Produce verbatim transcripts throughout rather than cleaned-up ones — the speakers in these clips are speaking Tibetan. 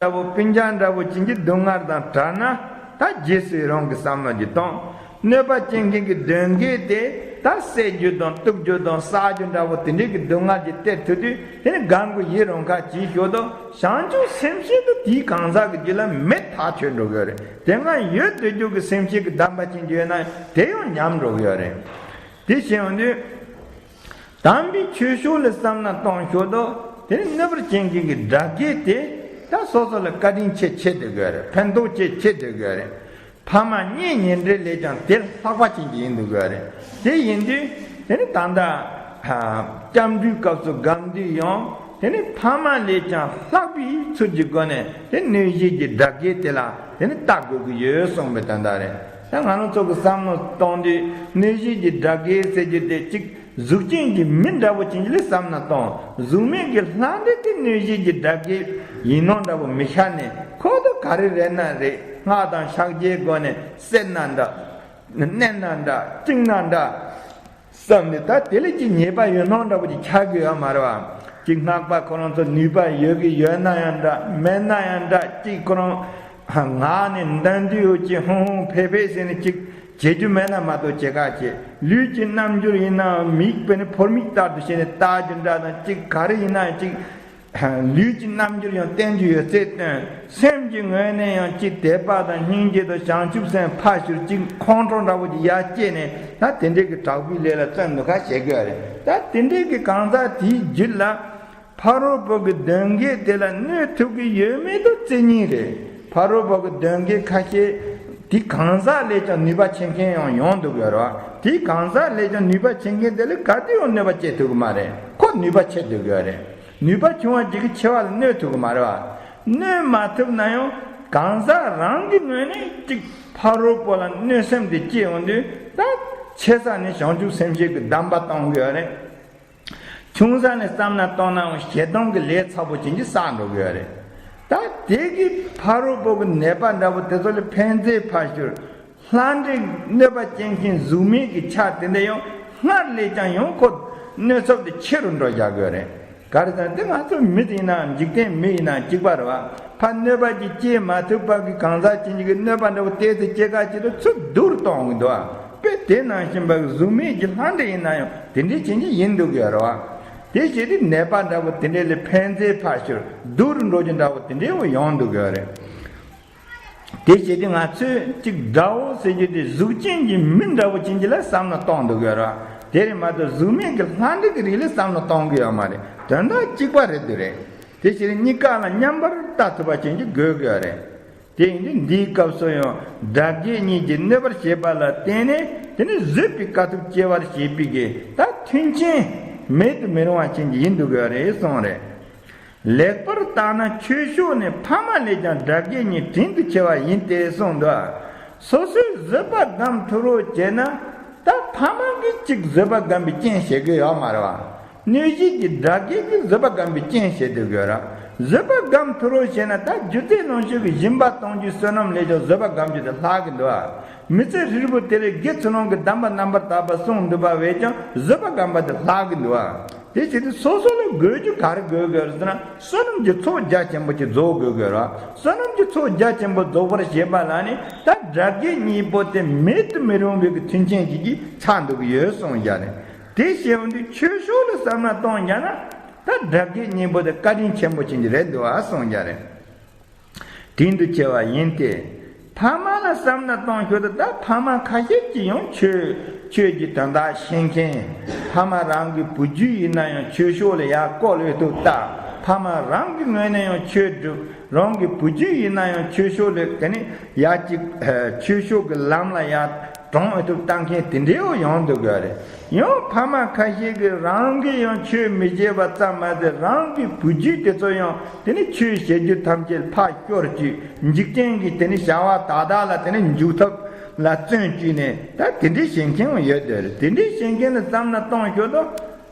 འདྲ་བོ་སྤུན་ཀྱག་འདྲ་བོ་ཅན་གྱི་སྡུག་བསྔལ་དང་བྲལ་ན། ད་རྗེས་སུ་ཡི་རང་གི་བསམ་བློ་ཅིག་གཏོང་། གནོད་པ་བྱེད་མཁན་གྱི་གདོན་བགེགས་དེ་ད་བསད་རྒྱུ་དང་གཏུབ་རྒྱུ་དང་བསག་རྒྱུ་འདྲ་བོ་དེ་འདྲའི་གི་སྡུག་བསྔལ་ཅིག་སྟེར་ཐུབ་དུས། དེ་ནི་གང་གི་ཡི་རང་ཁ་ཅིག་ཞོག་དང་། བྱང་ཆུབ་སེམས་བསྐྱེད་དུ་དེའི་གང་ཟག་གི་རྒྱུད་ལ་མེད་ཐག་ཆོད་འགྲོ་གི་རེད། དེ་སྔ་ཡོད་དུ་རྒྱུ་གི་སེམས་བསྐྱེད་ཀྱི་གདམས་པ་ཅན་ཡོད་ན་དེ་ཡང་ཉམས་འགྲོ་གི་ཡོད་རེད། དེ་བྱས་ཡོང་དུས། དམ་པའི་ཆོས་ཕྱོགས་ལ་བསམ་ན་གཏོང་ཞོར་དུ། དེ་ནི་གནོད་པར་བྱེད་མཁན་གྱི་དགྲ་བགེགས་དེ་ད་སོ་སོ་ལ་བཀའ་དྲིན་ཆེ་ཆེ་སྡོད་དགོས་རེད། ཕན་ཐོགས་ཆེ་ཆེ་སྡོད་དགོས་རེད། ཕ་མ་གཉེན་ཉེ་འབྲེལ་ལས་ཀྱང་དེ་ལྷག་པ་ཅན་གྱི་ཡིན་སྡོད་དགོས་རེད། དེ་ཡིན་དུས་དེ་ནི་ད་ལྟ་སྐྱབས་འགྲོའི་སྐབས་སུ་སྒོམ་དུས་ཡང་དེ་ནི་ཕ་མ་ལས་ཀྱང་ལྷག་པའི་ཚུལ་གྱི་སྒོ་ནས་དེ་གནོད་བྱེད་ཀྱི་དགྲ་བགེགས་དེ་ལ་དེ་ནི་བལྟ་དགོས་ཀྱི་ཡོད་གསུངས་པའི་དོན་དག་རེད། ད་ང་རང་ཚོ་གི་བསམ་བློ་གཏོང་དུས་གནོད་བྱེད་ཀྱི་དགྲ་བགེགས་ཟེར་རྒྱུ་དེ་གཅིག་གཟུགས་ཅན་གྱི་མི་འདྲ་བོ་ཅན་ལ་བསམ་ན་གཏོང་། གཟུགས་མེད་ཀྱི་ལྷ་འདྲེ་དེ་གནོད་བྱེད་ཀྱི་དགྲ་བགེགས་ཡིན་ནོ་འདྲ་བོ་མི་ཤར་ནས། ཁོ་ཚོ་ག་རེ་རེད་ན་རེད། སྔགས་དང་ཕྱག་རྒྱའི་སྒོ་ནས་བསད་ན་འདྲ། མནན་ན་འདྲ། བཅིངས་ན་འདྲ་བསམ་ནས། ད་དེ་ལས་ཀྱི་ཉེས་པ་ཡོད་ནོ་འདྲ་བོ་ཅིག་ཆགས་ཀྱི་ཡོད་མ་རེད་བ། ཅིག་སྔགས་པ་ཁོ་རང་ཚོ་ནུས་པ་ཡོད་ཀྱི་ཡོད་ན་ཡང་འདྲ། མེད་ན་ཡང་འདྲ། ཅིག་ཁོ་རང་ངག་ནས་འདོན་དུས་ཡོད་ཀྱི་ཧུང་ཧུང་ཕེ་ཕེ་ཟེར་ནས་ཅིག་བྱེད་རྒྱུ་མེད་ན་མ་གཏོགས་བྱེད་ག་བྱེད། ལུས་ཀྱི་རྣམ་འགྱུར་ཡིན་ནའང་མིག་དཔེར་ན་ཕོར་མིག་ལྟར་དུ་བྱས་ནས་བལྟ་རྒྱུ་འདྲ་དང་། ཅིག་ག་རེ་ཡིན་ནའང་ཅིག་ལུས་ཀྱི་རྣམ་འགྱུར་ཡང་བསྟན་རྒྱུ་ཡོད་ཚད་སྟོན། སེམས་ཀྱི་ངོས་ནས་ཡང་ཅིག་དད་པ་དང་སྙིང་རྗེ་དང་བྱང་ཆུབ་སེམས་ཕར་ཞོར་ཅིག་ཁོང་ཁྲོ་འདྲ་བོ་ཅིག་ཡར་སྐྱེས་ནས། ད་དེ་འདྲའི་གི་དྲག་པོའི་ལས་ལ་བརྩོན་འདུག་ག་བྱེད་དགོས་རེད། ད་དེ་འདྲའི་གི་གང་ཟག་དེའི་རྒྱུད་ལ། ཕ་རོལ་པོ་གི་གདོན་བགེགས་དེ་ལ་གནོད་ཐུབ་ཀྱི་ཡོད་མེད་དུ་རྩི་ཉེན་རེད། ཕ་རོལ་པོ་གི་གདོན་བགེགས་ཁ་ཤས་དེ་གང་ཟག་ལས་ཀྱང་ནུས་པ་ཆེ་མཁན་ཡང་ཡོང་འདུག་ཡོད་རེད་བ། དེ་གང་ཟག་ལས་ཀྱང་ནུས་པ་ཆེ་མཁན་དེ་ལ་ག་དུས་ཡང་གནོད་པ་སྐྱེལ་ཐུབ་ཀྱི་མ་རེད། ཁོ་ནུས་པ་ཆེ་སྡོད་ཀྱི་ཡོད་རེད། ནུས་པ་ཆུང་བ་ཅིག་གིས་ཆེ་བ་ལ་གནོད་ཐུབ་ཀྱི་མ་རེད་བ། གནོད་མ་ཐུབ་ན་ཡང་གང་ཟག་རང་གི་ངོས་ནས་ཅིག་ཕ་རོལ་པོ་ལ་གནོད་སེམས་དེ་སྐྱེ་ཡོང་དུས། ད་ཆེ་ས་ནས་བྱང་ཆུབ་སེམས་བསྐྱེད་ཀྱི་གདམས་པ་གཏོང་གི་ཡོད་རེད། ཆུང་ས་ནས་བསམ་ན་གཏོང་ནའང་ཞེ་སྡང་གི་ལས་ཚ་པོ་ཅན་གྱིས་བསགས་འགྲོ་གི་ཡོད་རེད། ད་དེ་གི་ཕ་རོལ་པོ་གི་ནད་པ་འདྲ་བོ་དེ་ཚོ་ལ་ཕན་ཚུན་ཕར་ཞོར་ལྷ་འདྲེ་གནོད་པ་ཅན་མཁན་གཟུགས་མེད་ཀྱི་ཆ་དེ་འདྲ་ཡང་སྔར་ལས་ཀྱང་ཡང་ཁོ་གནོད་ཚབས་དེ་ཆེ་རུ་འགྲོ་བཞག་གི་ཡོད་རེད། ག་རེ་ཟེར་ན་དེ་ང་ཚོ་མི་ཡིན་ན་འཇིག་རྟེན་མི་ཡིན་ན་གཅིག་པ་རེད་བ། ཕར་གནོད་པ་ཅིག་སྐྱེལ་མ་ཐུབ་པ་གི་གང་ཟག་ཅན་གྱི་གནོད་པ་འདྲ་བོ་ཏོག་ཙམ་སྐྱེལ་ག་ཅིག་ཏུ་ཚུར་སྡུག་རུ་གཏོང་གི་འདུག་བ། དཔེ་དེ་ནང་བཞིན་པ་གཟུགས་མེད་ཀྱི་ལྷ་འདྲེ་ཡིན་ན་ཡང་དེ་འདྲའི་ཅན་གྱི་ཡིན་འདུག་ཡོད་རེད་བ། དེ་བྱས་ཏེ་ནད་པ་འདྲ་བོ་དེ་འདྲའི་ལས་ཕན་ཚུན་ཕར་ཞོར་སྡུག་རུ་འགྲོ་རྒྱུ་འདྲ་བོ་དེ་འདྲའི་བོ་ཡོང་འདུག་ཡོད་རེད། དེ་བྱས་ཏེ་ང་ཚོས་གཅིག་དགྲ་བོ་ཟེར་རྒྱུ་དེ་གཟུགས་ཅན་གྱི་མི་འདྲ་བོ་ཅན་གྱི་ལ་བསམ་བློ་གཏོང་འདུག་ཡོད་རེད་བ། དེ་རེད་མ་གཏོགས་གཟུགས་མེད་ཀྱི་ལྷ་འདྲེ་གི་རིགས་ལ་བསམ་བློ་གཏོང་གི་ཡོད་མ་རེད། དོན་དག་གཅིག་པ་རེད་འདུག་རེད། དེ་ཕྱིར་གཉིས་ཀ་ལ་མཉམ་པར་ལྟ་ཐུབ་པ་ཅན་གྱི་དགོས་ཀྱི་ཡོད་རེད། དེ་ཡིན་དུས་འདིའི་སྐབས་སུ་ཡང་དགྲ་བགེགས་གཉིས་ཀྱིས་གནོད་པར་བྱེད་པ་ལ་བརྟེན་ནས་དེ་ནི་བཟོད་པའི་དཀའ་ཐུབ་སྐྱེ་བར་བྱེད་པའི་གི་ད་མཐུན་རྐྱེན་མེད་དུ་མི་རུང་བ་ཅན་གྱི་ཡིན་འདུག་གི་ཡོད་རེད་གསུངས་རེད། ལེགས་པར་བརྟགས་ན་ཆོས་ཕྱོགས་ནས་ཕ་མ་ལས་ཀྱང་དགྲ་བགེགས་གཉིས་དྲིན་དུ་ཆེ་བ་ཡིན་ཏེ་གསུངས་འདུག། སོ་སོས་བཟོད་པ་སྒོམ་ཐུབ་རོགས་བྱས་ན་ད་ཕ་མ་གིས་གཅིག་བཟོད་པ་སྒོམ་པའི་རྐྱེན་བྱེད་ཀྱི་ཡོད་མ་རེད་བ། གནོད་བྱེད་ཀྱི་དགྲ་བགེགས་ཀྱིས་བཟོད་པ་སྒོམ་པའི་རྐྱེན་བྱེད་སྡོད་དགོས་ར། བཟོད་པ་སྒོམ་ཐུབ་རོགས་བྱས་ན་ད་སྒྱུ་རྩལ་ནང་བཞིན་གྱི་སྦྱིན་པ་གཏོང་རྒྱུའི་བསོད་ནམས་ལས་ཀྱང་བཟོད་པ་སྒོམ་རྒྱུ་དེ་ལྷག་གི་འདུག་ཨ། མི་ཚེ་ཧྲིལ་པོ་དེ་ལས་དགེ་ཚུལ་སློང་གི་གདམས་པ་རྣམ་པར་དག་པ་གསུངས་འདུག་པ་བས་ཀྱང་བཟོད་པ་སྒོམ་པ་དེ་ལྷག་གི་འདུག་ཨ། དེ་བྱེད་དུས་སོ་སོ་ལ་དགོས་རྒྱུ་ག་རེ་དགོས་དགོས་རེད་ཟེར་ན་བསོད་ནམས་ཀྱི་ཚོགས་རྒྱ་ཆེན་པོ་ཅིག་རྫོགས་དགོས་དགོས་ར། བསོད་ནམས་ཀྱི་ཚོགས་རྒྱ་ཆེན་པོ་རྫོགས་པར་བྱེད་པ་ལ་ནི་ད་དགྲ་བགེགས་གཉིས་པོ་དེ་མེད་དུ་མི་རུང་བའི་གི་མཐུན་རྐྱེན་ཅིག་གིས་ཆགས་འདུག་གི་ཡོད་གསུངས་བཞག་ནས། དེ་བྱས་ཡོང་དུས་ཆོས་ཕྱོགས་ལ་བསམ་བློ་གཏོང་བཞག་ན་ད་དགྲ་བགེགས་གཉིས་པོ་དེ་བཀའ་དྲིན་ཆེན་པོ་ཅན་གྱི་རེད་འདུག་ཨ་གསུངས་བཞག་རེད། དྲིན་དུ་ཆེ་བ་ཡིན་ཏེ། ཕ་མ་ལ་བསམ་བློ་གཏོང་ཞོར་དུ་ད་ཕ་མ་ཁ་ཤས་ཀྱིས་ཡང་ཆོས་ཆོས་ཀྱི་དོན་དག་ཤེས་མཁན། ཕ་མ་རང་གི་བུ་རྒྱུད་ཡིན་ན་ཡང་ཆོས་ཕྱོགས་ལ་ཡར་བཀོལ་འོས་ཐུབ་ལྟ། ཕ་མ་རང་གི་ངོས་ནས་ཡང་ཆོས་སྒྲུབ། རང་གི་བུ་རྒྱུད་ཡིན་ན་ཡང་ཆོས་ཕྱོགས་ལ་དེ་ནི་ཡར་ཅིག་ཆོས་ཕྱོགས་ཀྱི་ལམ་ལ་ཡར་དྲངས་འོས་ཐུབ་ལྟ་མཁན་དེ་འདྲའི་བོ་ཡོང་འདུག་གི་རེད། ཡང་ཕ་མ་ཁ་ཤས་ཀྱིས་རང་གིས་ཡང་ཆོས་མི་བྱེད་པ་ཙམ་མ་ཟད་རང་གི་བུ་རྒྱུད་དེ་ཚོ་ཡང་དེ་ནི་ཆོས་བྱེད་རྒྱུ་ཐམས་ཅད་ཕར་སྐྱོར་བཅུག་འཇིག་རྟེན་གྱི་དེ་ནི་བྱ་བ་དག་དག་ལ་དེ་ནི་འཇུག་ཐབས་ལ་བརྩོན་བཅུག་ནས་ད་དེ་འདྲའི་བྱེད་མཁན་ཡང་ཡོད་དེ་རེད། དེ་འདྲའི་བྱེད་མཁན་ལ་བསམ་ན་གཏོང་ཞོར་དུ་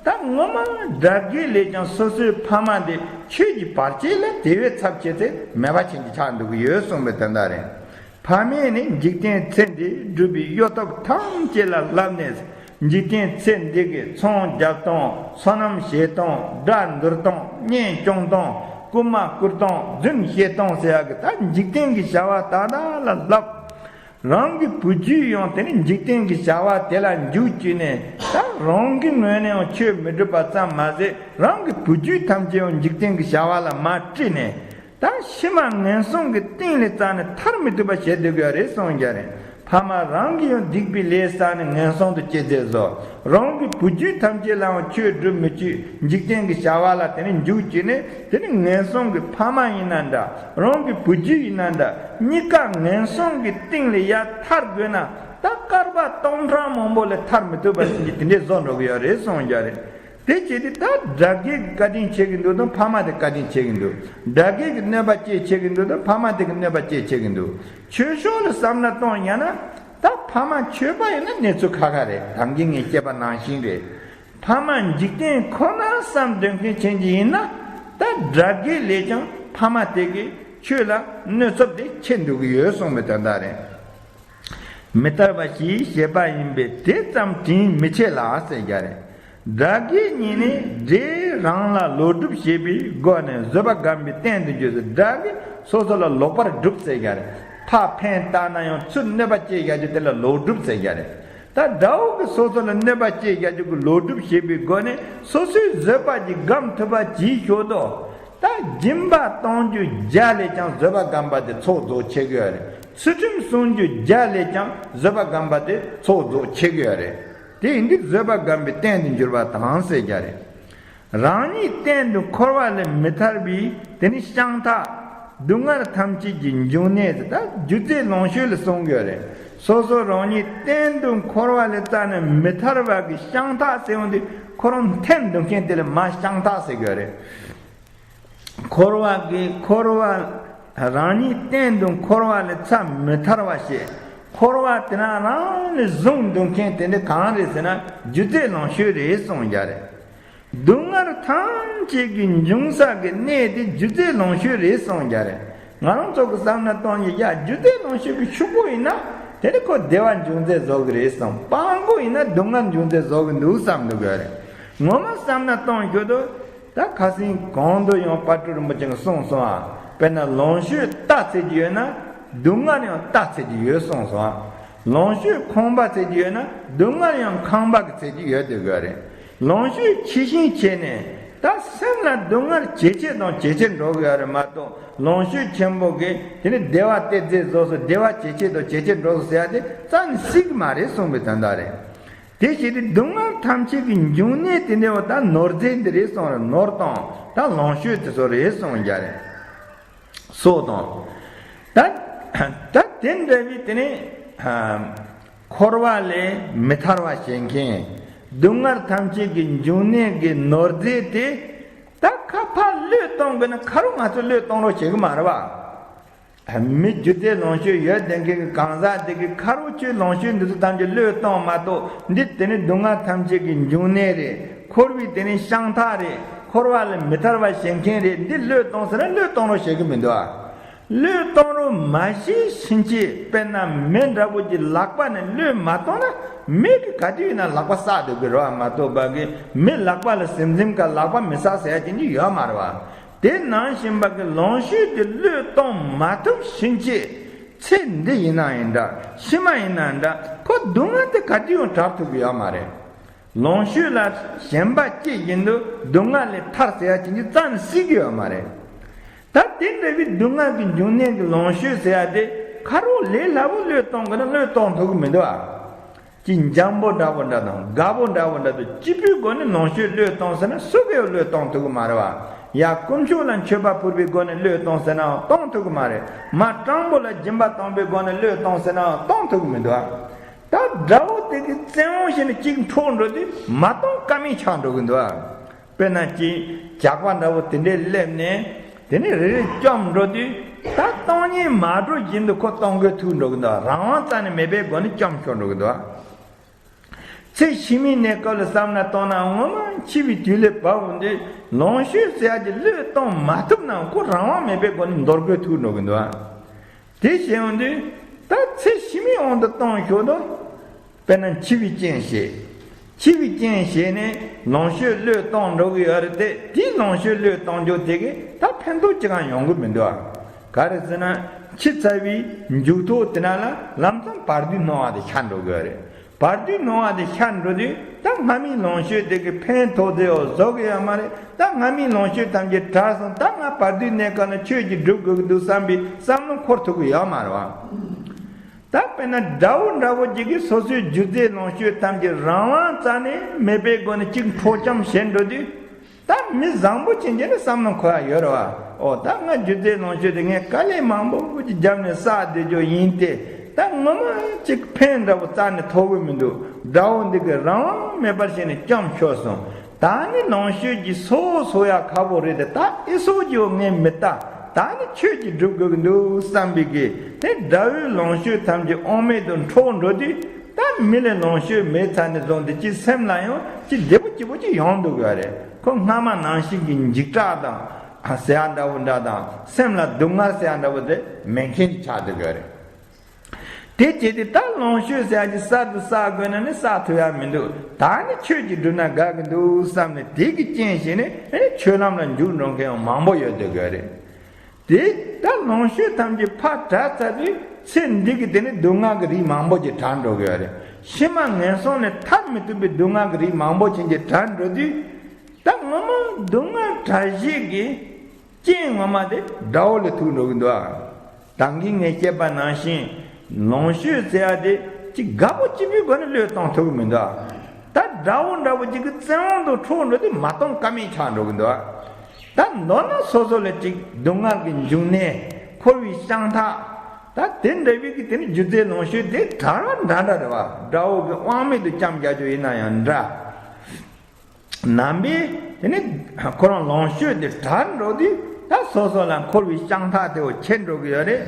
ད་ངོ་མ་དགྲ་བགེགས་ལས་ཀྱང་སོ་སོའི་ཕ་མ་འདི་ཆོས་ཀྱི་བར་ཆད་ལ་དེ་བས་ཚབས་ཆེ་ཚེ་མེད་པ་ཅན་གྱི་ཆགས་འདུག་གི་ཡོད་གསུངས་པའི་དོན་དག་རེད། ཕ་མས་ནི་འཇིག་རྟེན་ཚེ་འདི་སྒྲུབ་པའི་གཡོ་ཐབས་ཐམས་ཅད་ལ་བསླབས་ནས། འཇིག་རྟེན་ཚེ་འདི་གི་ཚོང་རྒྱབ་སྟངས། སོ་ནམ་བྱེད་སྟངས། དགྲ་འདུལ་སྟངས། གཉེན་སྐྱོང་སྟངས། རྐུན་མ་རྐུ་སྟངས་རྫུན་བཤད་སྟངས་ཟེར་ཡག་གི་ད་འཇིག་རྟེན་གྱི་བྱ་བ་དག་དག་ལ་བསླབ། རང་གི་བུ་རྒྱུད་ཡང་དེ་ནི་འཇིག་རྟེན་གྱི་བྱ་བ་དེ་ལ་འཇུག་བཅུག་ནས། ད་རང་གི་ངོས་ནས་ཡང་ཆོས་མི་སྒྲུབ་པ་ཙམ་མ་ཟད། རང་གི་བུ་རྒྱུད་ཐམས་ཅད་ཡང་འཇིག་རྟེན་གྱི་བྱ་བ་ལ་མ་དཀྲིས་ནས། ད་ཕྱི་མ་ངན་སོང་གི་གཏིང་ལས་རྩ་ནས་ཐར་མི་ཐུབ་པ་བྱེད་སྡོད་ཀྱི་ཡོད་རེད་གསུངས་ཀྱི་རེད། ཕ་མ་རང་གིས་ཡང་སྡིག་པའི་ལས་བསགས་ནས་ངན་སོང་དུ་སྐྱེ་མཛད་བཟོ། རང་གི་བུ་རྒྱུད་ཐམས་ཅད་ལའང་ཆོས་སྒྲུབ་མི་བཅུག། འཇིག་རྟེན་གྱི་བྱ་བ་ལ་དེ་ནི་འཇུག་བཅུག་ནས་དེ་ནི་ངན་སོང་གི་ཕ་མ་ཡིན་ན་འདྲ། རང་གི་བུ་རྒྱུད་ཡིན་ན་འདྲ། གཉིས་ཀ་ངན་སོང་གི་གཏིང་ལས་ཡར་ཐར་དགོས་ན། ད་བསྐལ་པ་སྟོང་ཕྲག་མང་པོ་ལས་ཐར་མི་ཐུབ་པ་ཞིག་གི་དེ་འདྲའི་བཟོ་འགྲོ་གི་ཡོད་རེད་གསུངས་ཀྱི་རེད། དེ་བྱས་ཏེ་ད་དགྲ་བགེགས་ཀྱིས་བཀའ་དྲིན་ཆེ་གི་འདུག་དང་ཕ་མ་དེ་བཀའ་དྲིན་ཆེ་གི་འདུག་དགྲ་བགེགས་ཀྱིས་གནོད་པ་སྐྱེལ་ཆེ་གི་འདུག་དང་ཕ་མ་དེ་གིས་གནོད་པ་སྐྱེལ་ཆེ་གི་འདུག་ཆོས་ཕྱོགས་ལ་བསམ་བློ་གཏོང་ཡ་ན། ད་ཕ་མ་ཆོས་པ་ཡིན་ན་གནས་ཚུལ་ཁ་ཁ་རེད། ད་གིན་ངས་བཤད་པ་ནང་བཞིན་རེད། ཕ་མ་འཇིག་རྟེན་ཁོ་ན་བསམ་འདོད་མཁན་ཅན་གྱི་ཡིན་ན། ད་དགྲ་བགེགས་ལས་ཀྱང་ཕ་མ་དེ་གིས་ཁྱོད་ལ་གནོད་ཚབས་དེ་ཆེ་འགྲོ་གི་ཡོད་གསུངས་པའི་དོན་དག་རེད། མི་ཐར་བ་ཞེས་བཤད་པ་ཡིན་པས་དེ་ཙམ་དྲིན་མི་ཆེ་ལ་ཟེར་རྒྱུ་རེད། དགྲ་བགེགས་གཉིས་ནི་འདྲེས་རང་ལ་ལོག་སྒྲུབ་བྱེད་པའི་སྒོ་ནས་བཟོད་པ་སྒོམ་པའི་རྟེན་དུ་འགྱུར་ཟེར། དགྲ་བགེགས་སོ་སོ་ལ་ལོག་པར་སྒྲུབ་ཟེར་རྒྱུ་རེད། ཕར་ཕན་བཏགས་ན་ཡང་ཚུར་གནོད་པ་སྐྱེལ་བྱ་རྒྱུ་དེ་ལ་ལོག་སྒྲུབ་ཟེར་རྒྱུ་རེད། ད་དགྲ་བོ་གིས་སོ་སོ་ལ་གནོད་པ་སྐྱེལ་བྱ་རྒྱུ་གི་ལོག་སྒྲུབ་བྱེད་པའི་སྒོ་ནས་སོ་སོས་བཟོད་པ་ཅིག་སྒོམ་ཐུབ་པ་བྱེད་ཆོག་དོ། ད་སྦྱིན་པ་གཏོང་རྒྱུ་བརྒྱ་ལས་ཀྱང་བཟོད་པ་སྒོམ་པ་དེ་ཚོགས་རྫོགས་ཆེ་གི་ཡོད་རེད། ཚུལ་ཁྲིམས་སྲུང་རྒྱུ་བརྒྱ་ལས་ཀྱང་བཟོད་པ་སྒོམ་པ་དེ་ཚོགས་རྫོགས་ཆེ་གི་ཡོད་རེད། དེ་ཡིན་དུས་བཟོད་པ་སྒོམ་པའི་རྟེན་དུ་འགྱུར་བ་དང་ཟེར་རྒྱུ་རེད། རང་ཉིད་གཏན་དུ་འཁོར་བ་ལས་མི་ཐར་བའི་དེ་ནི་བྱང་ཐག་སྡུག་བསྔལ་ཐམས་ཅད་ཀྱི་འབྱུང་གནས་ཟེར། ད་སྒྱུ་རྩལ་ལོངས་སྤྱོད་ལ་གསུང་གི་ཡོད་རེད། སོ་སོ་རང་ཉིད་གཏན་དུ་འཁོར་བ་ལས་རྩ་ནས་མི་ཐར་བ་གི་བྱང་ཐག་ཟེར་ཡོང་དུས་ཁོ་རང་འཐེན་འདུག་མཁན་དེ་ལ་མར་བྱང་ཐག་ཟེར་གི་ཡོད་རེད། འཁོར་བ་གི་འཁོར་བ་རང་ཉིད་གཏན་དུ་འཁོར་བ་ལས་རྩ་མི་ཐར་བ་ཞེས། འཁོར་བ་དེ་ན་རང་ལས་བཟུང་འདུག་མཁན་དེ་འདྲ་གང་རེད་ཟེར་ན་སྒྱུ་རྩལ་ལོངས་སྤྱོད་རེད་གསུངས་རྒྱུ་རེད། སྡུག་བསྔལ་ཐམས་ཅད་ཀྱི་འབྱུང་ས་གི་གནས་དེ་སྒྱུ་རྩལ་ལོངས་སྤྱོད་རེད་གསུངས་རྒྱུ་རེད། ང་རང་ཚོ་གི་བསམ་ན་གཏོང་ཡི་ཡ་སྒྱུ་རྩལ་ལོངས་སྤྱོད་ཀྱི་ཕྱུག་པོ་ཡིན་ན་དེ་ནི་ཁོ་བདེ་བ་འབྱུང་རྩལ་བཟོ་གི་རེད་བསམ། སྤྲང་པོ་ཡིན་ན་སྡུག་བསྔལ་འབྱུང་རྩལ་བཟོ་གི་འདུག་བསམ་འདུག་གི་རེད། ངོ་མ་བསམ་ན་གཏོང་ཞོར་དུ། ད་ཁ་སང་གོང་དུ་ཡང་དཔལ་སྤྲུལ་རིན་པོ་ཆེ་གིས་གསུངས་སོང་ཨ། དཔེར་ན་ལོངས་སྤྱོད་རྟ་འཚལ་གྱི་ཡོད་ན་སྡུག་བསྔལ་ཡང་རྟ་འཚལ་གྱི་ཡོད་གསུངས་སོང་ཨ། ལོངས་སྤྱོད་ཁང་པ་འཚལ་གྱི་ཡོད་ན་སྡུག་བསྔལ་ཡང་ཁང་པ་གི་འཚལ་གྱི་ཡོད་དེ་དགོས་རེད། ལོངས་སྤྱོད་ཆེ་ཞིང་ཆེ་ནས་ད་སེམས་ལ་སྡུག་བསྔལ་ཇེ་ཆེ་དང་ཇེ་ཆེར་འགྲོ་གི་ཡོད་རེད་མ་གཏོགས་ལོངས་སྤྱོད་ཆེན་པོ་གིས་དེ་ནི་བདེ་བ་སྟེར་རྩལ་བཟོ་སོ་བདེ་བ་ཇེ་ཆེ་དང་ཇེ་ཆེར་འགྲོ་སོ་ཟེར་ཡ་དེ་རྩ་ནས་སྲིད་གི་མ་རེད་གསུངས་པའི་དོན་དག་རེད། དེ་བྱས་ཏེ་སྡུག་བསྔལ་ཐམས་ཅད་ཀྱི་འབྱུང་གནས་དེ་འདྲ་བ་ད་ནོར་རྫས་འདི་རེད་གསུངས་རེད། ནོར་དང་ད་ལོངས་སྤྱོད་དེ་ཚོ་རེད་གསུངས་རྒྱུ་རེད། སོགས་དང་། ད་ད་དེ་འདྲ་བའི་དེ་ནི་འཁོར་བ་ལས་མི་ཐར་བ་བྱེད་མཁན་སྡུག་བསྔལ་ཐམས་ཅད་ཀྱི་འབྱུང་གནས་ཀྱི་ནོར་རྫས་དེ་ད་ཁ་ཕར་བློས་གཏོང་དགོས་ན་ཁ་རུ་ང་ཚོ་བློས་གཏོང་རོགས་བྱེད་གི་མ་རེད་བ། མི་སྒྱུ་རྩལ་ལོངས་སྤྱོད་ཡོད་བསྡད་མཁན་གྱི་གང་ཟག་དེ་གི་ཁ་རོག་ཆོས་ལོངས་སྤྱོད་འདི་ཚོ་ཐམས་ཅད་བློས་གཏོང་མ་གཏོགས་འདི་དེ་ནི་སྡུག་བསྔལ་ཐམས་ཅད་ཀྱི་འབྱུང་གནས་རེད། འཁོར་བའི་དེ་ནི་བྱང་ཐག་རེད། འཁོར་བ་ལས་མི་ཐར་བ་བྱེད་མཁན་རེད། འདི་བློས་གཏོང་ཟེར་ན་བློས་གཏོང་རོགས་བྱེད་གི་མི་འདུག་ཨ། བློས་གཏོང་རོགས་མ་བྱེད་ཕྱིན་ཆད་དཔེར་ན་མེ་འདྲ་པོ་ཅིག་ལག་པ་ནས་བློས་མ་གཏོང་ན་མེ་གི་ག་དུས་ཡིན་ན་ལག་པ་བསགས་སྡོད་གི་རེད་བ་མ་གཏོགས་པ་གི་མེ་ལག་པ་ལ་ཟིམ་ཟིམ་ག་ལག་པ་མི་བསགས་ཟེར་ཡ་དེ་འདྲ་ཡོད་མ་རེད་བ། དེ་ནང་བཞིན་པ་གི་ལོངས་སྤྱོད་དེ་བློས་གཏོང་མ་ཐུབ་ཕྱིན་ཆད་ཚེ་འདི་ཡིན་ན་ཡིན་འདྲ་ཕྱི་མ་ཡིན་ན་འདྲ་ཁོ་སྡུག་བསྔལ་དེ་ག་དུས་ཡང་བྲལ་ཐུབ་ཀྱི་ཡོད་མ་རེད། ལོངས་སྤྱོད་ལ་ཞེན་པ་སྐྱེས་བཞིན་དུ་སྡུག་བསྔལ་ལས་ཐར་ཟེར་ཡ་ཅིག་གི་རྩ་ནས་སྲིད་ཀྱི་ཡོད་མ་རེད། ད་དེ་འདྲ་བའི་སྡུག་བསྔལ་གྱི་འབྱུང་གནས་ཀྱི་ལོངས་སྤྱོད་ཟེར་ཡ་དེ་ཁ་རོག་ལས་སླ་པོ་བློས་གཏོང་དགོས་ན་བློས་གཏོང་ཐུབ་ཀྱི་མི་འདུག་ཨ། ཅིག་འཇམ་པོ་འདྲ་བོ་འདྲ་དང་དགའ་པོ་འདྲ་བོ་འདྲ་དང་སྐྱིད་པོའི་སྒོ་ནས་ལོངས་སྤྱོད་བློས་གཏོང་ཟེར་ན་སུ་གིས་བློས་གཏོང་ཐུབ་ཀྱི་མ་རེད་བ། ཡ་དཀོན་མཆོག་ལ་མཆོད་པ་ཕུལ་བའི་སྒོ་ནས་བློས་གཏོང་ཟེར་ནའང་གཏོང་ཐུབ་ཀྱི་མ་རེད། མ་སྤྲང་པོ་ལ་སྦྱིན་པ་གཏོང་བའི་སྒོ་ནས་བློས་གཏོང་ཟེར་ནའང་གཏོང་ཐུབ་ཀྱི་མི་འདུག་ཨ། ད་དགྲ་བོ་དེ་གི་བཙན་དབང་བྱས་ནས་གཅིག་འཕྲོག་འགྲོ་དུས་མ་གཏོང་ཀ་མེད་ཆགས་འགྲོ་གི་འདུག་ཨ། དཔེར་ན་ཅིག་ཇག་པ་འདྲ་བོ་དེ་འདྲས་སླེབས་ནས་དེ་ནས་རེ་རེ་བཅོམ་འགྲོ་དུས་ད་གཏོང་ཉེན་མ་འགྲོ་བཞིན་དུ་ཁོ་གཏོང་དགོས་ཐུག་འགྲོ་གི་འདུག་རང་དབང་རྩ་ནས་མེད་པའི་སྒོ་ནས་བཅོམ་ཤོར་འགྲོ་གི་འདུག་ཚེ་ཕྱི་མའི་གནས་སྐབས་ལ་བསམ་ན་གཏོང་ན་ངོ་མ་འཆི་བའི་དུས་ལས་བབ་འོང་དུས་ལོངས་སྤྱོད་ཟེར་ཡ་ཅིག་བློས་གཏོང་མ་ཐུབ་ནའང་ཁོ་རང་དབང་མེད་པའི་སྒོ་ནས་འདོར་དགོས་ཐུག་འགྲོ་གི་འདུག་དེ་བྱས་འོང་དུས་ད་ཚེ་ཕྱི་མའི་དབང་དུ་གཏོང་ཞོར་དུ། དཔེར་ན་འཆི་བའི་རྐྱེན་བྱས། འཆི་བའི་རྐྱེན་བྱས་ནས་ལོངས་སྤྱོད་བློས་གཏོང་འགྲོ་གི་ཡོད་རེད་དེ་དེའི་ལོངས་སྤྱོད་བློས་གཏོང་རྒྱུ་དེ་གིས་ད་ཕན་ ཕན་ཐོགས་ཅི་གང་ཡོང་གི་མི་འདུག་ཨ། ག་རེ་ཟེར་ན། འཆི་ཚར་བའི་མཇུག་ཐོག་དེ་ན་ལ་ལམ་སང་བར་དོའི་སྣང་བ་དེ་ཤར་འགྲོ་གི་རེད། བར་དོའི་སྣང་བ་དེ་ཤར་འགྲོ་དུས་ད་སྔ་མའི་ལོངས་སྤྱོད་དེ་གི་ཕན་ཐོགས་དེ་ཡོད་བཟོ་གི་ཡོད་མ་རེད། ད་སྔ་མའི་ལོངས་སྤྱོད་ཐམས་ཅད་དྲག་སོང་། ད་ང་བར་དོའི་གནས་སྐབས་ན་ཆོས་ཅིག་སྒྲུབ་དགོས་ཀྱི་འདུག་བསམ་པའི་བསམ་བློ་འཁོར་ཐུབ་ཀྱི་ཡོད་མ་རེད་བ། ད་དཔེར་ན་དགྲ་བོ་འདྲ་བོ་ཅིག་གིས་སོ་སོའི་རྒྱུ་རྫས་ལོངས་སྤྱོད་ཐམས་ཅད་རང་དབང་རྩ་ནས་མེད་པའི་སྒོ་ནས་གཅིག་འཕྲོག་བཅོམ་བྱེད་འགྲོ་དུས། ད་མི་བཟང་པོ་ཅན་གྱི་ནི་བསམ་བློ་འཁོར་ཡ་ཡོད་རེད་བ། ཨོ་ད་ང་རྒྱུ་རྫས་ལོངས་སྤྱོད་དེ་ངས་དཀའ་ལས་མང་པོ་ཅིག་བརྒྱབ་ནས་བསགས་བསྡད་རྒྱུ་ཡིན་ཏེ། ད་ངོ་མ་ཅིག་ཕན་འདྲ་བོ་རྩ་ནས་ཐོགས་ཀྱི་མི་འདུག་དགྲ་བོ་འདི་གིས་རང་དབང་མེད་པར་བྱས་ནས་བཅོམ་ཤོར་སོང་། ད་ནི་ལོངས་སྤྱོད་ཀྱི་སོ་སོ་ཡ་ཁག་པོ་རེད་དེ། ད་ཨི་སོགས་ཀྱི་ངས་མི་ལྟ། ད་ནི་ཆོས་ཀྱི་སྒྲུབ་དགོས་ཀྱི་འདུག་བསམ་པའི་གི་དེ་དགྲ་བོའི་ལོངས་སྤྱོད་ཐམས་ཅད་དབང་མེད་དུ་འཕྲོག་འགྲོ་དུས། ད་མི་ལ་ལོངས་སྤྱོད་མེད་ཚར་ནས་བཟུང་སྟེ་ཅི་སེམས་ལ་ཡང་ཅི་བདེ་པོ་སྐྱིད་པོ་ཅིག་ཡོང་འདུག་ཡོད་རེད། ཁོ་སྔ་མ་ནང་བཞིན་གྱི་འཇིགས་སྐྲག་དང་ཟེར་ཡ་འདྲ་བོ་འདྲ་དང་སེམས་ལ་སྡུག་བསྔལ་ཟེར་ཡ་འདྲ་བོ་དེ་མེད་མཁན་ཅིག་ཆགས་འདུག་ཡོད་རེད། དེ་བྱས་ཏེ་ད་ལོངས་སྤྱོད་ཟེར་ཡ་ཅིག་གསར་དུ་བསགས་དགོས་ན་ནི་བསགས་ཐུབ་ཡ་མི་འདུག་ད་ནི་ཆོས་ཀྱི་སྒྲུབ་ན་དགའ་གི་འདུག་བསམ་ནས་དེ་གི་རྐྱེན་བྱས་ནས་ཨེ་ཆོས་ལམ་ལ་འཇུག་འགྲོ་མཁན་ཡང་མང་པོ་ཡོད་འདུག་གི་རེད། དེ་ད་ལོངས་སྤྱོད་ཐམས་ཅད་ཕར་དྲག་ཚར་དུས་ཚེ་འདི་གི་དེ་ནི་སྡུག་བསྔལ་གི་རིགས་མང་པོ་ཅིག་དྲག་འགྲོ་གི་ཡོད་རེད། ཕྱི་མ་ངན་སོང་ནས་ཐར་མི་ཐུབ་པའི་སྡུག་བསྔལ་གི་རིགས་མང་པོ་ཅན་ཅིག་དྲག་འགྲོ་དུས། ད་ངོ་མ་སྡུག་བསྔལ་དྲག་ཤེས་ཀྱི་རྐྱེན་ངོ་མ་དེ་དགྲ་བོ་ལ་ཐུག་འགྲོ་གི་འདུག་ཨ། ད་གིན་ངས་བཤད་པ་ནང་བཞིན་ལོངས་སྤྱོད་ཟེར་ཡ་དེ་ཅིག་དགའ་པོ་སྐྱིད་པོའི་སྒོ་ནས་བློས་གཏོང་ཐུབ་ཀྱི་མི་འདུག་ཨ། ད་དགྲ་བོ་འདྲ་བོ་ཅིག་གི་བཙན་དབང་དུ་འཕྲོག་འགྲོ་དུས་མ་གཏོང་ཀ་མེད་ཆགས་འགྲོ་གི་འདུག་ཨ། ད་མདོར་ན་སོ་སོ་ལ་ཅིག་སྡུག་བསྔལ་གྱི་འབྱུང་གནས། འཁོར་བའི་བྱང་ཐག་ད་དེ་འདྲ་བའི་གི་དེ་ནི་རྒྱུ་རྫས་ལོངས་སྤྱོད་དེ་དྲག་ར་འདྲ་འདྲ་རེད་བ། དགྲ་བོ་གི་དབང་མེད་དུ་བཅོམ་རྒྱག་རྒྱུ་ཡིན་ན་ཡང་འདྲ། ནང་པས་དེ་ནི་ཁོ་རང་ལོངས་སྤྱོད་དེ་དྲག་འགྲོ་དུས་ད་སོ་སོ་ལ་འཁོར་བའི་བྱང་ཐག་དེ་བོ་ཆད་འགྲོ་གི་ཡོད་རེད།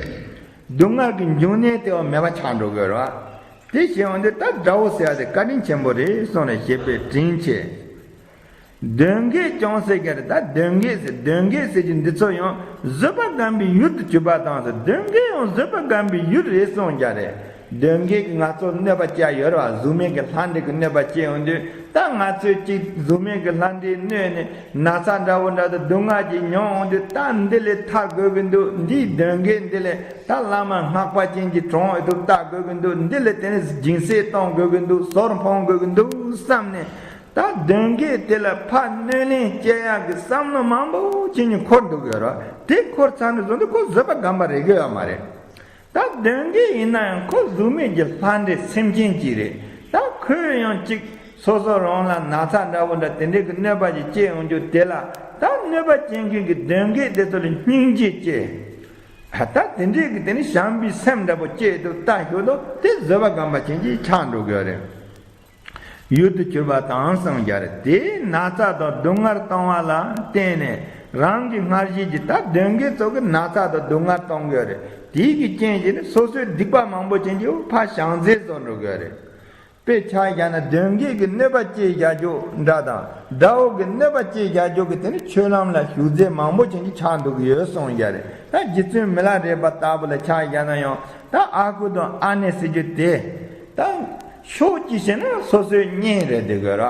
སྡུག་བསྔལ་གྱི་འབྱུང་གནས་དེ་བོ་མེད་པ་ཆགས་འགྲོ་གི་ཡོད་རེད་བ། དེ་བྱས་འོང་དུས་ད་དགྲ་བོ་ཟེར་ཡ་དེ་བཀའ་དྲིན་ཆེན་པོ་རེད་གསུངས་ནས་བཞད་པའི་དྲིན་ཆེ། གདོན་བགེགས་ཀྱང་ཟེར་གྱི་རེད། ད་གདོན་བགེགས་ཟེར་གདོན་བགེགས་ཟེར་གྱི་འདི་ཚོ་ཡང་བཟོད་པ་སྒོམ་པའི་ཡུལ་དུ་གྱུར་པ་དང་ཟེར། གདོན་བགེགས་ཡང་བཟོད་པ་སྒོམ་པའི་ཡུལ་རེད་གསུངས་ཀྱི་རེད། གདོན་བགེགས་ཀྱིས་ང་ཚོར་གནོད་པ་བསྐྱལ་ཡོད་རེད་བ། གཟུགས་མེད་ཀྱི་ལྷ་འདྲེ་གིས་གནོད་པ་བསྐྱལ་འོང་དུས་ད་ང་ཚོས་ཅིག་གཟུགས་མེད་ཀྱི་ལྷ་འདྲེས་གནོད་ནས་ན་ཚ་འདྲ་བོ་འདྲ་དང་སྡུག་བསྔལ་ཅིག་མྱོང་འོང་དུས་ད་འདི་ལས་ཐར་དགོས་ཀྱི་འདུག་འདིའི་གདོན་བགེགས་འདི་ལས་ད་བླ་མ་སྔགས་པ་ཅན་གྱི་གྲོང་འོས་ཐུབ་བལྟ་དགོས་ཀྱི་འདུག་འདི་ལས་དེ་ནས་སྦྱིན་སྲེག་གཏོང་དགོས་ཀྱི་འདུག་ཟོར་འཕོང་དགོས་ཀྱི་འདུག་བསམ་ནས། ད་གདོན་བགེགས་དེ་ལ་ཕར་གནོད་ལན་སྐྱེལ་ཡག་གི་བསམ་བློ་མང་པོ་ཅིག་ཉིད་འཁོར་འདུག་ཡོད་རེད། དེ་འཁོར་ཚར་ནས་བཟུང་སྟེ་ཁོ་བཟོད་པ་སྒོམ་པ་རེག་གི་ཡོད་མ་རེད། ད་གདོན་བགེགས་ཡིན་ན་ཡང་ཁོ་གཟུགས་མེད་ཀྱི་ལྷ་འདྲེ་སེམས་ཅན་ཅིག་རེད། ད་ཁོས་ཡང་ཅིག་སོ་སོ་རང་ལ་ན་ཚ་འདྲ་བོ་འདྲ་དེ་འདྲའི་གི་གནོད་པ་ཅིག་སྐྱེལ་ཡོང་རྒྱུ་དེ་ལ་ད་གནོད་པ་སྐྱེལ་མཁན་གྱི་གདོན་བགེགས་དེ་ཚོ་ལ་སྙིང་རྗེ་སྐྱེ། ད་དེ་འདྲའི་གི་དེ་ནི་བྱམས་པའི་སེམས་འདྲ་པོ་སྐྱེས་འདུག་ལྟ་ཞོག་དོ། དེ་བཟོད་པ་སྒོམ་པ་ཅན་ཅིག་ཆགས་འགྲོ་གི་ཡོད་རེད། ཡུལ་དུ་གྱུར་པ་དང་གསུངས་ཀྱི་རེད། དེས་ན་ཚ་དང་སྡུག་བསྔལ་གཏོང་བ་ལ་བརྟེན་ནས་རང་གི་སྔར་བཞིན་གྱི་ད་གདོན་བགེགས་ཚོ་གི་ན་ཚ་དང་སྡུག་བསྔལ་གཏོང་གི་ཡོད་རེད། དེའི་གི་རྐྱེན་གྱིས་ནི་སོ་སོའི་སྡིག་པ་མང་པོ་ཅན་གྱི་ཕར་བྱང་རྩལ་བཟོ་འགྲོ་གི་ཡོད་རེད། དཔེ་ཆ་བཞག་ན་གདོན་བགེགས་ཀྱི་གནོད་པ་སྐྱེལ་བཞག་རྒྱུ་འདྲ་དང་དགྲ་བོ་གི་གནོད་པ་སྐྱེལ་བཞག་རྒྱུ་གི་དེ་ནི་ཆོས་ལམ་ལ་ཞུགས་རྩལ་མང་པོ་ཅན་གྱི་ཆགས་འདུག་གི་ཡོད་གསུངས་ཀྱི་རེད། ད་རྗེ་བཙུན་མི་ལ་རས་པ་ལྟ་བུ་ལ་ཆ་བཞག་ན་ཡང་ད་ཨ་ཁུ་དང་ཨ་ནེ་ཟེར་རྒྱུ་དེ། ད་ཕྱོགས་གཅིག་བྱས་ན་སོ་སོའི་གཉེན་རེད་འདུག་གི་ར།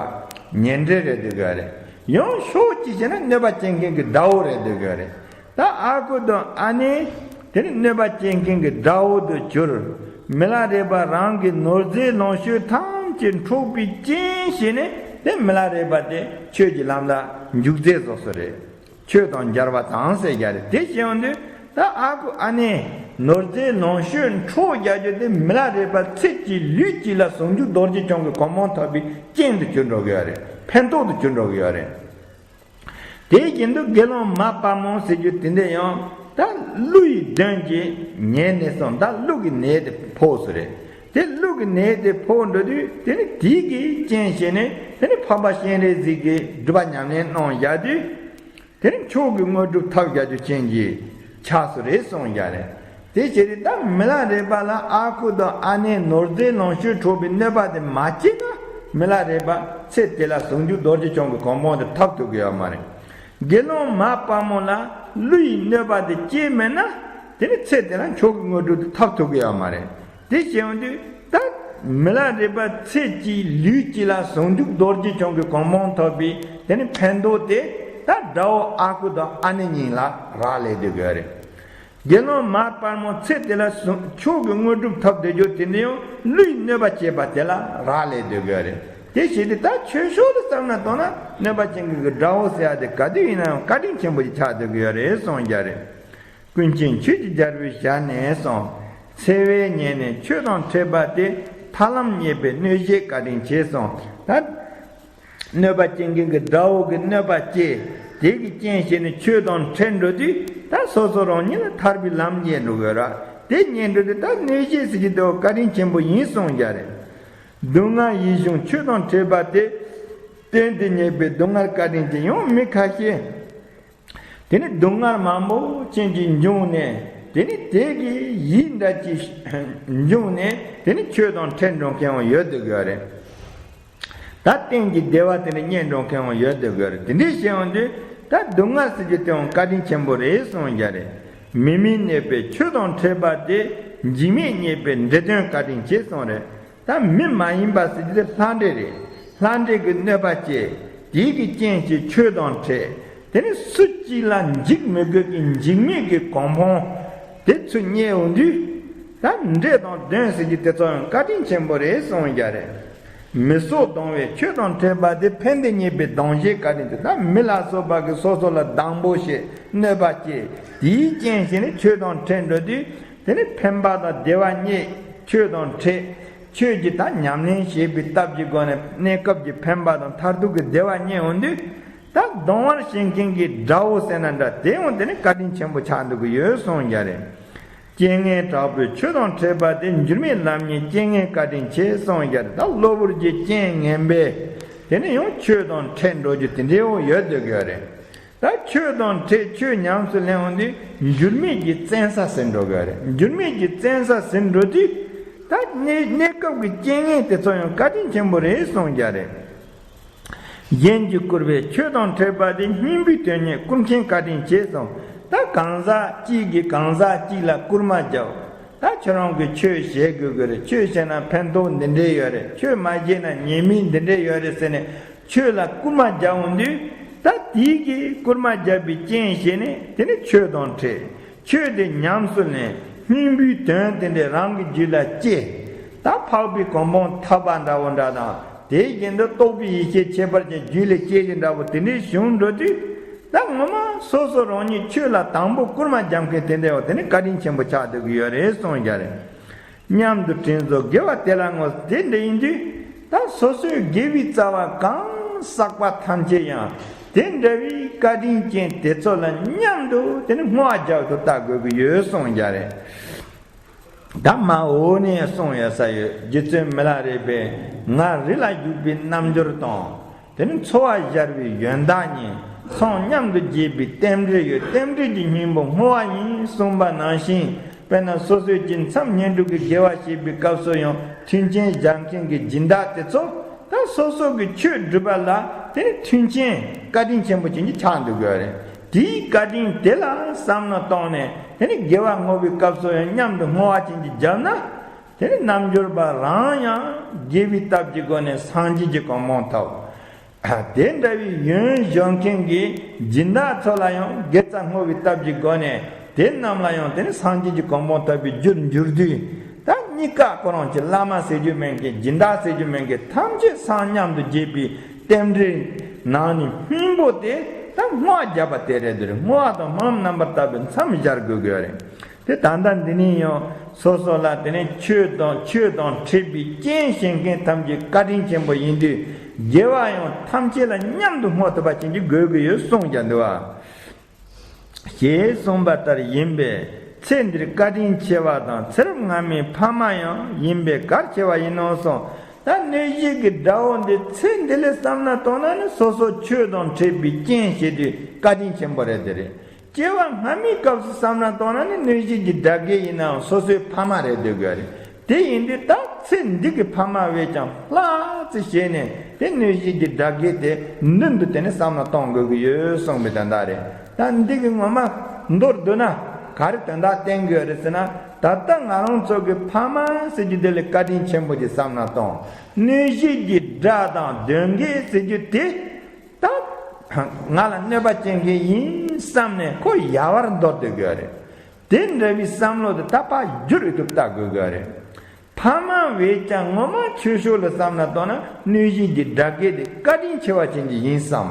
ཉེ་འབྲེལ་རེད་འདུག་གི་རེད། ཡང་ཕྱོགས་གཅིག་བྱས་ན་གནོད་པ་སྐྱེལ་མཁན་གྱི་དགྲ་བོ་རེད་འདུག་གི་རེད། ད་ཨ་ཁུ་དང་ཨ་ནེ་དེ་ནི་གནོད་པ་སྐྱེལ་མཁན་གྱི་དགྲ་བོ་དུ་གྱུར། མི་ལ་རས་པ་རང་གི་ནོར་རྫས་ལོངས་སྤྱོད་ཐམས་ཅད་འཕྲོག་པའི་རྐྱེན་བྱས་ནས་དེ་མི་ལ་རས་པ་དེ་ཆོས་ཀྱི་ལམ་ལ་འཇུག་རྩལ་བཟོ་སྲོལ་རེད། ཆོས་དང་སྦྱར་བ་དང་ཟེར་རྒྱུ་རེད། དེ་བྱས་ཡོང་དུས་ད་ཨ་ཁུ་ཨ་ནེ་ནོར་རྫས་ལོངས་སྤྱོད་འཕྲོག་རྒྱག་རྒྱུ་དེ་མི་ལ་རས་པ་ཚེ་གཅིག་ལུས་གཅིག་ལ་ཟུང་འཇུག་རྡོ་རྗེ་འཆང་གི་གོ་འཕང་ཐོབ་པའི་རྐྱེན་དུ་གྱུར་འགྲོ་གི་ཡོད་རེད། ཕན་ཐོགས་དུ་གྱུར་འགྲོ་གི་ཡོད་རེད། དེ་བཞིན་དུ་དགེ་སློང་མ་དཔའ་མོ་ཟེར་རྒྱུ་དེ་འདྲ་ཡང་ད་ཀླུ་ཡི་གདོན་གྱིས་ཉེན་ནས་སོང་། ད་ཀླུ་གི་ནད་དེ་ཕོག་སོང་རེད། དེ་ཀླུ་གི་ནད་དེ་ཕོག་འགྲོ་དུས་དེ་ནི་དེའི་གི་རྐྱེན་བྱས་ནས་དེ་ནི་འཕགས་པ་སྤྱན་རས་གཟིགས་ཀྱིས་སྒྲུབ་པ་ཉམས་ལེན་གནང་བཞག་དུས། དེ་ནི་མཆོག་གི་དངོས་གྲུབ་ཐོབ་བཞག་རྒྱུ་ཅན་གྱི་ཆགས་སུ་རེད་གསུངས་བཞག་རེད། དེ་བྱས་ཏེ་ད་མི་ལ་རས་པ་ལ་ཨ་ཁུ་དང་ཨ་ནེ་ནོར་རྫས་ལོངས་སྤྱོད་འཕྲོག་པའི་གནོད་པ་དེ་མ་སྐྱེས་ན་མི་ལ་རས་པ་ཚེ་དེ་ལ་ཟུང་འཇུག་རྡོ་རྗེ་འཆང་གི་གོ་འཕང་དེ་ཐོབ་ཐུབ་ཀྱི་ཡོད་མ་རེད། དགེ་སློང་མ་དཔའ་མོ་ལ་ཀླུ་ཡི་གནོད་པ་དེ་སྐྱེས་མེད་ན་དེ་ནི་ཚེ་དེ་ལ་མཆོག་གི་དངོས་གྲུབ་དེ་ཐོབ་ཐུབ་ཀྱི་ཡོད་མ་རེད། དེ་བྱས་ཡོང་དུས་ད་མི་ལ་རས་པ་ཚེ་གཅིག་ལུས་གཅིག་ལ་ཟུང་འཇུག་རྡོ་རྗེ་འཆང་གི་གོ་འཕང་ཐོབ་པའི་དེ་ནི་ཕན་ཐོགས་དེ་ ད་དགྲ་བོ་ཨ་ཁུ་དང་ཨ་ནེ་གཉིས་ལ་རག་ལས་སྡོད་ཀྱི་ཡོད་རེད། དགེ་སློང་མར་པར་མོ་ཚེ་དེ་ལ་ཟུང་མཆོག་གི་དངོས་གྲུབ་ཐོབ་སྡོད་རྒྱུ་དེ་འདྲ་ཡང་ཀླུའི་གནོད་པ་བྱས་པ་དེ་ལ་རག་ལས་སྡོད་ཀྱི་ཡོད་རེད། དེ་བྱས་ཏེ་ད་ཆོས་ཕྱོགས་ལ་བསམ་ན་དང་ན་གནོད་པ་ཅན་གྱི་དགྲ་བོ་ཟེར་ཡ་དེ་ག་དུས་ཡིན་ན་ཡང་བཀའ་དྲིན་ཆེན་པོ་ཞིག་ཆགས་སྡོད་ཀྱི་ཡོད་རེད་གསུངས་རྒྱུ་རེད། ཀུན་མཁྱེན་ཆོས་ཀྱི་རྒྱལ་པོའི་ཞལ་ནས་གསུངས། འཚེ་བའི་ཉེས་ནས་ཆོས་དང་འཕྲད་པ་དེ། ཐར་ལམ་རྙེད་པའི་གནོད་བྱེད་བཀའ་དྲིན་ཆེ་གསུངས། ད་གནོད་པ་སྐྱེལ་མཁན་གྱི་དགྲ་བོ་གི་གནོད་པ་སྐྱེལ། དེ་གི་རྐྱེན་བྱས་ནས་ཆོས་དང་འཕྲད་འགྲོ་དུས་ད་སོ་སོ་རང་ཉིད་ལ་ཐར་པའི་ལམ་རྙེད་འགྲོ་དགོས་ར། དེ་རྙེད་འགྲོ་དུས་ད་གནོད་བྱེད་ཟེར་གྱི་དེ་བཀའ་དྲིན་ཆེན་པོ་ཡིན་གསུངས་རྒྱུ་རེད། སྡུག་བསྔལ་ཡིད་གཞུང་ཆོས་དང་འཕྲད་པ་དེ། བརྟེན་ཏེ་རྙེད་པའི་སྡུག་བསྔལ་བཀའ་དྲིན་ཆེ། ཡང་མི་ཁ་ཤས། དེ་ནི་སྡུག་བསྔལ་མང་པོ་ཅན་གྱི་འབྱུང་གནས། དེ་ནི་དེ་གི་ཡིད་འདྲ་ཅིག་འབྱུང་གནས། དེ་ནི་ཆོས་དང་འཕྲད་འགྲོ་མཁན་ཡང་ཡོད་དེ་དགོས་རེད། ད་རྟེན་གྱི་བདེ་བ་དེ་འདྲ་རྙེད་འགྲོ་མཁན་ཡང་ཡོད་དེ་དགོས་རེད། དེ་འདྲའི་བྱས་ཡོང་དུས་ད་སྡུག་བསྔལ་ཟེར་རྒྱུ་དེ་ཡང་བཀའ་དྲིན་ཆེན་པོ་རེད་གསུངས་རྒྱུ་རེད། མི་མིན་གནས་པའི་ཆོས་དང་འཕྲད་པ་དེ། འཇིགས་མེད་རྙེད་པའི་འདྲེ་གདོན་བཀའ་དྲིན་ཆེ་གསུངས་རེད། ད་མི་མ་ཡིན་པ་ཟེར་རྒྱུ་དེ་ལྷ་འདྲེ་རེད། ལྷ་འདྲེ་གི་གནོད་པ་སྐྱེལ། དེ་གི་རྐྱེན་གྱིས་ཆོས་དང་འཕྲད། དེ་ནི་སུ་གཅིག་ལ་འཇིགས་མི་དགོས་ཀྱི་འཇིགས་མེད་ཀྱི་གོ་འཕང་དེ་ཚུར་རྙེད་འོང་དུས། ད་འདྲེ་དང་གདོན་ཟེར་རྒྱུ་དེ་ཚོ་ཡང་བཀའ་དྲིན་ཆེན་པོ་རེད་གསུངས་རྒྱུ་རེད། མི་སྲོག་གདུང་བའི་ཆོས་དང་འཕྲད་པ་དེ། ཕན་བདེ་རྙེད་པའི་གདུང་བྱའི་བཀའ་དྲིན་ཆེ། ད་མི་ལ་སོགས་པ་གིས་སོ་སོ་ལ་སྡང་པོ་བྱེད། གནོད་པ་སྐྱེལ། དེའི་རྐྱེན་བྱས་ནས་ཆོས་དང་འཕྲད་འགྲོ་དུས། དེ་ནི་ཕན་པ་དང་བདེ་བ་རྙེད། ཆོས་དང་འཕྲད། ཆོས་ཀྱི་ད་ཉམས་ལེན་བྱེད་པའི་སྟབས་ཀྱི་སྒོ་ནས་གནས་སྐབས་ཀྱི་ཕན་པ་དང་མཐར་ཐུག་གི་བདེ་བ་རྙེད་འོང་དུས། ད་གདུང་བར་བྱེད་མཁན་གྱི་དགྲ་བོ་ཟེར་ན་འདྲ། དེ་ཡང་དེ་ནི་བཀའ་དྲིན་ཆེན་པོ་ཆགས་འདུག་གི་ཡོད་གསུངས་རྒྱུ་རེད། རྐྱེན་ངན་དྲག་པོས་ཆོས་དང་འཕྲད་པ་དེ། འགྱུར་མེད་ལམ་ཉིད་རྐྱེན་ངན་བཀའ་དྲིན་ཆེ་གསུངས་རྒྱུ་རེད། ད་གློ་བུར་གྱི་རྐྱེན་ངན་པས་དེ་ནི་ཡང་ཆོས་དང་འཕྲད་འགྲོ་རྒྱུ་དེ་འདྲའི་འོ་ཡོད་འདུག་གི་ཡོད་རེད། ད་ཆོས་དང་འཕྲད། ཆོས་ཉམས་སུ་ལེན་འོང་དུས་འགྱུར་མེད་ཀྱི་བཙན་ས་ཟིན་འགྲོ་གི་རེད། འགྱུར་མེད་ཀྱི་བཙན་ས་ཟིན་འགྲོ་དུས། ད་གནས་གནས་སྐབས་ཀྱི་རྐྱེན་ངན་དེ་ཚོ་ཡང་བཀའ་དྲིན་ཆེན་པོ་རེད་གསུངས་རྒྱུ་རེད། གཞན་གྱིས་བསྐུར་བའི་ཆོས་དང་འཕྲད་པ་དེ། སྙིང་པོའི་དོན་རྙེད་བསྐུར་མཁན་བཀའ་དྲིན་ཆེ་གསུངས། ད་གང་ཟག་གཅིག་གིས་གང་ཟག་གཅིག་ལ་བསྐུར་མ་རྒྱབ། ད་ཁྱོད་རང་གིས་ཆོས་བྱེད་དགོས་ཀྱི་རེད། ཆོས་བྱས་ན་ཕན་ཐོགས་འདི་འདྲས་ཡོད་རེད། ཆོས་མ་བྱས་ན་ཉེས་དམིགས་འདི་འདྲས་ཡོད་རེད་ཟེར་ནས། ཆོས་ལ་བསྐུལ་མ་རྒྱག་འོང་དུས། ད་དེའི་གི་བསྐུལ་མ་རྒྱག་པའི་རྐྱེན་བྱས་ནས་དེ་ནི་ཆོས་དང་འཕྲད། ཆོས་དེ་ཉམས་སུ་ལེན། སྙིང་པོའི་དོན་དེ་འདྲས་རང་གི་རྒྱུད་ལ་སྐྱེ། ད་འཕགས་པའི་གོ་འཕང་ཐོབ་པ་འདྲ་བོ་འདྲ་དང་། དེའི་རྐྱེན་དུ་རྟོགས་པའི་ཡེ་ཤེས་ཁྱད་པར་ཅན་རྒྱུད་ལ་སྐྱེ་རྒྱུ་འདྲ་བོ་དེ་འདྲས་བྱུང་འགྲོ་དུས། ད་ངོ་མ་སོ་སོ་རང་ཉིད་ཆོས་ལ་དང་པོ་བསྐུལ་མ་རྒྱག་མཁན་དེ་འདྲས་བ་དེ་ནི་བཀའ་དྲིན་ཆེན་པོ་ཆགས་སྡོད་ཀྱི་ཡོད་རེད་གསུངས་རྒྱུ་རེད། མཉམ་དུ་དྲིན་གཟོ་དགེ་བ་དེ་ལ་བསྔོ། དེ་འདྲ་ཡིན་དུས་ད་སོ་སོའི་དགེ་བའི་རྩ་བ་གང་བསགས་པ་ཐམས་ཅད་ཡང་དེ་འདྲ་བའི་བཀའ་དྲིན་ཅན་དེ་ཚོ་ལ་མཉམ་དུ་དེ་ནི་བསྔོ་བ་རྒྱག་ཏུ་བལྟ་དགོས་ཀྱི་ཡོད་གསུངས་རྒྱུ་རེད། ད་མ་འོ་ནས་གསུངས་ཡོད་ས་ཡོད། རྗེ་བཙུན་མི་ལ་རས་པས། ང་རི་ལ་བརྒྱུགས་པའི་རྣལ་འབྱོར་དང་། དེ་ནི་འཚོ་བ་བཞར་བའི་ཡོན་བདག་ཉིད། ཚང་མཉམ་དུ་རྒྱས་པའི་རྟེན་འབྲེལ་ཡོད། རྟེན་འབྲེལ་གྱི་སྙིང་པོ་བསྔོ་བ་ཡིན་གསུངས་པ་ནང་བཞིན། དཔེར་ན་སོ་སོའི་ཀྱི་མཚམས་བསྙེན་སྒྲུབ་ཀྱི་དགེ་བ་བྱེད་པའི་སྐབས་སུ་ཡང་མཐུན་རྐྱེན་སྦྱར་མཁན་གྱི་སྦྱིན་བདག་དེ་ཚོ་ད་སོ་སོ་གི་ཆོས་སྒྲུབ་པ་ལ་དེ་ནི་མཐུན་རྐྱེན་བཀའ་དྲིན་ཆེན་པོ་ཅན་གྱི་ཆགས་འདུག་དགོས་རེད། དེའི་བཀའ་དྲིན་དེ་ལ་བསམ་མནོ་བཏང་ནས་དེ་ནི་དགེ་བ་བསྔོ་བའི་སྐབས་སུ་ཡང་མཉམ་དུ་བསྔོ་བ་ཅན་གྱི་བརྒྱབ་ན། དེ་ནི་རྣལ་འབྱོར་པ་རང་ཡང་དགེ་བའི་སྟོབས་ཀྱི་སྒོ་ནས་སངས་རྒྱས་ཀྱི་གོ་འཕང་ཐོབ། དེ་འདྲ་བའི་ཡོན་སྦྱོང་མཁན་གྱི་སྦྱིན་བདག་ཚོ་ལ་ཡང་དགེ་རྩ་བསྔོ་བའི་སྟོབས་ཀྱི་སྒོ་ནས་དེ་རྣམས་ལ་ཡང་དེ་ནི་སངས་རྒྱས་ཀྱི་གོ་འཕང་ཐོབ་པའི་རྒྱུར་འགྱུར་དུས། ད་གཉིས་ཀ་ཁོ་རང་གི་བླ་མ་ཟེར་རྒྱུ་མེད་མཁན། སྦྱིན་བདག་ཟེར་རྒྱུ་མེད་མཁན། ཐམས་ཅད་ཚང་མཉམ་དུ་རྒྱས་པའི་རྟེན་འབྲེལ་ནང་ནས་སྙིང་པོ་དེ་ད་བསྔོ་བ་བརྒྱབ་པ་དེ་རེད་འདུག་བསྔོ་བ་དང་སྨོན་ལམ་རྣམ་པར་དག་པའི་མཚམས་སྦྱར་དགོས་ཀྱི་ཡོད་རེད། དེ་ད་ལྟ་འདི་ནས་ཡང་སོ་སོ་ལ་དེ་ནས་ཆོས་དང་ཆོས་དང་འཕྲད་པའི་རྐྱེན་བྱེད་མཁན་ཐམས་ཅད་བཀའ་དྲིན་ཆེན་པོ་ཡིན་དུས། དགེ་བ་ཡང་ཐམས་ཅད་ལ་མཉམ་དུ་བསྔོ་ཐུབ་པ་ཅན་གྱི་དགོས་ཀྱི་ཡོད་གསུངས་ཀྱང་འདུག་བ། ཞེས་གསུངས་པ་ལྟར་ཡིན་པས། ཚེ་འདིར་བཀའ་དྲིན་ཆེ་བ་དང་། ཚེ་རབས་སྔ་མའི་ཕ་མ་ཡང་ཡིན་པས་གལ་ཆེ་བ་ཡིན་ནོ་གསུངས། ད་གནོད་བྱེད་ཀྱི་དགྲ་བོ་འདི་ཚེ་འདི་ལས་བསམ་ན་དང་ན་ནི་སོ་སོ་ཆོས་དང་འཕྲད་པའི་རྐྱེན་བྱེད་དུས་བཀའ་དྲིན་ཆེན་པོ་རེད། དེ་རེད། སྐྱེ་བ་སྔ་མའི་སྐབས་སུ་བསམ་ན་དང་ན་ནི་གནོད་བྱེད་ཀྱི་དགྲ་བགེགས་ཡིན་ནའང་སོ་སོའི་ཕ་མ་རེད་འདོད་དགོས་རེད། དེ་ཡིན་དུས་ད་ཚེ་འདི་གི་ཕ་མ་བས་ཀྱང་ལྷག་ཙི་བྱས་ནས་དེ་གནོད་བྱེད་ཀྱི་དགྲ་བགེགས་དེ་མདུན་དུ་དེ་ནི་བསམ་བློ་གཏོང་དགོས་ཀྱི་ཡོད་གསུངས་པའི་དོན་དག་རེད། ད་འདི་གི་ངོ་མ་མདོར་བསྡུ་ན་ག་རེ་དོན་དག་བསྟན་དགོས་རེད་ཟེར་ན། ད་ལྟ་ང་རང་ཚོ་གི་ཕ་མ་ཟེར་རྒྱུ་དེ་ལ་བཀའ་དྲིན་ཆེན་པོ་ཅིག་བསམ་བློ་གཏོང་། གནོད་བྱེད་ཀྱི་དགྲ་དང་གདོན་བགེགས་ཟེར་རྒྱུ་དེ། ད་ ང་ལ་གནོད་པ་བྱེད་མཁན་ཡིན་བསམ་ནས་ཁོ་ཡལ་བར་འདོར་སྡོད་དགོས་རེད། དེ་འདྲ་བའི་བསམ་བློ་དེ་ད་ཕར་བསྒྱུར་ཐུབ་ལྟ་དགོས་དགོས་རེད། ཕ་མ་བས་ཀྱང་ངོ་མ་ཆོས་ཕྱོགས་ལ་བསམ་ན་མདོར་ན་གནོད་བྱེད་ཀྱི་དགྲ་བགེགས་དེ་བཀའ་དྲིན་ཆེ་བ་ཅན་གྱི་ཡིན་བསམ།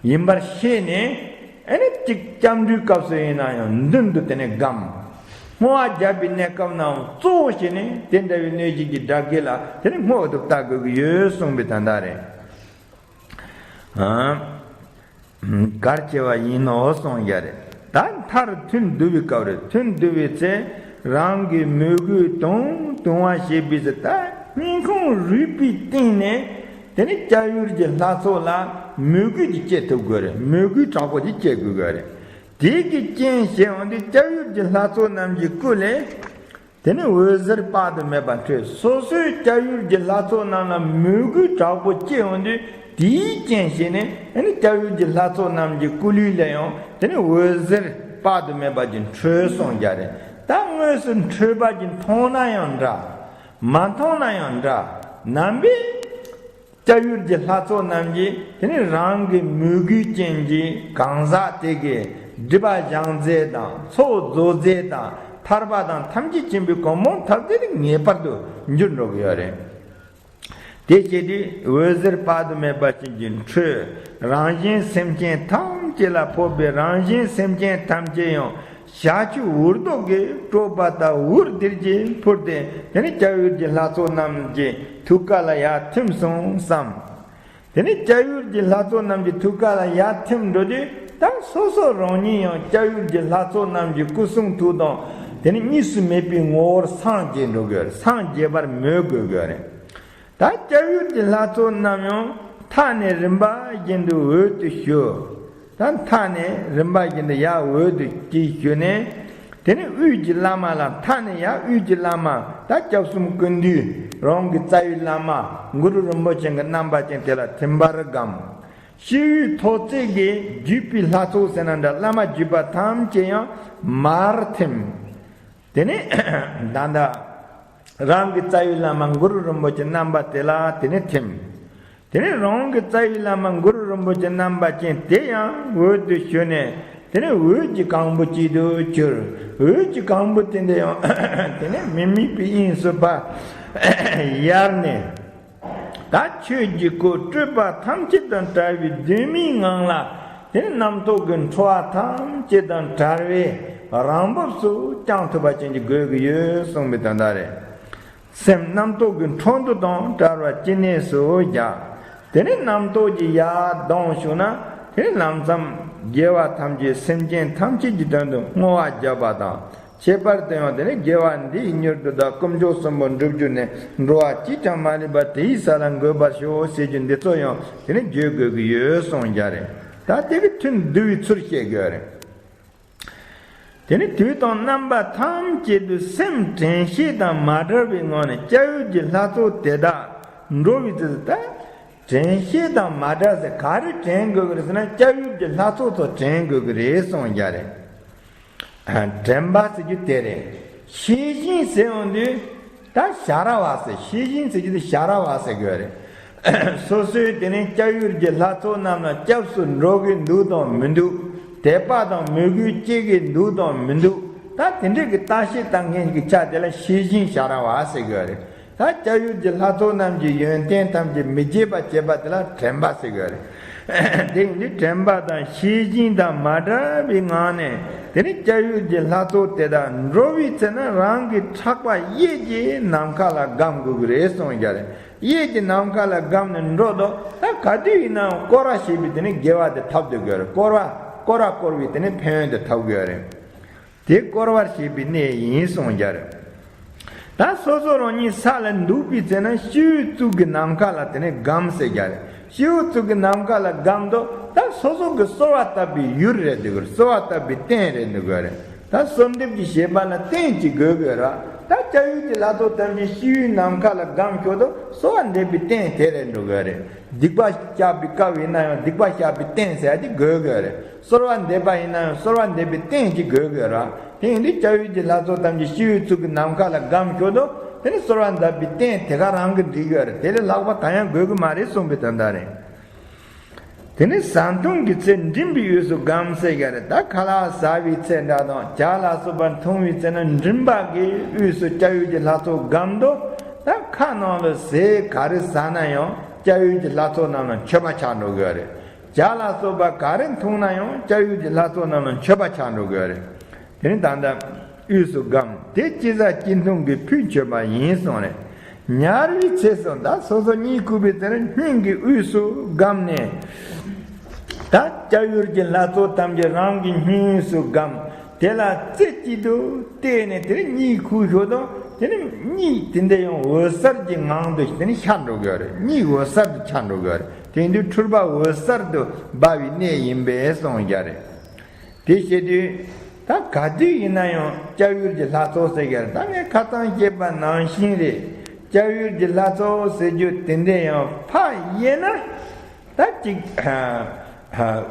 ཡིན་པར་ཤེས་ནས་ཨ་ནི་གཅིག་སྐྱབས་འགྲོའི་སྐབས་སུ་ཡིན་ན་ཡང་མདུན་དུ་དེ་ནས་བསྒམ། བསྔོ་བ་རྒྱབ་པའི་གནས་སྐབས་ནའང་གཙོ་བོ་བྱས་ནས་དེ་འདྲ་བའི་གནོད་བྱེད་ཀྱི་དགྲ་བགེགས་ལ་དེ་ནས་བསྔོ་ཐུབ་ལྟ་དགོས་ཀྱི་ཡོད་གསུངས་པའི་དོན་དག་རེད། གལ་ཆེ་བ་ཡིན་ནོ་གསུངས་ཡ་རེད། ད་མཐར་ཐུན་བསྡུ་བའི་སྐབས་རེད། ཐུན་བསྡུ་བའི་ཚེ་རང་གི་མོས་གུས་དང་དུང་བ་ཞེས་པའི་ཚེ་ད་སྙིང་ཁུང་རུས་པའི་གཏིང་ནས་དེ་ནི་སྐྱབས་ཡུལ་གྱི་ལྷ་ཚོགས་ལ་མོས་གུས་ཀྱིས་བསྐྱེད་ཐུབ་དགོས་རེད། མོས་གུས་དྲག་པོ་ཅིག་བསྐྱེད་དགོས་དགོས་རེད། དེ་གི་རྐྱེན་བྱས་འོང་དུས་སྐྱབས་ཡུལ་གྱི་ལྷ་ཚོགས་རྣམས་ཀྱི་སྐུ་ལས་དེ་ནི་འོད་ཟེར་དཔག་ཏུ་མེད་པ་འཕྲོས། སོ་སོའི་སྐྱབས་ཡུལ་གྱི་ལྷ་ཚོགས་རྣམས་ལ་མོས་གུས་དྲག་པོ་སྐྱེས་འོང་དུས་དེའི་རྐྱེན་བྱས་ནས་དེ་ནི་སྐྱབས་ཡུལ་གྱི་ལྷ་ཚོགས་རྣམས་ཀྱི་སྐུ་ལུས་ལ་ཡང་དེ་ནི་འོད་ཟེར་དཔག་ཏུ་མེད་པ་ཅིག་འཕྲོས་གསུངས་ཀྱི་རེད། ད་དངོས་སུ་འཕྲོས་པ་ཅིག་མཐོང་ན་ཡང་འདྲ། མ་མཐོང་ན་ཡང་འདྲ། ནམ་པའི་སྐྱབས་ཡུལ་གྱི་ལྷ་ཚོགས་རྣམས་ཀྱིས་དེ་ནི་རང་གི་མོས་གུས་ཅན་གྱི་གང་ཟག་དེ་གའི་སྒྲིབ་པ་སྦྱང་རྩལ་དང་ཚོགས་རྫོགས་རྩལ་དང་ཐར་པ་དང་ཐམས་ཅད་མཁྱེན་པའི་གོ་འཕང་ཐོབ་རྩལ་དེ་ངེས་པར་དུ་འགྱུར་འགྲོ་གི་ཡོད་རེད། དེ་བྱེད་དུས་འོད་ཟེར་དཔག་ཏུ་མེད་པ་ཅན་གྱི་འཕྲོས། རང་གཞན་སེམས་ཅན་ཐམས་ཅད་ལ་ཕོག་པའི་རང་གཞན་སེམས་ཅན་ཐམས་ཅད་ཡང་ཞག་ཆུ་འུར་རྡོ་གིས་དཀྲོགས་པ་ལྟར་འུར་དིར་གྱིས་འཕུར་ཏེ་དེ་ནི་སྐྱབས་ཡུལ་གྱི་ལྷ་ཚོགས་རྣམས་ཀྱི་ཐུགས་ཀ་ལ་ཡར་ཐིམ་སོང་བསམ། དེ་ནི་སྐྱབས་ཡུལ་གྱི་ལྷ་ཚོགས་རྣམས་ཀྱི་ཐུགས་ཀ་ལ་ཡར་ཐིམ་འགྲོ་དུས་ད་སོ་སོ་རང་ཉིད་ཡང་སྐྱབས་ཡུལ་གྱི་ལྷ་ཚོགས་རྣམས་ཀྱི་སྐུ་གསུང་ཐུགས་དང་དེ་ནི་གཉིས་སུ་མེད་པའི་ངོ་བོར་སངས་རྒྱས་འགྲོ་དགོས་རེད། སངས་རྒྱས་པར་མོས་དགོས་དགོས་རེད། ད་སྐྱབས་ཡུལ་གྱི་ལྷ་ཚོགས་རྣམས་ཡང་མཐའ་ནས་རིམ་པ་བཞིན་དུ་འོད་དུ་ཞུ། ད་མཐའ་ནས་རིམ་པ་བཞིན་དུ་ཡར་འོད་དུ་ཅིག་ཞུ་ནས། དེ་ནས་དབུས་ཀྱི་བླ་མ་ལ་མཐའ་ནས་ཡར་དབུས་ཀྱི་བླ་མ་ད་སྐྱབས་གསུམ་ཀུན་འདུས་རང་གི་རྩ་བའི་བླ་མ་གུ་རུ་རིན་པོ་ཆེ་གི་རྣམ་པ་ཅན་དེ་ལ་ཐིམ་པར་བསྒོམ། སྤྱི་བོའི་ཐོག་བརྩེགས་ཀྱི་བརྒྱུད་པའི་ལྷ་ཚོགས་ཟེར་ན་འདྲ། བླ་མ་བརྒྱུད་པ་ཐམས་ཅད་ཡང་མར་ཐིམ། དེ་ནས་ད་ལྟ་རང་གི་རྩ་བའི་བླ་མ་གུ་རུ་རིན་པོ་ཆེ་རྣམ་པ་དེ་ལ་དེ་ནས་ཐིམ། དེ་ནས་རང་གི་རྩ་བའི་བླ་མ་གུ་རུ་རིན་པོ་ཆེ་རྣམ་པ་ཅན་དེ་ཡང་འོད་དུ་ཞུ་ནས། དེ་ནས་འོད་ཀྱི་གང་བུ་གཅིག་ཏུ་གྱུར། འོད་ཀྱི་གང་བུ་དེ་འདི་ཡང་དེ་ནས་མི་དམིགས་པའི་དབྱིངས་སུ་ཕར་ཡར་ནས། ད་ཆོས་ཀྱི་སྐུ་སྤྲུལ་པ་ཐམས་ཅད་དང་བྲལ་བའི་གདོད་མའི་ངང་ལ་དེ་ནས་རྣམ་རྟོག་གི་འཁྲུལ་བ་ཐམས་ཅད་དང་བྲལ་བའི་རང་བབས་སུ་བསྐྱང་ཐུབ་པ་ཅན་གྱི་དགོས་ཀྱི་ཡོད་གསུངས་པའི་དོན་དག་རེད། སེམས་རྣམ་རྟོག་གི་འཕྲོ་འདུ་དང་བྲལ་བ་ཅི་གནས་སུ་བཞག། དེ་ནས་རྣམ་རྟོག་གི་ཡར་ལྡང་བྱུང་ན་དེ་ནས་ལམ་སེམས་དགེ་བ་ཐམས་ཅད་སེམས་ཅན་ཐམས་ཅད་ཀྱི་དོན་དུ་བསྔོ་བ་བརྒྱབ་པ་དང་། ཁྱད་པར་དུ་ཡང་དེ་ནི་དགེ་བ་འདིས་མྱུར་དུ་བདག་དཀོན་མཆོག་གསུམ་པོ་འགྲུབ་གྱུར་ནས་འགྲོ་བ་གཅིག་ཀྱང་མ་ལུས་པ་དེ་ཡི་ས་ལ་འགོད་པར་ཤོག་ཟེར་རྒྱུ་འདི་ཚོ་ཡང་དེ་ནི་བརྗོད་དགོས་ཀྱི་ཡོད་གསུངས་ཀྱི་རེད། ད་དེ་གི་ཐུན་བསྡུ་བའི་ཚུལ་བཤད་དགོས་རེད། དེ་ནི་དུས་དང་རྣམ་པ་ཐམས་ཅད་དུ་སེམས་དྲན་ཤེས་དང་མ་བྲལ་བའི་ངང་ནས་སྐྱབས་ཡུལ་གྱི་ལྷ་ཚོགས་དེ་དག་འགྲོ་བའི་ཚུལ་ད། དྲན་ཤེས་དང་མ་བྲལ་ཟེར་ག་རེ་དྲན་དགོས་ཀྱི་རེད་ཟེར་ན་སྐྱབས་ཡུལ་གྱི་ལྷ་ཚོགས་ཚོ་དྲན་དགོས་ཀྱི་རེད་གསུངས་ཀྱི་རེད། དྲན་པ་ཟེར་རྒྱུ་དེ་རེད། ཤེས་བཞིན་ཟེར་ཡོང་དུས་ད་བྱ་ར་བ་ཟེར། ཤེས་བཞིན་ཟེར་རྒྱུ་དེ་བྱ་ར་བ་ཟེར་དགོས་རེད། སོ་སོའི་དེ་ནས་སྐྱབས་ཡུལ་གྱི་ལྷ་ཚོགས་རྣམས་ལ་སྐྱབས་སུ་འགྲོ་གི་འདུག་དང་མི་འདུག་དད་པ་དང་མོས་གུས་སྐྱེ་གི་འདུག་དང་མི་འདུག་ད་དེ་འདྲས་ཀྱི་བརྟག་དཔྱད་བཏང་མཁན་གྱི་ཆ་དེ་ལ་ཤེས་བཞིན་བྱ་ར་བ་ཟེར་དགོས་རེད། ད་སྐྱབས་ཡུལ་གྱི་ལྷ་ཚོགས་རྣམས་ཀྱི་ཡོན་ཏན་ཐམས་ཅད་མི་བརྗེད་པ་བྱེད་པ་དེ་ལ་དྲན་པ་ཟེར་དགོས་རེད། དེ་ཡིན་དུས་དྲན་པ་དང་ཤེས་བཞིན་དང་མ་བྲལ་བའི་ངང་ནས་དེ་ནི་སྐྱབས་ཡུལ་གྱི་ལྷ་ཚོགས་དེ་དག་འགྲོ་བའི་ཚེ་ན་རང་གི་ཕྲག་པ་གཡས་ཀྱི་ནམ་མཁའ་ལ་བསྒོམ་དགོས་ཀྱི་རེད་གསུངས་ཀྱི་རེད། གཡས་ཀྱི་ནམ་མཁའ་ལ་བསྒོམས་ནས་འགྲོ་དོ། ད་ག་དུས་ཡིན་ནའང་བསྐོར་བ་ཞེས་པའི་དེ་ནི་དགེ་བ་དེ་ཐོབ་སྡོད་དགོས་རེད། བསྐོར་བ་བསྐོར་བ་བསྐོར་བའི་དེ་ནི་ཕན་ཡོན་དེ་ཐོབ་དགོས་རེད། དེ་བསྐོར་བར་བྱེད་པའི་གནས་ཡིན་གསུངས་ཀྱི་རེད། ད་སོ་སོ་རང་ཉིད་ས་ལ་འདུག་པའི་ཚེ་ན་སྤྱི་བོའི་གཙུག་གི་ནམ་མཁའ་ལ་དེ་ནས་བསྒོམ་ཟེར་ཀྱི་རེད། སྤྱི་བོའི་གཙུག་གི་ནམ་མཁའ་ལ་བསྒོམ་དོ། ད་སོ་སོ་གི་གསོལ་བ་བཏབ་པའི་ཡུལ་རེད་འདུག་གི་རེད། གསོལ་བ་བཏབ་པའི་རྟེན་རེད་འདུག་གི་རེད། ད་གསོལ་འདེབས་ཀྱི་བྱེད་པ་ལ་རྟེན་གཅིག་དགོས་དགོས་ར། ད་སྐྱབས་ཡུལ་གྱི་ལྷ་ཚོགས་ཐམས་ཅད་སྤྱི་བོའི་ནམ་མཁའ་ལ་བསྒོམ་ཞོར་དུ་གསོལ་བ་འདེབས་པའི་རྟེན་དེ་རེད་འདུག་གི་རེད། སྡིག་པ་བཤགས་པའི་སྐབས་ཡིན་ན་ཡང་སྡིག་པ་བཤགས་པའི་རྟེན་ཟེར་ཡ་དེ་དགོས་དགོས་རེད། གསོལ་བ་འདེབས་པ་ཡིན་ན་ཡང་གསོལ་བ་འདེབས་པའི་རྟེན་གཅིག་དགོས་དགོས་ར། དེ་ཡིན་དུས་སྐྱབས་ཡུལ་གྱི་ལྷ་ཚོགས་ཐམས་ཅད་སྤྱི་བོའི་གཙུག་གི་ནམ་མཁའ་ལ་བསྒོམ་ཞོར་དུ་དེ་ནི་གསོལ་བ་འདེབས་པའི་རྟེན་དེ་ག་རང་གིས་འགྲིག་གི་རེད། དེ་ལས་ལྷག་པ་གང་ཡང་དགོས་ཀྱི་མ་རེད་གསུངས་པའི་དོན་དག་རེད། དེ་ནས་བཟའ་འཐུང་གི་ཚེ་མགྲིན་པའི་དབུས་སུ་སྒམ་ཟེར་གྱི་རེད། ད་ཁ་ལག་ཟ་བའི་ཚེ་འདྲ་དང་ཇ་ལ་སོགས་པ་འཐུང་བའི་ཚེ་ན་མགྲིན་པ་གི་དབུས་སུ་སྐྱབས་ཡུལ་གྱི་ལྷ་ཚོགས་སྒམ་དུ། ད་ཁ་ནང་ལ་ཟས་ག་རེ་ཟ་ན་ཡང་སྐྱབས་ཡུལ་གྱི་ལྷ་ཚོགས་རྣམས་ལ་མཆོད་པ་ཆགས་འགྲོ་གི་རེད། ཇ་ལ་སོགས་པ་ག་རེ་འཐུང་ན་ཡང་སྐྱབས་ཡུལ་གྱི་ལྷ་ཚོགས་རྣམས་ལ་མཆོད་པ་ཆགས་འགྲོ་གི་རེད། དེ་ནི་ད་ལྟ་དབུས་སུ་སྒམ་དེ་ཅི་ཟ་ཅི་འཐུང་གི་ཕུད་མཆོད་པ་ཡིན་གསུངས་རེད། ཉལ་བའི་ཚེ་སུ་ད་སོ་སོ་གཉིད་ཁུག་པའི་ཚེ་ན་སྙིང་གི་དབུས་སུ་སྒམ་ནས། ད་སྐྱབས་ཡུལ་གྱི་ལྷ་ཚོགས་ཐམས་ཅད་རང་གི་སྙིང་དབུས་སུ་སྒམ། དེ་ལ་རྩེ་གཅིག་ཏུ་བལྟས་ནས་དེ་ནི་གཉིད་ཁུག་ཞོར་དུ་དེ་ནི་གཉིད་དེ་འདྲ་ཡང་འོད་གསལ་གྱི་ངང་དུ་དེ་ནི་ཤར་འགྲོ་གི་ཡོད་རེད། གཉིད་འོད་གསལ་དུ་ཤར་འགྲོ་གི་ཡོད་རེད། དེ་དུས་འཁྲུལ་པ་འོད་གསལ་དུ་སྦ་བའི་གནས་ཡིན་པས་གསུངས་ཀྱི་རེད། དེ་བྱེད་དུས་ད་ག་དུས་ཡིན་ན་ཡང་སྐྱབས་ཡུལ་གྱི་ལྷ་ཚོགས་ཟེར་གྱི་རེད། ད་ངས་ཁ་སང་བཤད་པ་ནང་བཞིན་རེད། སྐྱབས་ཡུལ་གྱི་ལྷ་ཚོགས་ཟེར་རྒྱུ་དེ་འདྲ་ཡང་ཕ་ཡིན་ན། ད་ཅིག་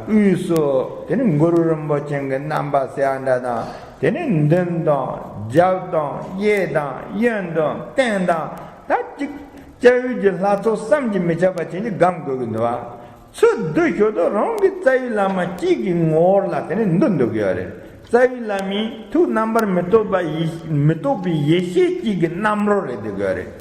དབུས་སུ་དེ་ནི་གུ་རུ་རིན་པོ་ཆེ་གི་རྣམ་པ་ཟེར་ཡ་འདྲ་དང་། དེ་ནི་མདུན་དང་རྒྱབ་དང་གཡས་དང་གཡོན་དང་སྟེང་དང་། ད་ཅིག་སྐྱབས་ཡུལ་གྱི་ལྷ་ཚོགས་བསམ་གྱིས་མི་ཁྱབ་པ་བྱས་ནས་སྒོམ་དགོས་ཀྱི་འདུག་བ། ཚུར་བསྡུ་ཞོར་དུ་རང་གི་རྩ་བའི་བླ་མ་གཅིག་གི་ངོ་བོ་ལ་དེ་ནི་འདུ་འདུག་གི་ཡོད་རེད། རྩ་བའི་བླ་མའི་ཐུགས་རྣམ་པར་མི་རྟོག་པ་ཡེ་མི་རྟོག་པའི་ཡེ་ཤེས་གཅིག་གི་རྣམ་རོལ་རེད་འདུག་གི་ཡོད་རེད།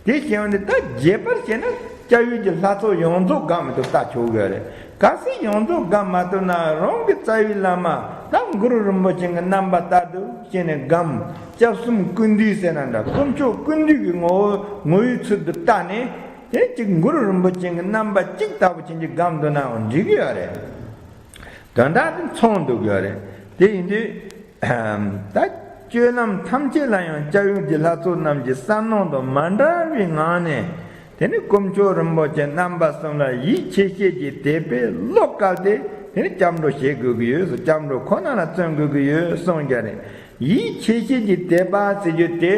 དེ་བྱས་ཡོང་དུས་ད་རྒྱས་པར་བཤད་ན་སྐྱབས་ཡུལ་གྱི་ལྷ་ཚོགས་ཡོངས་རྫོགས་སྒོམ་མི་ཐུབ་ལྟ་ཆོག་གི་རེད། གལ་སྲིད་ཡོངས་རྫོགས་སྒོམ་མ་ཐུབ་ན་རང་གི་རྩ་བའི་བླ་མ་ད་གུ་རུ་རིན་པོ་ཆེ་གི་རྣམ་པ་ལྟར་དུ་བྱས་ནས་སྒོམ། སྐྱབས་གསུམ་ཀུན་འདུས་ཟེར་ན་འདྲ། དཀོན་མཆོག་ཀུན་འདུས་ཀྱི་ངོ་བོ་ངོ་བོའི་ཚུལ་དུ་བལྟས་ནས་དེ་གཅིག་གུ་རུ་རིན་པོ་ཆེ་གི་རྣམ་པ་གཅིག་ལྟ་བུ་བྱས་ཀྱི་སྒོམ་འདུག་ནའང་འགྲིག་གི་ཡོད་རེད། དོན་དག་དེ་མཚུངས་འདུག་གི་ཡོད་རེད། དེ་ཡིན་དུས། ད་སྤྱོད་ལམ་ཐམས་ཅད་ལ་ཡང་སྐྱབས་ཡུལ་གྱི་ལྷ་ཚོགས་རྣམས་ཀྱི་བསམ་མནོ་དང་མ་འདྲ་བའི་ངང་ནས། དེ་ནི་དཀོན་མཆོག་རིན་པོ་ཆེ་རྣམ་པ་གསུམ་ལ་ཡིད་ཆེས་བྱེད་ཀྱི་དད་པས་བློ་བཀལ་ཏེ་དེ་ནི་སྐྱབས་འགྲོ་བྱེད་དགོས་ཀྱི་ཡོད། སྐྱབས་འགྲོ་ཁོ་ན་ལ་བརྩོན་དགོས་ཀྱི་ཡོད་གསུངས་ཀྱི་རེད། ཡིད་ཆེས་བྱེད་ཀྱི་དད་པ་ཟེར་རྒྱུ་དེ།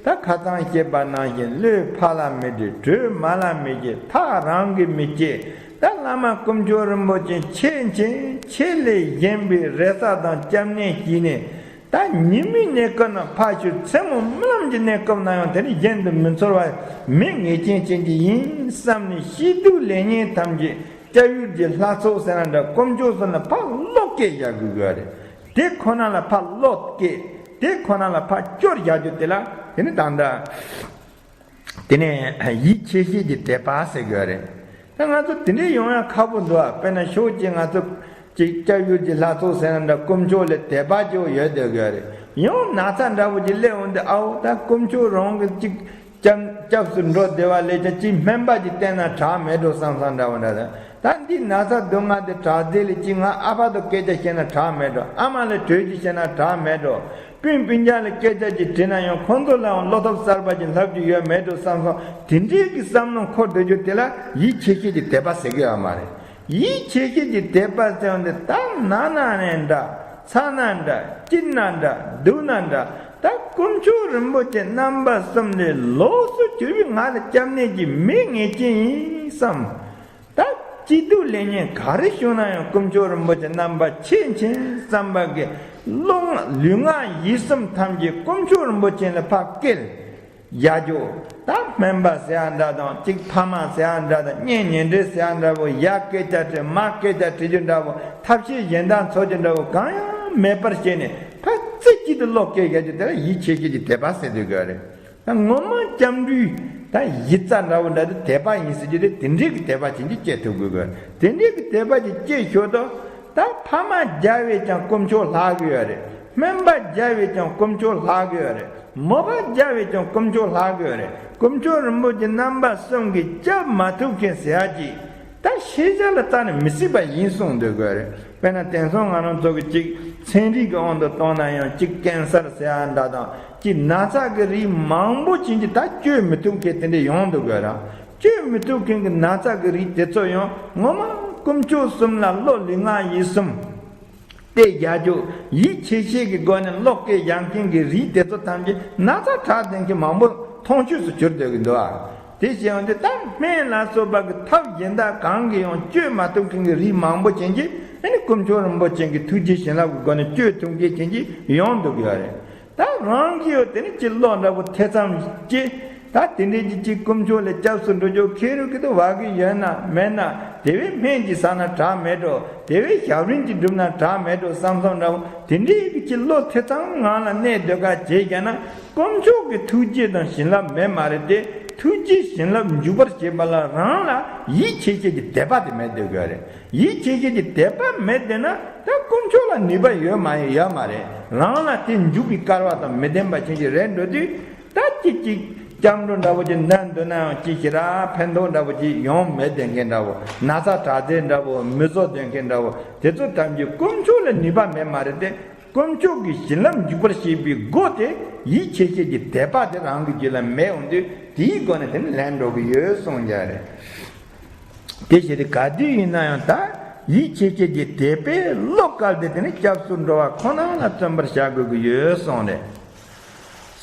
ད་ཁ་སང་བཤད་པ་ནང་བཞིན་བློས་ཕར་ལ་མི་འདྲི། གྲོས་མར་ལ་མི་བྱེད། ཐག་རང་གིས་མི་བཅད། ད་བླ་མ་དཀོན་མཆོག་རིན་པོ་ཆེ་ཆེས་མཁྱེན། ཆེས་ལས་བཞེངས་པའི་རེ་ས་དང་སྐྱབས་གནས་བྱས་ནས། ད་ཉི་མའི་གནས་སྐབས་ན་ཕར་ཞོག་མཚན་མོ་རྨི་ལམ་གྱི་གནས་སྐབས་ན་ཡང་དེ་ནི་གཞན་དུ་མི་ཚོར་བ་མི་ངེས་ཅན་ཅན་གྱི་ཡིན་བསམ་ནས་སྐྱིད་སྡུག་ལེགས་ཉེས་ཐམས་ཅད་སྐྱབས་ཡུལ་གྱི་ལྷ་ཚོགས་ཟེར་ན་འདྲ། དཀོན་མཆོག་ཟེར་ན་ཕར་བློ་སྐྱེད་བཞག་དགོས་ཀྱི་རེད། དེ་ཁོ་ན་ལ་ཕར་བློ་སྐྱེད། དེ་ཁོ་ན་ལ་ཕར་སྐྱོར་བཞག་རྒྱུ་དེ་ལ་དེ་ནི་ད་ལྟ་དེ་ནས་ཡིད་ཆེས་བྱེད་ཀྱི་དད་པ་ཟེར་དགོས་རེད། ད་ང་ཚོ་དེ་འདྲའི་ཡོང་ཡ་ཁག་པོ་འདུག་ཨ། དཔེར་ན་ཕྱོགས་གཅིག་ང་ཚོ་ཅིག་སྐྱབས་ཡུལ་གྱི་ལྷ་ཚོགས་ཟེར་ན་འདྲ། དཀོན་མཆོག་ལ་དད་པ་ཅིག་ཡོད་བསྡད་དགོས་རེད། ཡང་ན་ཚ་འདྲ་པོ་ཅིག་སླེབས་འོང་དུས། ཨའོ་ད་དཀོན་མཆོག་རང་གི་ཅིག་སྐྱབས་སྐྱབས་སུ་འགྲོ་བདེ་བ་ལས་ཀྱང་ཅིག་སྨན་པ་ཅིག་བསྟེན་ན་དྲག་མེད་འགྲོ་བསམ་བསམ་འདྲ་པོ་འདྲ། ད་འདི་ན་ཚ་སྡུག་བསྔལ་དེ་དྲག་རྫས་ལ་ཅིག་ང་ཨ་ཕ་དང་སྐད་ཆ་བཤད་ན་དྲག་མེད་འགྲོ། ཨ་མ་ལ་གྲོས་ཅིག་བཤད་ན་དྲག་མེད་འགྲོ། སྤུན་སྤུན་ཀྱག་ལ་སྐད་ཆ་ཅིག་དྲིས་ན་ཡང་ཁོང་ཚོ་ལའང་བློ་ཐབས་གསར་པ་ཅིག་ལྷབ་རྒྱུ་ཡོད་མེད་འགྲོ་བསམ་སོང་། དེ་འདྲའི་གི་བསམ་བློ་འཁོར་སྡོད་རྒྱུ་དེ་ལ་ཡིད་ཆེས་བྱེད་ཀྱི་དད་པ་ཟེར་གི་ཡོད་མ་རེད། ཡིད་ཆེས་བྱེད་ཀྱི་དད་པ་ཟེར་བ་འདི་ད་ན་ན་ནས་འདྲ། ཚ་ན་འདྲ། སྐྱིད་ན་འདྲ། སྡུག་ན་འདྲ། ད་དཀོན་མཆོག་རིན་པོ་ཆེ་རྣམ་པ་གསུམ་ལས་ལོགས་སུ་གྱུར་པའི་ང་ལ་སྐྱབས་གནས་ཀྱི་མི་ངེས་ཅན་ཡིན་བསམ། ད་སྐྱིད་སྡུག་ལེགས་ཉེས་ག་རེ་བྱུང་ན་ཡང་དཀོན་མཆོག་རིན་པོ་ཆེ་རྣམ་པ་ཆེས་མཁྱེན་བསམ་པ་གི་བློ་ལུས་ངག་ཡིད་གསུམ་ཐམས་ཅད་དཀོན་མཆོག་རིན་པོ་ཆེ་ལ་ཕར་བསྐྱལ་བཞག་རྒྱུ། ད་སྨན་པ་ཟེར་ཡ་འདྲ་དང་། གཅིག་ཕ་མ་ཟེར་ཡ་འདྲ་དང་། གཉེན་ཉེ་འབྲེལ་ཟེར་ཡ་འདྲ་པོ། ཡར་སྐད་ཆ་དྲིས་མར་སྐད་ཆ་དྲི་རྒྱུ་འདྲ་པོ། ཐབས་ཤེས་གཞན་དག་འཚོལ་རྒྱུ་འདྲ་པོ་གང་ཡང་མེད་པར་བྱས་ནས་ཕར་རྩེ་གཅིག་ཏུ་བློ་སྐྱེད་བཞག་རྒྱུ་དེ་ལ་ཡིད་ཆེས་བྱེད་ཀྱི་དད་པ་ཟེར་སྡོད་དགོས་རེད། ད་ངོ་མ་སྐྱབས་འགྲོའི་ད་གཞི་རྩ་འདྲ་བོ་འདྲ་དེ་དད་པ་ཡིན་ཟེར་རྒྱུ་དེ་དེ་འདྲའི་གི་དད་པ་ཅན་གྱིས་སྐྱེ་ཐུབ་དགོས་གི། དེ་འདྲའི་གི་དད་པ་ཅིག་སྐྱེས་ཞོར་དུ་ད་ཕ་མ་རྒྱལ་བས་ཀྱང་དཀོན་མཆོག་ལྷག་གི་ཡོད་རེད། སྨན་པ་རྒྱལ་བས་ཀྱང་དཀོན་མཆོག་ལྷག་གི་ཡོད་རེད། མོས་པ་རྒྱལ་བས་ཀྱང་དཀོན་མཆོག་ལྷག་གི་ཡོད་རེད། དཀོན་མཆོག་རིན་པོ་ཆེ་རྣམ་པ་གསུམ་གྱིས་སྐྱབས་མ་ཐུབ་མཁན་ཟེར་ཡ་ཅིག་ད་ཤེས་བྱ་ལ་བལྟས་ནས་མི་སྲིད་པ་ཡིན་གསུངས་སྡོད་དགོས་རེད། དཔེར་ན་དེང་སང་ང་རང་ཚོ་གི་ཅིག་ཚན་རིག་གི་དབང་དུ་བཏང་ན་ཡང་ཅིག་ཀན་སར་ཟེར་ཡ་འདྲ་དང་། ཅིག་ན་ཚ་གི་རིགས་མང་པོ་ཅན་གྱི་ད་བཅོས་མི་ཐུབ་མཁན་དེ་འདྲ་ཡོང་འདུག་གི་ར། བཅོས་མི་ཐུབ་མཁན་གྱི་ན་ཚ་གི་རིགས་དེ་ཚོ་ཡང་ངོ་མ་དཀོན་མཆོག་གསུམ་ལ་བློ་ལུས་ངག་ཡིད་གསུམ་གཏད་བཞག་རྒྱུ། ཡིད་ཆེས་བྱེད་ཀྱི་སྒོ་ནས་བློ་སྐྱེད་བཞག་མཁན་གྱི་རིགས་དེ་ཚོ་ཐམས་ཅད་ན་ཚ་དྲག་ལྡན་མཁན་མང་པོ་མཐོང་ཆོས་སུ་གྱུར་སྡོད་ཀྱི་འདུག་ཨ། དེ་བྱས་ཡོང་དུས་ད་སྨན་ལ་སོགས་པ་གི་ཐབས་གཞན་དག་གང་གིས་ཡང་བཅོས་མ་ཐུབ་མཁན་གྱི་རིགས་མང་པོ་ཅན་གྱིས་ཨ་ནི་དཀོན་མཆོག་རིན་པོ་ཆེ་གི་ཐུགས་རྗེ་བྱིན་རླབས་ཀྱི་སྒོ་ནས་བཅོས་ཐུབ་མཁན་ཅན་གྱིས་ཡོང་འདུག་ཡོད་རེད། ད་རང་གིས་ཡང་དེ་ནི་ཅིག་བློ་འདྲ་པོ་ཐེ་ཚོམ་སྐྱེ། ད་དེ་འདྲའི་གི་ཅིག་དཀོན་མཆོག་ལ་སྐྱབས་སུ་འགྲོ་རྒྱུ་ཁེ་རུ་གི་དུ་བ་གི་ཡོད་ན་མེད་ན། དེ་བས་སྨན་གྱི་ཟ་ན་དྲག་མེད་འགྲོ། དེ་བས་ཞབས་རིམ་གྱི་སྒྲུབ་ན་དྲག་མེད་འགྲོ་བསམ་བསམ་འདྲ་བོ། དེ་འདྲའི་གི་ཅིག་བློ་ཐེ་ཚོམ་ངང་ལ་གནས་སྡོད་ག་བྱེད་ཀྱང་ན། དཀོན་མཆོག་གི་ཐུགས་རྗེ་དང་བྱིན་རླབས་མེད་མ་རེད་དེ། ཐུགས་རྗེ་བྱིན་རླབས་འཇུག་པར་བྱེད་པ་ལ་རང་ལ་ཡིད་ཆེས་བྱེད་ཀྱི་དད་པ་དེ་མེད་སྡོད་དགོས་རེད། ཡིད་ཆེས་བྱེད་ཀྱི་དད་པ་མེད་བསྡད་ན་ད་དཀོན་མཆོག་ལ་ནུས་པ་ཡོད་མ་ཡོད་མ་རེད། རང་ལ་དེ་འཇུག་པའི་སྐལ་བ་དང་མི་ལྡན་པ་ཅན་ཞིག་རེད་འགྲོ་དུས། ད་ཅིག་ཅིག་སྐྱབས་འགྲོ་འདྲ་བོ་ཅིག་འདོན་འདོན་ན་ཡང་ཅིག་ཞིག་ར་ཕན་ཐོགས་འདྲ་བོ་ཅིག་ཡོང་མེད་བསྡད་མཁན་འདྲ་བོ། ན་ཚ་དྲག་རྫས་འདྲ་བོ། མི་བཟོ་འདོན་མཁན་འདྲ་བོ། དེ་ཚོ་ཐམས་ཅད་དཀོན་མཆོག་ལ་ནུས་པ་མེད་མ་རེད་དེ། དཀོན་མཆོག་གི་བྱིན་རླབས་འཇུག་པར་བྱེད་པའི་སྒོ་དེ་ཡིད་ཆེས་བྱེད་ཀྱི་དད་པ་དེ་རང་གི་རྒྱུད་ལ་མེད་འོང་དུས། དེའི་སྒོ་ནས་དེ་ནི་ལེན་འགྲོ་གི་ཡོད་གསུངས་ཀྱང་རེད། དེ་བྱས་ཏེ་ག་དུས་ཡིན་ན་ཡང་ད་ཡིད་ཆེས་བྱེད་ཀྱི་དད་པས་བློ་བཀལ་ཏེ་དེ་ནི་སྐྱབས་སུ་འགྲོ་བ་ཁོ་ན་ལ་བརྩོན་པར་བྱ་དགོས་ཀྱི་ཡོད་གསུངས་རེད།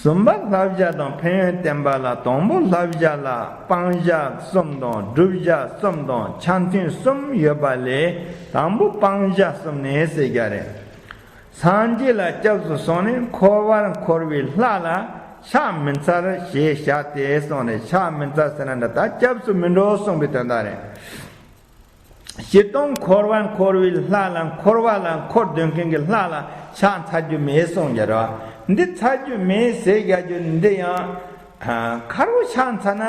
གསུམ་པ་བསླབ་བྱ་དང་ཕན་ཡོན་བསྟན་པ་ལ། དང་པོ་བསླབ་བྱ་ལ་སྤང་བྱ་གསུམ་དང་སྒྲུབ་བྱ་གསུམ་དང་ཆ་མཐུན་གསུམ་ཡོད་པ་ལས། དང་པོ་སྤང་བྱ་གསུམ་ནི་ཟེར་རྒྱུ་རེད། སངས་རྒྱས་ལ་སྐྱབས་སུ་སོང་ནས་འཁོར་བར་འཁོར་བའི་ལྷ་ལ་ཕྱག་མི་འཚལ་ཞེས་བྱ་སྟེ་གསུངས་ནས། ཕྱག་མི་འཚལ་ཟེར་ན་འདྲ། ད་སྐྱབས་སུ་མི་འགྲོ་གསུངས་པའི་དོན་དག་རེད། སྤྱིར་བཏང་འཁོར་བར་འཁོར་བའི་ལྷ་ལ། འཁོར་བ་ལ་འཁོར་སྡོད་མཁན་གྱི་ལྷ་ལ་ཕྱག་འཚལ་རྒྱུ་མེད་གསུངས་རྒྱུ་རེད་བ། འདི་འཚལ་རྒྱུ་མེད་ཟེར་རྒྱུ་འདི་ཡང་ཁ་རོག་ཕྱག་འཚལ་ན་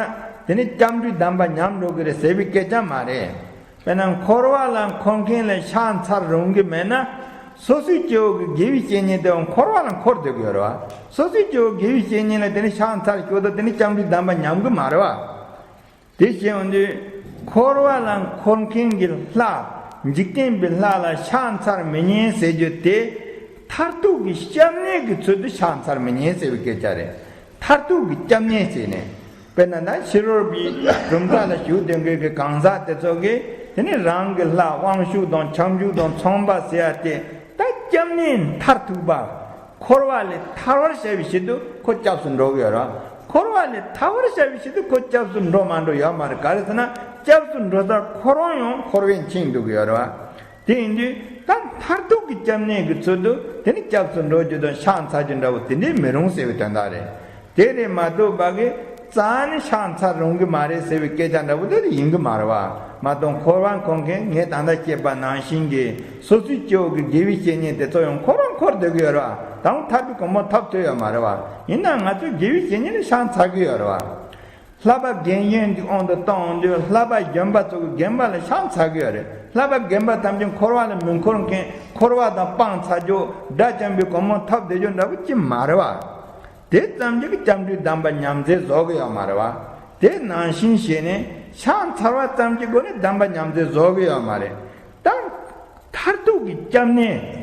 དེ་ནི་སྐྱབས་འགྲོའི་གདམས་པ་ཉམས་འགྲོ་གི་རེད་ཟེར་བའི་སྐད་ཆ་མ་རེད། དཔེར་ན་འཁོར་བ་ལ་འཁོར་མཁན་ལ་ཕྱག་འཚལ་རུང་གི་མེད་ན། སོ་སོའི་སྐྱེ་བོ་གི་དགེ་བའི་བཤེས་གཉེན་དེ་འཁོར་བ་ལ་འཁོར་སྡོད་ཀྱི་ཡོད་རེད་བ། སོ་སོའི་སྐྱེ་བོ་དགེ་བའི་བཤེས་གཉེན་ལ་དེ་ནི་ཕྱག་འཚལ་སྐྱོ་དོ་དེ་ནི་སྐྱབས་འགྲོའི་གདམས་པ་ཉམས་གི་མ་རེད་བ། དེ་བཤད་འོང་དུས། འཁོར་བ་ལ་འཁོར་མཁན་གྱི་ལྷ། འཇིག་རྟེན་པའི་ལྷ་ལ་ཕྱག་འཚལ་མི་ཉན་ཟེར་རྒྱུ་དེ། མཐར་ཐུག་གི་སྐྱབས་གནས་ཀྱི་ཚུལ་དུ་ཕྱག་འཚལ་མི་ཉན་ཟེར་བའི་སྐད་ཆ་རེད། མཐར་ཐུག་གི་སྐྱབས་གནས་ཟེར་ནས། དཔེར་ན་ད་ཕྱི་རོལ་པའི་གྲུབ་མཐའ་ལ་ཞུགས་ཏེ་འགོད་ཀྱི་གང་ཟག་དེ་ཚོ་གིས་དེ་ནི་རང་གི་ལྷ་དབང་ཕྱུག་དང་ཁྱབ་འཇུག་དང་ཚངས་པ་ཟེར་ཡ་དེ། ད་སྐྱབས་གནས་མཐར་ཐུག་པ། འཁོར་བ་ལས་ཐར་བར་བྱ་བའི་ཆེད་དུ་ཁོ་སྐྱབས་སུ་འགྲོ་གི་ཡོད་རེད། འཁོར་བ་ལས་ཐར་བར་བྱ་བའི་ཆེད་དུ་ཁོ་སྐྱབས་སུ་འགྲོ་མ་འགྲོ་ཡོད་མ་རེད། ག་རེ་ཟེར་ན་སྐྱབས་སུ་འགྲོ་ས་ཁོ་རང་ཡང་འཁོར་བས་འཆིང་འདུག་གི་ཡོད་རེད། དེ་ཡིན་དུས་ད་མཐར་ཐུག་གི་སྐྱབས་གནས་ཀྱི་ཚུལ་དུ་དེ་ནི་སྐྱབས་སུ་འགྲོ་རྒྱུ་དང་ཕྱག་འཚལ་རྒྱུ་འདྲ་བོ་དེ་འདྲའི་མི་རུང་ཟེར་བའི་དོན་དག་རེད། དེ་རེད་མ་གཏོགས་པ་གི་རྩ་ནས་ཕྱག་འཚལ་རུང་གི་མ་རེད་ཟེར་བའི་སྐད་ཆ་འདྲ་བོ་དེ་ཡིན་གི་མ་རེད་བ། མ་གཏོགས་འཁོར་བར་འཁོར་མཁན་ངས་ད་ལྟ་བཤད་པ་ནང་བཞིན་གྱི་སོ་སོའི་སྐྱེ་བོ་གི་དགེ་བའི་བཤེས་གཉེན་དེ་ཚོ་ཡང་འཁོར་བར་འཁོར་སྡོད་ཀྱི་ཡོད་རེད་བ། དང་ཐར་པའི་གོ་འཕང་ཐོབ་ཐུབ་ཡོད་མ་རེད་བ། ཡིན་ན་ང་ཚོའི་དགེ་བའི་བཤེས་གཉེན་ལ་ཕྱག་འཚལ་གྱི་ཡོད་རེད་བ། བསླབ་པ་རྒན་གཞོན་གྱི་དབང་དུ་བཏང་འོང་དུས་བསླབ་པ་རྒན་པ་ཚོ་གི་རྒན་པ་ལ་ཕྱག་འཚལ་གྱི་ཡོད་རེད། བསླབ་པ་རྒན་པ་ཐམས་ཅད་འཁོར་བ་ལ་མི་འཁོར་མཁན། འཁོར་བ་དང་སྤང་ཚར་རྒྱུ། དགྲ་བཅོམ་པའི་གོ་འཕང་ཐོབ་བསྡད་རྒྱུ་འདྲ་བོ་ཅི་མ་རེད་བ། དེ་ཙམ་གྱིས་སྐྱབས་འགྲོའི་གདམས་པ་ཉམས་ཚད་བཟོ་གི་ཡོད་མ་རེད་བ། དེ་ནང་བཞིན་བྱས་ནས་ཕྱག་འཚལ་བ་ཙམ་གྱི་སྒོ་ནས་གདམས་པ་ཉམས་ཚད་བཟོ་གི་ཡོད་མ་རེད། ད་མཐར་ཐུག་གི་སྐྱབས་གནས་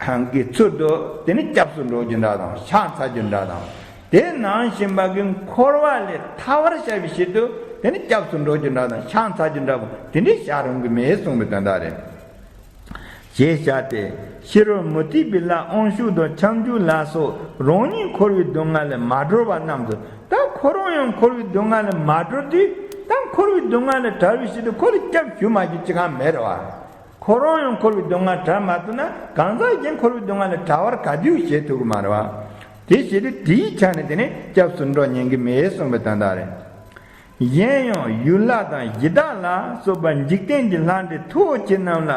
གང་གི་ཚུལ་དུ་དེ་ནི་སྐྱབས་སུ་འགྲོ་རྒྱུ་འདྲ་དང་ཕྱག་འཚལ་རྒྱུ་འདྲ་དང་། དེ་ནང་བཞིན་པ་གི་འཁོར་བ་ལས་ཐར་བར་བྱ་བའི་ཆེད་དུ་དེ་ནི་སྐྱབས་སུ་འགྲོ་རྒྱུ་འདྲ་དང་ཕྱག་འཚལ་རྒྱུ་འདྲ་བོ་དེ་འདྲའི་བྱ་རུང་གི་མེད་གསུངས་པའི་དོན་དག་རེད། ཞེས་བྱ་སྟེ། ཕྱི་རོལ་མུ་སྟེགས་པའི་ལྷ་དབང་ཕྱུག་དང་ཁྱབ་འཇུག་ལ་སོགས་རང་ཉིད་འཁོར་བའི་སྡུག་བསྔལ་ལས་མ་གྲོལ་བ་རྣམས་སུ། ད་ཁོ་རང་ཡང་འཁོར་བའི་སྡུག་བསྔལ་ལས་མ་གྲོལ་དུས། ད་འཁོར་བའི་སྡུག་བསྔལ་ལས་བྲལ་བའི་ཕྱིར་དུ་ཁོ་ལ་སྐྱབས་ཞུ་མ་རྒྱུ་ཅི་གང་མེད་རེད་བ། ཁོ་རང་ཡང་འཁོར་བའི་སྡུག་བསྔལ་བྲལ་མ་ཐུབ་ན་གང་ཟག་གཞན་འཁོར་བའི་སྡུག་བསྔལ་ལས་བྲལ་བར་ག་དུས་བྱེད་ཐུབ་ཀྱི་མ་རེད་བ། དེ་བྱེད་དུས་དེའི་ཆ་ནས་དེ་ནི་སྐྱབས་སུ་འགྲོ་ཉན་གྱི་མེད་གསུངས་པའི་དོན་དག་རེད། གཞན་ཡང་ཡུལ་ལྷ་དང་གཞི་བདག་ལ་སོགས་པ་འཇིག་རྟེན་གྱི་ལྷ་འདྲེ་མཐུ་བོ་ཁྱེད་རྣམས་ལ་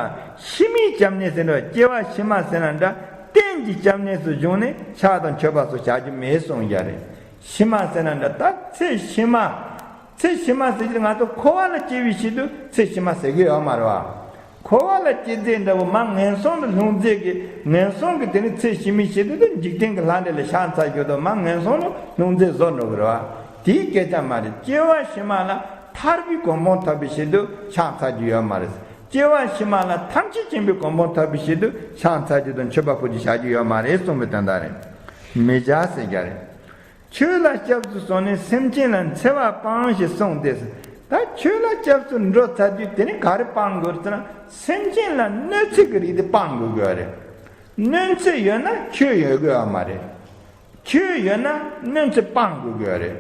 ཕྱི་མའི་སྐྱབས་གནས་ཟེར་འདྲ། སྐྱེ་བ་ཕྱི་མ་ཟེར་ན་འདྲ། རྟེན་གྱི་སྐྱབས་གནས་སུ་བྱུང་ནས་ཕྱག་དང་མཆོད་པ་སོགས་བྱ་རྒྱུ་མེད་གསུངས་ཡ་རེད། ཕྱི་མ་ཟེར་ན་འདྲ། ད་ཚེ་ཕྱི་མ། ཚེ་ཕྱི་མ་ཟེར་གྱི་ང་ཚོ་འཁོར་བ་ལ་སྐྱེ་བའི་ཕྱིར་དུ་ཚེ་ཕྱི་མ་ཟེར་གྱི་ཡོད་མ་རེད་བ། འཁོར་བ་ལ་སྐྱེ་ཚེ་འདྲ་བོ་མ་ངན་སོང་དུ་ལྷུང་ཚེ་གི་ངན་སོང་གི་དེ་ནི་ཚེ་ཕྱི་མའི་ཕྱིར་དུ་འཇིག་རྟེན་གྱི་ལྷ་འདྲེ་ལ་ཕྱག་འཚལ་རྒྱུ་དང་མ་ངན་སོང་དུ་ལྷུང་ཚེ་བཟོ་འགྲོ་གི་རེད་བ། དེའི་སྐད་ཆ་མ་རེད། སྐྱེ་བ་ཕྱི་མ་ལ་ཐར་པའི་གོ་འཕང་ཐོབ་པའི་ཕྱིར་དུ་ཕྱག་འཚལ་རྒྱུ་ཡོད་མ་རེད། སྐྱེ་བ་ཕྱི་མ་ལ་ཐམས་ཅད་མཁྱེན་པའི་གོ་འཕང་ཐོབ་པའི་ཕྱིར་དུ་ཕྱག་འཚལ་རྒྱུ་དང་མཆོད་པ་ཕུལ་རྒྱུ་བྱ་རྒྱུ་ཡོད་མ་རེད་གསུངས་པའི་དོན་དག་རེད། མི་བྱ་ཟེར་རྒྱུ་རེད། ཆོས་ལ་སྐྱབས་སུ་སོང་ནས་སེམས་ཅན་ལ་འཚེ་བ་སྤང་ཞེས་གསུངས་ཏེ། ད་ཆོས་ལ་སྐྱབས་སུ་འགྲོ་ཚར་དུས་དེ་ནི་ག་རེ་སྤང་དགོས་ཟེར་ན་སེམས་ཅན་ལ་གནོད་འཚེ་གི་རིགས་དེ་སྤང་དགོས་དགོས་རེད། གནོད་འཚེ་ཡོད་ན་ཆོས་ཡོད་དགོས་ཡ་མ་རེད། ཆོས་ཡོད་ན་གནོད་འཚེ་སྤང་དགོས་དགོས་རེད།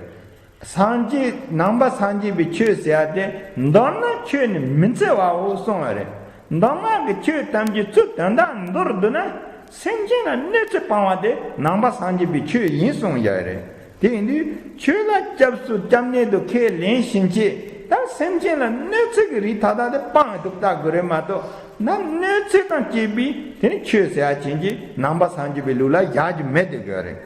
སངས་རྒྱས་ནང་པ་སངས་རྒྱས་པའི་ཆོས་ཟེར་ཡ་དེ་མདོར་ན་ཆོས་ནི་མི་འཚེ་བའོ་གསུངས་པ་རེད། མདོ་སྔགས་ཀྱི་ཆོས་ཐམས་ཅད་ཚུར་དོན་དག་མདོར་བསྡུ་ན་སེམས་ཅན་ལ་གནོད་འཚེ་སྤང་བ་དེ་ནང་པ་སངས་རྒྱས་པའི་ཆོས་ཡིན་གསུངས་ཡོད་རེད། དེ་ཡིན་དུས་ཆོས་ལ་སྐྱབས་སུ་སྐྱབས་གནས་དུ་ཁས་ལེན་བཞིན་བྱས། ད་སེམས་ཅན་ལ་གནོད་འཚེ་གི་རིགས་ད་ལྟ་དེ་སྤང་ཐུབ་ལྟ་དགོས་རེད་མ་གཏོགས། ན་གནོད་འཚེ་དང་བཅས་པའི་དེ་ནི་ཆོས་ཟེར་ཡ་ཅན་གྱི་ནང་པ་སངས་རྒྱས་པའི་ལུགས་ལ་བཞག་རྒྱུ་མེད་དེ་དགོས་རེད།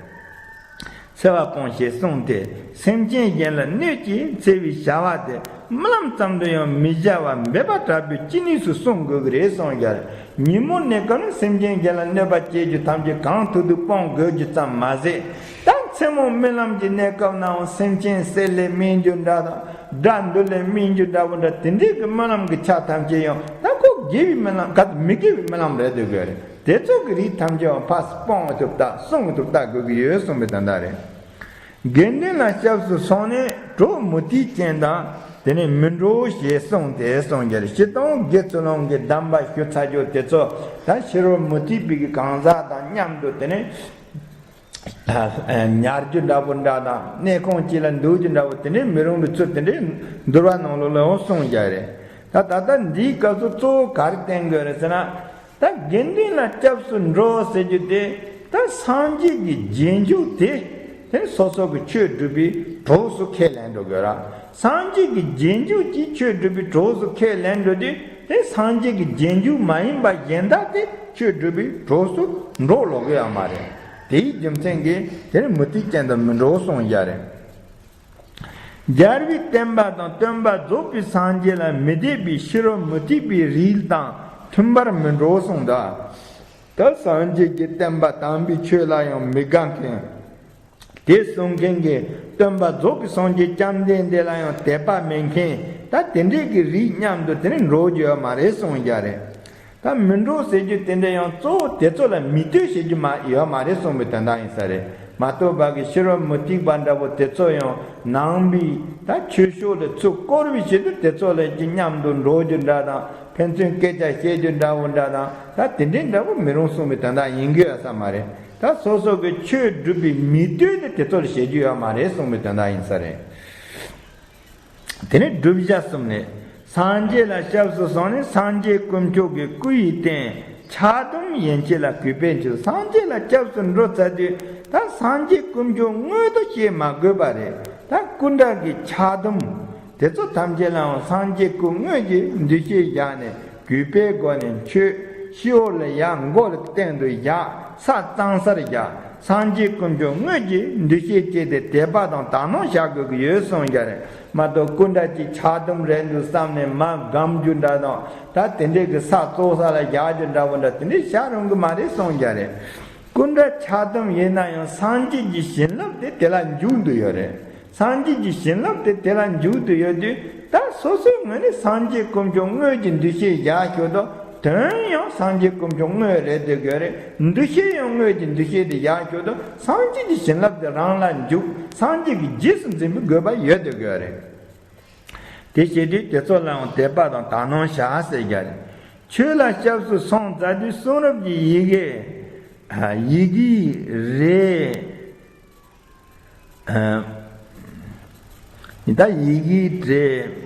འཚེ་བ་སྤོང་ཞེས་གསུངས་ཏེ། སེམས་ཅན་གཞན་ལ་གནོད་ཅིང་འཚེ་བའི་བྱ་བ་དེ་རྨི་ལམ་ཙམ་དུ་ཡང་མི་བྱ་བར་འབད་པ་དྲག་པོས་ཅི་ནུས་སུ་བསྲུང་དགོས་ཀྱི་རེད་གསུངས་ཀྱང་། ཉིན་མོ་གནས་སྐབས་ནི་སེམས་ཅན་གཞན་ལ་གནོད་པ་བྱེད་རྒྱུ་ཐམས་ཅད་གང་ཐུབ་ཐུབ་སྤོང་དགོས་རྒྱུ་ཙམ་མ་ཟད། ད་མཚན་མོ་རྨི་ལམ་གྱི་གནས་སྐབས་ནའང་སེམས་ཅན་བསད་ལས་སྨན་རྒྱུ་འདྲ་དང་། དགྲ་འདུལ་ལས་སྨན་རྒྱུ་འདྲ་བོ་འདྲ་དེ་འདྲའི་གི་རྨི་ལམ་གྱི་ཆ་ཐམས་ཅད་ཡང་ད་ཁོ་དགེ་བའི་རྨི་ལམ་ག་ཚོད་མི་དགེ་བའི་རྨི་ལམ་རེད་འདུག་གི་རེད། དེ་ཚོ་གི་རིགས་ཐམས་ཅད་ཡང་ཕར་སྤོང་ཐུབ་ལྟ་བསྲུང་ཐུབ་ལྟ་དགོས་ཀྱི་ཡོད་གསུངས་པའི་དོན་དག་རེད། དགེ་འདུན་ལ་སྐྱབས་སུ་སོང་ནས་གྲོགས་མུ་སྟེགས་ཅན་དང་དེ་ནས་མི་འགྲོགས་ཞེས་གསུངས་ཏེ་གསུངས་ཀྱང་། སྤྱིར་བཏང་དགེ་ཚུལ་སློང་གི་གདམས་པ་ཞུ་ཚར་རྒྱུ་དེ་ཚོ་ད་ཕྱི་རོལ་མུ་སྟེགས་པའི་གི་གང་ཟག་དང་མཉམ་དུ་དེ་ནས་ཉར་རྒྱུ་འདྲ་བོ་འདྲ་དང་གནས་ཁང་གཅིག་ལ་འདུག་རྒྱུ་འདྲ་བོ་དེ་འདྲའི་མི་རུང་བའི་ཚུལ་དེ་འདྲའི་འདུལ་བ་ནང་ལོགས་ལ་འོང་གསུངས་ཀྱང་རེད། ད་ད་ལྟ་འདིའི་སྐབས་སུ་གཙོ་བོ་ག་རེ་བསྟན་དགོས་རེད་ཟེར་ན། ད་དགེ་འདུན་ལ་སྐྱབས་སུ་འགྲོ་ཟེར་རྒྱུ་དེ་ད་སངས་རྒྱས་ཀྱི་རྗེས་འཇུག་དེ་དེ་སོ་སོ་གི་ཆོས་སྒྲུབ་པའི་གྲོགས་སུ་ཁས་ལེན་འགྲོ་དགོས་ར། སངས་རྒྱས་ཀྱི་རྗེས་འཇུག་གི་ཆོས་སྒྲུབ་པའི་གྲོགས་སུ་ཁས་ལེན་འགྲོ་དུས་དེ་སངས་རྒྱས་ཀྱི་རྗེས་འཇུག་མ་ཡིན་པ་གཞན་དག་དེ་ཆོས་སྒྲུབ་པའི་གྲོགས་སུ་འགྲོ་ལོག་གི་ཡོད་མ་རེད། དེའི་རྒྱུ་མཚན་གྱིས་དེ་ནི་མུ་སྟེགས་ཅན་དང་མི་འགྲོགས་གསུངས་ཀྱང་རེད། རྒྱལ་བའི་བསྟན་པ་དང་སྟོན་པ་རྫོགས་པའི་སངས་རྒྱས་ལ་མི་དད་པའི་ཕྱི་རོལ་མུ་སྟེགས་པའི་རིགས་དང་མཐུན་པར་མི་འགྲོགས་གསུངས་ད། ད་སངས་རྒྱས་ཀྱི་བསྟན་པ་དམ་པའི་ཆོས་ལ་ཡང་མི་དགའ་མཁན། དེ་གསུང་མཁན་གྱི་སྟོན་པ་རྫོགས་པའི་སངས་རྒྱས་བཅོམ་ལྡན་འདས་ལ་ཡང་དད་པ་མེད་མཁན། ད་དེ་འདྲས་ཀྱི་རིགས་མཉམ་དུ་དེ་ནི་འགྲོགས་རྒྱུ་ཡོད་མ་རེད་གསུངས་ཀྱང་རེད། ད་མི་འགྲོགས་ཟེར་རྒྱུ་དེ་འདྲ་ཡང་གཙོ་བོ་དེ་ཚོ་ལ་མི་ལྟོས་བྱེད་རྒྱུ་མ་ཡོད་མ་རེད་གསུངས་པའི་དོན་དག་ཡིན་ས་རེད། མ་གཏོགས་པ་གི་ཕྱི་རོལ་མུ་སྟེགས་པ་འདྲ་བོ་དེ་ཚོ་ཡང་ནང་པའི་ད་ཆོས་ཕྱོགས་ལ་ཚུར་བསྐོར་བའི་ཆེད་དུ་དེ་ཚོ་ལ་ཀྱི་མཉམ་དུ་འགྲོགས་རྒྱུ་འདྲ་དང་ཕན་ཚུན་སྐད་ཆ་བཤད་རྒྱུ་འདྲ་བོ་འདྲ་དང་ད་དེ་འདྲའི་འདྲ་བོ་མི་རུང་གསུངས་པའི་དོན་དག་ཡིན་གྱི་ཡོད་ས་མ་རེད། ད་སོ་སོ་གི་ཆོས་སྒྲུབ་པའི་མི་ལྟོས་ཏེ་དེ་ཚོ་ལ་བྱེད་རྒྱུ་ཡོད་མ་རེད་གསུངས་པའི་དོན་དག་ཡིན་ས་རེད། དེ་ནས་བསྒྲུབ་བྱ་གསུམ་ནས། སངས་རྒྱས་ལ་སྐྱབས་སུ་སོང་ནས་སངས་རྒྱས་དཀོན་མཆོག་གི་སྐུ་ཡི་རྟེན་ཕྱག་དུམ་ཡན་ཆད་ལ་གུས་པས་མཆིའོ། སངས་རྒྱས་ལ་སྐྱབས་སུ་འགྲོ་ཚར་དུས་ད་སངས་རྒྱས་དཀོན་མཆོག་དངོས་དུ་བཤད་མ་དགོས་པ་རེད། ད་སྐུ་འདྲ་གི་ཕྱག་དུམ་དེ་ཚོ་ཐམས་ཅད་ལའང་སངས་རྒྱས་སྐུ་དངོས་ཀྱི་འདུ་ཤེས་བཞག་ནས་གུས་པའི་སྒོ་ནས་མཆོད། སྤྱི་བོ་ལ་ཡར་མགོ་ལ་སྟེང་དུ་བཞག་ས་གཙང་སར་བཞག་སངས་རྒྱས་དཀོན་མཆོག་དངོས་ཀྱི་འདུ་ཤེས་བསྐྱེད་དེ་དད་པ་དང་དག་སྣང་བྱ་དགོས་ཀྱི་ཡོད་གསུངས་ཀྱང་རེད། མ་གཏོགས་སྐུ་འདྲ་གཅིག་ཕྱག་དུམ་རེད་འདུག་བསམ་ནས་མར་སྒམ་རྒྱུ་འདྲ་དང་ད་དེ་འདྲའི་གི་ས་བཙོག་ས་ལ་བཞག་རྒྱུ་འདྲ་བོ་འདྲ་དེ་འདྲའི་བྱ་རུང་གི་མ་རེད་གསུངས་ཀྱང་རེད། སྐུ་འདྲ་ཕྱག་དུམ་ཡིན་ན་ཡང་སངས་རྒྱས་ཀྱི་བྱིན་རླབས་དེ་དེ་ལ་འཇུག་འདུག་ཡོད་རེད། སངས་རྒྱས་ཀྱི་བྱིན་རླབས་དེ་དེ་ལ་འཇུག་ཏུ་ཡོད་དུས་ད་སོ་སོའི་ངོས་ནས་སངས་རྒྱས་དཀོན་མཆོག་དངོས་ཀྱི་འདུ་ཤེས་བཞག་ཞོར་དུ་དོན་ཡང་སངས་རྒྱས་དཀོན་མཆོག་དངོས་རེད་དེ་དགོས་རེད། འདུ་ཤེས་ཡང་དངོས་ཀྱི་འདུ་ཤེས་དེ་བཞག་ཞོར་དུ་སངས་རྒྱས་ཀྱི་བྱིན་རླབས་དེ་རང་ལ་འཇུག་སངས་རྒྱས་ཀྱི་རྗེས་སུ་འཛིན་པའི་དགོས་པ་ཡོད་དེ་དགོས་རེད། དེ་བྱེད་དུས་དེ་ཚོ་ལའང་དད་པ་དང་དག་སྣང་བྱ་ཟེར་རྒྱ་རེད། ཆོས་ལ་སྐྱབས་སུ་སོང་ཙམ་དུས་གསུང་རབ་ཀྱི་ཡི་གེ་ཡི་གེའི་རེ། ད་ཡི་གེའི་སྒྲས་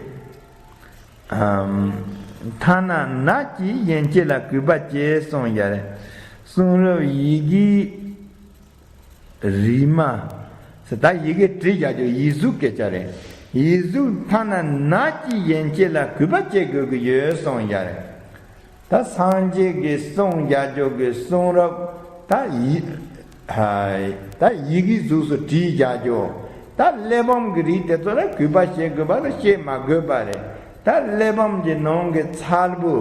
ཐ་ན་ནགས་ཀྱི་ཡན་ཆད་ལ་གུས་པ་བསྐྱེད་གསུངས་ཡ་རེད། གསུང་རབ་ཡི་གེའི་རིག་མ་ཟེར་ད་ཡི་གེ་བྲིས་བཞག་རྒྱུ་ཡིག་གཟུགས་སྐད་ཆ་རེད། ཡིག་གཟུགས་ཐ་ན་ནགས་ཀྱི་ཡན་ཆད་ལ་གུས་པ་བསྐྱེད་དགོས་ཀྱི་ཡོད་གསུངས་ཡ་རེད། ད་སངས་རྒྱས་ཀྱི་གསུང་རྒྱ་ཇོ་གི་གསུང་རབ་ད་ཡི་ད་ཡི་གེའི་གཟུགས་སུ་བྲིས་རྒྱ་ཇོ་ད་གླེགས་བམ་གྱི་རིགས་དེ་ཚོ་ལ་གུས་པ་བྱེད་དགོས་པ་ལ་བཤད་མ་དགོས་པ་རེད། ད་གླེགས་བམ་གྱི་ནང་གི་ཚལ་བུ་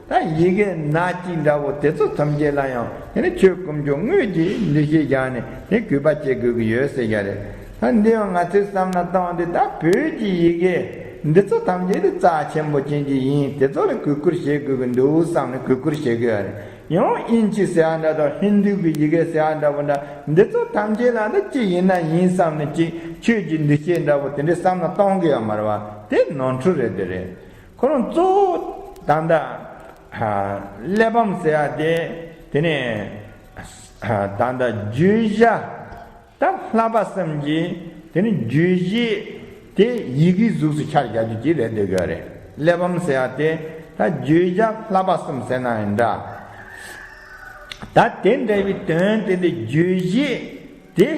ད་ཡི་གེ་སྣ་གཅིག་འདྲ་བོ་དེ་ཚོ་ཐམས་ཅད་ལ་ཡང་དེ་ནི་ཆོས་དཀོན་མཆོག་དངོས་ཀྱི་འདུ་ཤེས་བཞག་ནས་དེ་གུས་པ་བྱེད་དགོས་ཀྱི་ཡོད་ཟེར་རྒྱ་རེད། ད་འདི་ཡང་ང་ཚོས་བསམ་བློ་བཏང་དུས་ད་བོད་ཀྱི་ཡི་གེ་འདི་ཚོ་ཐམས་ཅད་དེ་རྩ་ཆེན་པོ་ཅན་གྱི་ཡིན་དེ་ཚོ་ལ་གུས་བཀུར་བྱེད་དགོས་ཀྱི་འདུག་བསམ་ནས་གུས་བཀུར་བྱེད་དགོས་རེད། ཡང་དབྱིན་ཇི་ཟེར་ཡ་འདྲ་དང་ཧིན་དུ་གི་ཡི་གེ་ཟེར་ཡ་འདྲ་བོ་འདྲ་འདི་ཚོ་ཐམས་ཅད་ལ་ནི་ཅི་ཡིན་ན་ཡིན་བསམ་ནས་ཅི་ཆོས་ཀྱི་འདུ་ཤེས་འདྲ་བོ་དེ་འདྲའི་བསམ་བློ་གཏོང་གི་ཡོད་མ་རེད་བ། དེ་ནོར་འཁྲུལ་རེད་དེ་རེད། ཁོ་རང་གཙོ་བོ་ད་ལྟ་གླེགས་བམ་ཟེར་ཡ་དེ་དེ་ནས་ད་ལྟ་བརྗོད་བྱ། ད་བསླབ་པ་གསུམ་གྱི་དེ་ནི་རྒྱུད་བཞི་དེ་ཡི་གེའི་གཟུགས་སུ་ཆགས་རྒྱག་རྒྱུ་ཅིག་རེད་འདོད་ཀྱི་རེད། གླེགས་བམ་ཟེར་ཡ་དེ་ད་བརྗོད་བྱ་བསླབ་པ་གསུམ་ཟེར་ན་ཡང་འདྲ། ད་དེ་འདྲ་བའི་དོན་དེ་འདི་རྒྱུད་བཞི་དེ་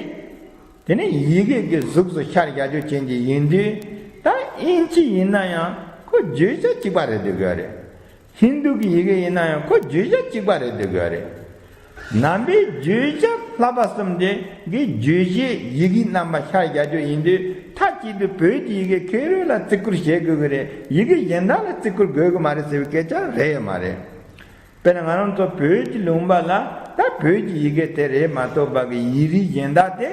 དེ་ནས་ཡི་གེ་གི་གཟུགས་སུ་ཤར་བཞག་རྒྱུ་ཅན་གྱི་ཡིན་དུས། ད་དབྱིན་ཇི་ཡིན་ན་ཡང་ཁོ་བརྗོད་བྱ་གཅིག་པ་རེད་འདོད་གི་རེད། ཧིན་རྡུ་གི་ཡི་གེ་ཡིན་ན་ཡང་ཁོ་བརྗོད་བྱ་གཅིག་པ་རེད་འདོད་གི་རེད། ནང་པའི་བརྗོད་བྱ་བསླབ་པ་གསུམ་དེ་གི་བརྗོད་བྱའི་ཡི་གེའི་རྣམ་པ་ཤར་བཞག་རྒྱུ་ཡིན་དུས། མཐའ་གཅིག་ཏུ་བོད་ཀྱི་ཡི་གེ་ཁེར་རོ་ལ་བརྩི་བཀུར་བྱེད་དགོས་གི་རེད། ཡི་གེ་གཞན་དག་ལ་བརྩི་བཀུར་དགོས་གི་མ་རེད་ཟེར་བའི་སྐད་ཆ་རེད་ཡོད་མ་རེད། དཔེར་ན་ང་རང་ཚོ་བོད་ཀྱི་ལུང་པ་ལ་ད་བོད་ཀྱི་ཡི་གེ་དེ་རེད་མ་གཏོགས་པ་གི་ཡིག་རིགས་གཞན་དག་དེ་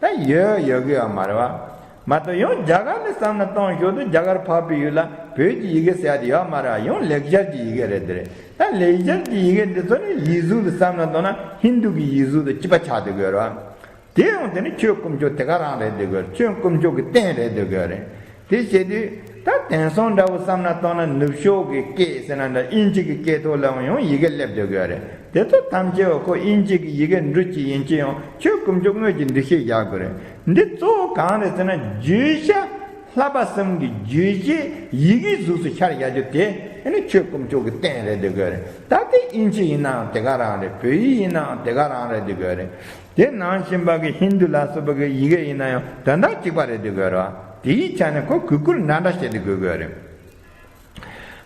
ད་ཡོད་ཡོད་གི་ཡོད་མ་རེད་བ། མ་གཏོགས་ཡང་རྒྱ་གར་ནས་བསམ་བློ་གཏོང་ཞོར་དུ་རྒྱ་གར་འཕགས་པའི་ཡུལ་ལ་བོད་ཀྱི་ཡི་གེ་ཟེར་ཡ་དེ་ཡོད་མ་རེད་བ། ཡང་ལེགས་སྦྱར་གྱི་ཡི་གེ་རེད་དེ་རེད། ད་ལེགས་སྦྱར་གྱི་ཡི་གེ་འདི་ཚོ་ནི་ཡིག་གཟུགས་ལ་བསམ་བློ་གཏོང་ན་ཧིན་རྡུ་གི་ཡིག་གཟུགས་དང་གཅིག་པ་ཆགས་བསྡད་ཡོད་རེད་བ། དེ་ཡང་དེ་ནི་ཆོས་དཀོན་མཆོག་དེ་ག་རང་རེད་འདོད་གི་རེད། ཆོས་དཀོན་མཆོག་གི་རྟེན་རེད་འདོད་གི་རེད། དེ་བྱེད་དུས་ད་དེང་སང་འདྲ་བོ་བསམ་ན་གཏོང་ན་ནུབ་ཕྱོགས་ཀྱི་སྐད་ཟེར་ན་འདྲ་དབྱིན་ཇི་གི་སྐད་ཐོག་ལའང་ཡང་ཡི་གེ་སླེབས་འདོད་གི་རེད། དེ་ཚོ་ཐམས་ཅད་བ་ཁོ་དབྱིན་ཇི་གི་ཡི་གེ་འབྲུ་གཅིག་ཡིན་གཅིག་ཡང་ཆོས་དཀོན་མཆོག་དངོས་ཀྱི་འདུ་ཤེས་བཞག་དགོས་རེད། འདི་གཙོ་བོ་གང་རེད་ཟེར་ན་བརྗོད་བྱ་བསླབ་པ་གསུམ་གྱི་བརྗོད་བྱའི་ཡི་གེའི་གཟུགས་སུ་ཤར་བཞག་རྒྱུ་དེ་ཨ་ནི་ཆོས་དཀོན་མཆོག་གི་རྟེན་རེད་འདོད་གི་རེད། ད་དེ་དབྱིན་ཇི་ཡིན་ནའང་དེ་ག་རང་རེད། བོད་ཡིག་ཡིན་ནའང་དེ་ག་རང་རེད་འདོད་གི་རེད། དེ་ནང་བཞིན་པ་གི་ཧིན་རྡུ་ལ་སོགས་པ་གི་ཡི་གེ་ཡིན་ན་ཡང་དོན་དག་གཅིག་པ་རེད་འདོད་དགོས་རེད། དེའི་ཆ་ནས་ཁོ་གུས་བཀུར་འདྲ་འདྲ་བྱེད་དགོས་དགོས་རེད།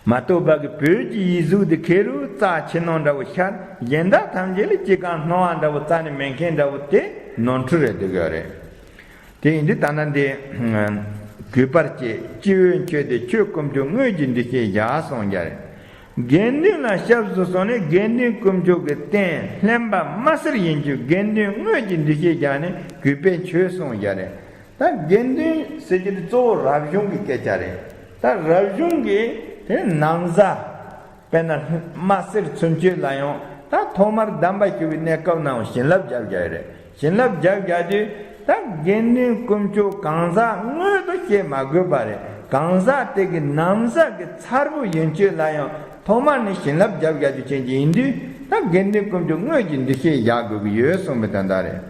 མ་གཏོགས་པ་གི་བོད་ཀྱི་ཡིག་གཟུགས་དེ་ཁེ་རུ་རྩ་ཆེ་ནོ་འདྲ་བོ་ཤར། གཞན་དག་ཐམས་ཅད་ལ་ཅི་གང་སྣང་བ་འདྲ་བོ་རྩ་ནས་མེད་མཁན་འདྲ་བོ་དེ་ནོར་འཁྲུལ་རེད་འདོད་དགོས་རེད། དེ་ཡིན་དུས་ད་ལྟ་འདི་གུས་པར་བྱེད། སྤྱི་བོས་མཆོད་དེ་ཆོས་དཀོན་མཆོག་དངོས་ཀྱི་འདུ་ཤེས་བཞག་གསུངས་ཀྱང་རེད། དགེ་འདུན་ལ་སྐྱབས་སུ་སོང་ནས་དགེ་འདུན་དཀོན་མཆོག་གི་རྟེན་ལྷན་པ་མ་སེར་ཡིན་གྱི་དགེ་འདུན་དངོས་ཀྱི་འདུ་ཤེས་བཞག་ནས་གུས་པས་མཆོད་གསུངས་ཀྱང་རེད། ད་དགེ་འདུན་ཟེར་གྱི་དེ་གཙོ་བོ་རབ་བྱུང་གི་སྐད་ཆ་རེད། ད་རབ་བྱུང་གི་དེ་ནང་གཟའ། དཔེར་ན་མ་སེར་ཚུན་ཆོད་ལ་ཡང་ད་ཐོག་མར་གདམས་པ་ཞུ་བའི་གནས་སྐབས་ནའང་བྱིན་རླབས་རྒྱབ་རྒྱག་རེད། བྱིན་རླབས་རྒྱབ་རྒྱག་དུས་ད་དགེ་འདུན་དཀོན་མཆོག་གང་ཟག་དངོས་དུ་བཤད་མ་དགོས་པ་རེད། གང་ཟག་དེ་གི་ནང་གཟའ་གི་ཚར་བུ་ཡན་ཆོད་ལ་ཡང་ཐོག་མར་ནས་བྱིན་རླབས་རྒྱབ་རྒྱག་རྒྱུ་ཅན་གྱི་ཡིན་དུས། ད་དགེ་འདུན་དཀོན་མཆོག་དངོས་ཀྱི་འདུ་ཤེས་བཞག་དགོས་ཀྱི་ཡོད་གསུངས་པའི་དོན་དག་རེད།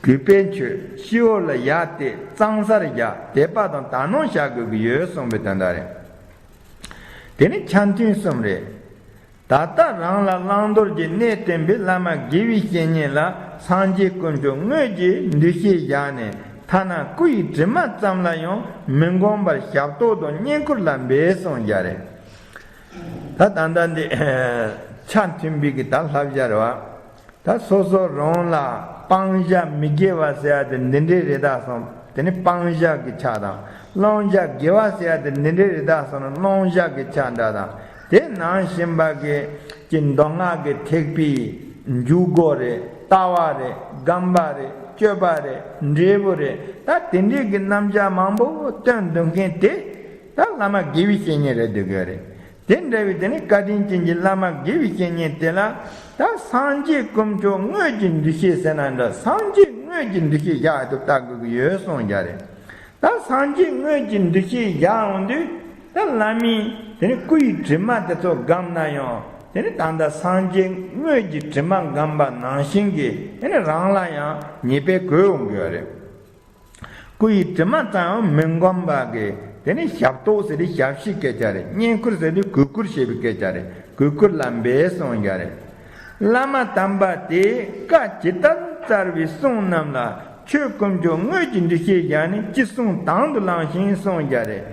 གུས་པས་མཆོད། སྤྱི་བོ་ལ་ཡར་གཏད། གཙང་སར་བཞག་དད་པ་དང་དག་སྣང་བྱ་དགོས་ཀྱི་ཡོད་གསུངས་པའི་དོན་དག་རེད། དེ་ནི་ཆ་མཐུན་གསུམ་རེད། ད་ལྟ་རང་ལ་བླང་དོར་གྱི་གནས་བསྟན་པའི་བླ་མ་དགེ་བའི་བཤེས་གཉེན་ལ་སངས་རྒྱས་དཀོན་མཆོག་དངོས་ཀྱི་འདུ་ཤེས་བཞག་ནས་ཐ་ན་སྐུ་ཡི་དྲི་མ་ཙམ་ལ་ཡང་མི་འགོམ་པར་ཞབས་ཏོག་དང་བསྙེན་བཀུར་ལ་འབད་གསུངས་ཀྱང་རེད། ད་ད་ལྟ་འདི་ཆ་མཐུན་པའི་གི་ད་བསླབ་བྱ་རེད་བ། ད་སོ་སོ་རང་ལ་སྤང་བྱ་མི་དགེ་བ་ཟེར་ཡ་དེ་འདི་འདྲའི་རེད་ད་གསུངས། དེ་ནི་སྤང་བྱ་གི་ཆ་དང་། བླང་བྱ་དགེ་བ་ཟེར་ཡ་དེ་འདི་འདྲའི་རེད་ད་གསུངས་ན་བླང་བྱ་གི་ཆ་འདྲ་དང་། དེ་ནང་བཞིན་པ་གི་ཀྱི་མདོ་སྔགས་ཀྱི་ཐེག་པའི་འཇུག་སྒོ་རེད། ལྟ་བ་རེད། སྒོམ་པ་རེད། སྤྱོད་པ་རེད། འབྲས་བུ་རེད། ད་དེ་འདྲའི་གི་རྣམ་གཞག་མང་པོ་སྟོན་སྡོད་མཁན་དེ་ད་བླ་མ་དགེ་བའི་བཤེས་གཉེན་རེད་འདོད་གི་རེད། དེ་འདྲ་བའི་དེ་ནི་བཀའ་དྲིན་ཅན་གྱི་བླ་མ་དགེ་བའི་བཤེས་གཉེན་དེ་ལ་ད་སངས་རྒྱས་དཀོན་མཆོག་དངོས་ཀྱི་འདུ་ཤེས་ཟེར་ན་འདྲ། སངས་རྒྱས་དངོས་ཀྱི་འདུ་ཤེས་བཞག་ཏུ་ལྟ་དགོས་ཀྱི་ཡོད་གསུངས་ཀྱང་རེད། ད་སངས་རྒྱས་དངོས་ཀྱི་འདུ་ཤེས་བཞག་འོང་དུས་ད་བླ་མའི་དེ་ནི་སྐུ་ཡི་དྲི་མ་དེ་ཚོ་བསྒོམས་ན་ཡང་དེ་ནི་ད་ལྟ་སངས་རྒྱས་དངོས་ཀྱི་དྲི་མ་བསྒོམས་པ་ནང་བཞིན་གྱི་དེ་ནི་རང་ལ་ཡང་ཉེས་པས་གོས་འོང་གི་ཡོད་རེད། སྐུ་ཡི་དྲི་མ་ཙམ་ཡང་མི་འགོམ་པ་གི་དེ་ནི་ཞབས་ཏོག་ཟེར་དུས་ཞབས་ཕྱིའི་སྐད་ཆ་རེད། བསྙེན་བཀུར་ཟེར་དུས་གུས་བཀུར་བྱེད་པའི་སྐད་ཆ་རེད། གུས་བཀུར་ལ་འབད་གསུངས་ཀྱང་རེད། བླ་མ་དམ་པ་དེས་བཀའ་ཇི་ལྟར་སྩལ་བའི་གསུང་རྣམས་ལ་ཆོས་དཀོན་མཆོག་དངོས་ཀྱི་འདུ་ཤེས་བཞག་ནས་ཅི་གསུང་དང་དུ་བླངས་ཤིང་གསུངས་ཀྱང་རེད།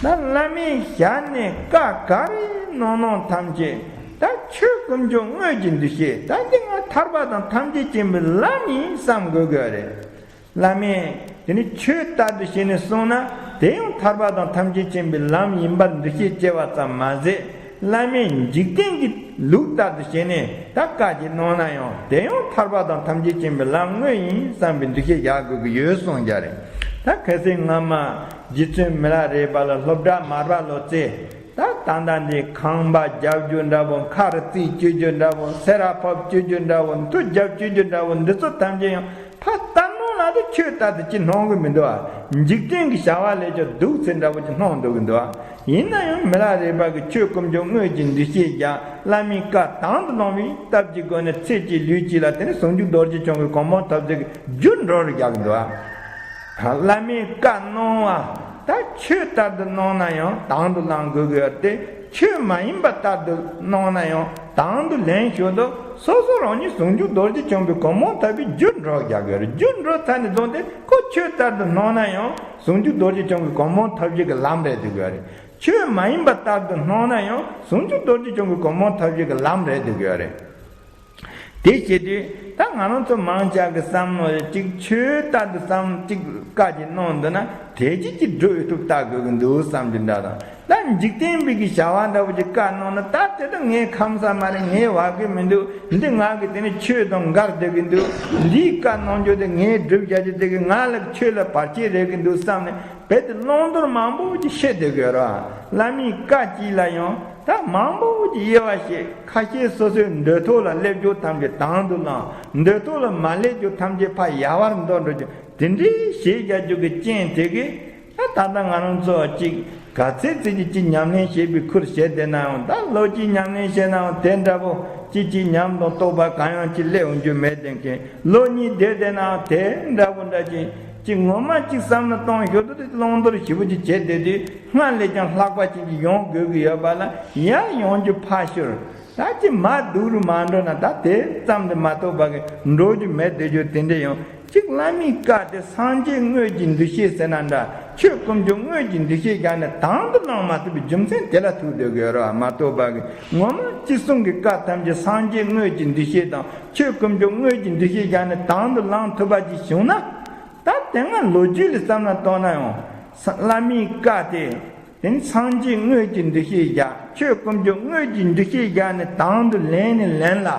ད་བླ་མའི་ཞལ་ནས་བཀའ་ག་རེ་གནང་གནང་ཐམས་ཅད་ད་ཆོས་དཀོན་མཆོག་དངོས་ཀྱི་འདུ་ཤེས། ད་འདི་ང་ཐར་པ་དང་ཐམས་ཅད་མཁྱེན་པའི་ལམ་ཡིན་བསམ་དགོས་དགོས་རེད། བླ་མས་དེ་ནི་ཆོས་ལྟར་དུ་བྱས་ནས་གསུངས་ན་དེ་ཡང་ཐར་པ་དང་ཐམས་ཅད་མཁྱེན་པའི་ལམ་ཡིན་པར་འདུ་ཤེས་སྐྱེ་བ་ཙམ་མ་ཟད། བླ་མས་འཇིག་རྟེན་གྱི་ལུགས་ལྟར་དུ་བྱས་ནས་ད་བཀའ་ཅིག་གནང་ན་ཡང་དེ་ཡང་ཐར་པ་དང་ཐམས་ཅད་མཁྱེན་པའི་ལམ་དངོས་ཡིན་བསམ་པའི་འདུ་ཤེས་བཞག་དགོས་ཀྱི་ཡོད་གསུངས་ཀྱང་རེད། ད་ཁ་སང་སྔ་མ་རྗེ་བཙུན་མི་ལ་རས་པ་ལ་སློབ་གྲྭ་མར་པ་ལོ་ཙཱ། ད་ད་ལྟ་འདི་ཁང་པ་རྒྱབ་རྒྱུ་འདྲ་བོ། མཁར་རྩིག་བཅུག་རྒྱུ་འདྲ་བོ། སེ་ར་ཕབ་བཅུག་རྒྱུ་འདྲ་བོ། མདོ་རྒྱབ་བཅུག་རྒྱུ་འདྲ་བོ། འདི་ཚོ་ཐམས་ཅད་ཡང་ཕ་ལྟ་ནོ་ལ་དེ་ཆོས་ལྟར་དུ་ཅི་སྣང་གི་མི་འདུག་ཨ། འཇིག་རྟེན་གྱི་བྱ་བ་ལས་ཀྱང་སྡུག་ཚེ་འདྲ་བོ་ཅིག་སྣང་འདུག་གི་འདུག་ཨ། ཡིན་ན་ཡང་མི་ལ་རས་པ་གི་ཆོས་དཀོན་མཆོག་དངོས་ཀྱི་འདུ་ཤེས་བཞག་བླ་མའི་བཀའ་དང་དུ་བླངས་པའི་སྟབས་ཀྱི་སྒོ་ནས་ཚེ་གཅིག་ལུས་གཅིག་ལ་དེ་ནི་ཟུང་འཇུག་རྡོ་རྗེ་འཆང་གི་གོ་འཕང་ཐོབ་ཚེ་གི་རྒྱུ་འགྲོ་རུ་རྒྱག་གི་འདུག་ཨ། བླ་མའི་བཀའ་གནང་བ་ད་ཆོས་ལྟར་དུ་གནང་ན་ཡང་དང་དུ་བླང་དགོས་ཀྱི་ཡོད་དེ། ཆོས་མ་ཡིན་པ་ལྟར་དུ་སྣང་ན་ཡང་དང་དུ་ལེན་ཞོར་དུ་སོ་སོ་རང་ཉིད་ཟུང་འཇུག་རྡོ་རྗེ་འཆང་གི་གོ་འཕང་ཐོབ་པའི་རྒྱུར་འགྲོ་རྒྱག་གི་རེད། རྒྱུར་འགྲོ་ཚར་ནས་བཟུང་སྟེ་ཁོ་ཆོས་ལྟར་དུ་སྣང་ན་ཡང་ཟུང་འཇུག་རྡོ་རྗེ་འཆང་གི་གོ་འཕང་ཐོབ་རྒྱུ་གི་ལམ་རེད་འདུག་གི་རེད། ཆོས་མ་ཡིན་པ་ལྟར་དུ་སྣང་ན་ཡང་ཟུང་འཇུག་རྡོ་རྗེ་འཆང་གི་གོ་འཕང་ཐོབ་རྒྱུ་གི་ལམ་རེད་འདུག་གི་རེད། དེ་བྱེད་དུས་ད་ང་རང་ཚོ་མང་ཆེ་གི་བསམ་བློ་ཅིག་ཆོས་ལྟར་དུ་བསམ་ཅིག་བཀའ་ཅིག་གནང་འདུག་ན་དེ་ཅིག་གི་སྒྲུབ་ཐུབ་ལྟ་དགོས་ཀྱི་འདུག་བསམ་གྱི་འདྲ་དང་། ད་འཇིག་རྟེན་པའི་གི་བྱ་བ་འདྲ་བོ་ཅིག་བཀའ་གནང་ན་ད་དེ་ད་ངའི་ཁམས་ས་མ་རེད། ངའི་བ་གི་མི་འདུག་འདི་ང་གི་དེ་ནི་ཆོས་དང་འགལ་བསྡད་ཀྱི་འདུག་འདིའི་བཀའ་གནང་རྒྱུ་དེ་ངའི་སྒྲུབ་བྱ་རྒྱུ་དེ་གི་ང་ལ་ཆོས་ལ་བར་ཆད་རེད་ཀྱི་འདུག་བསམ་ནས་རྦད་དེ་བླང་དོར་མང་པོ་ཅིག་བཤད་བསྡད་དགོས་ར། བླ་མའི་བཀའ་གཅིག་ལ་ཡང་ད་མང་པོ་ཅིག་དབྱེ་བ་བཤད། ཁ་ཤས་སོ་སོའི་འདོད་ཐོག་ལ་སླེབས་རྒྱུ་ཐམས་ཅད་དང་དུ་བླངས། འདོད་ཐོག་ལ་མ་སླེབས་རྒྱུ་ཐམས་ཅད་ཕར་ཡལ་བར་འདོར་འགྲོ་རྒྱུ། དེ་འདྲའི་བྱེད་རྒྱག་རྒྱུ་གི་རྐྱེན་དེ་གིས་ད་ད་ལྟ་ང་རང་ཚོ་ཅིག་ག་ཚད་ཚད་ཀྱི་ཅིག་ཉམས་ལེན་བྱེད་པའི་ཁུར་བྱེད་བསྡད་ནའང་། ད་ལོ་གཅིག་ཉམས་ལེན་བྱས་ནའང་དེ་འདྲ་པོ་ཅིག་ཅིག་ཉམས་དང་རྟོགས་པ་གང་ཡང་ཅིག་སླེབས་འོང་རྒྱུ་མེད་བསྡད་མཁན། ལོ་གཉིས་བསྡད་བསྡད་ནའང་དེ་འདྲ་པོ་འདྲ་ཅིག་ཅིག་ངོ་མ་ཅིག་བསམ་བློ་གཏོང་ཞོར་དུ་དེ་བླང་དོར་ཞེ་པོ་ཅིག་བྱེད་བསྡད་དུས་སྔར་ལས་ཀྱང་ལྷག་པ་ཅིག་ཅིག་ཡོང་དགོས་ཀྱི་ཡོད་པ་ལ་ཡར་ཡོང་རྒྱུ་ཕར་ཤོར། ད་ཅི་མ་སྡུག་རུ་མ་འགྲོ་ན་ད་དེ་ཙམ་དུ་མ་གཏོགས་པ་གི་འགྲོ་རྒྱུ་མེད་བསྡད་རྒྱུ་དེ་འདྲ་ཡང་གཅིག་བླ་མའི་བཀའ་དེ་སངས་རྒྱས་དངོས་ཀྱི་འདུ་ཤེས་ཟེར་ན་འདྲ། ཆོས་དཀོན་མཆོག་དངོས་ཀྱི་འདུ་ཤེས་བཞག་ནས་དང་དུ་བླངས་མ་ཐུབ་པའི་རྒྱུ་མཚན་དེ་ལ་ཐུག་སྡོད་དགོས་རེད་བ། མ་གཏོགས་པ་གི་ངོ་མ་ཅི་གསུང་གི་བཀའ་ཐམས་ཅད་སངས་རྒྱས་དངོས་ཀྱི་འདུ་ཤེས་དང་ཆོས་དཀོན་མཆོག་དངོས་ཀྱི་འདུ་ཤེས་བཞག་ནས་དང་དུ་བླངས་ཐུབ་པ་ཅིག་བྱུང་ན། ད་དེ་སྔ་ལོ་རྒྱུས་ལ་བསམ་བློ་གཏོང་ན་ཡང་བླ་མའི་བཀའ་དེ། དེ་ནི་སངས་རྒྱས་དངོས་ཀྱི་འདུ་ཤེས་བཞག་ཆོས་དཀོན་མཆོག་དངོས་ཀྱི་འདུ་ཤེས་བཞག་ནས་དང་དུ་ལེན་ནས་ལེན་ལ།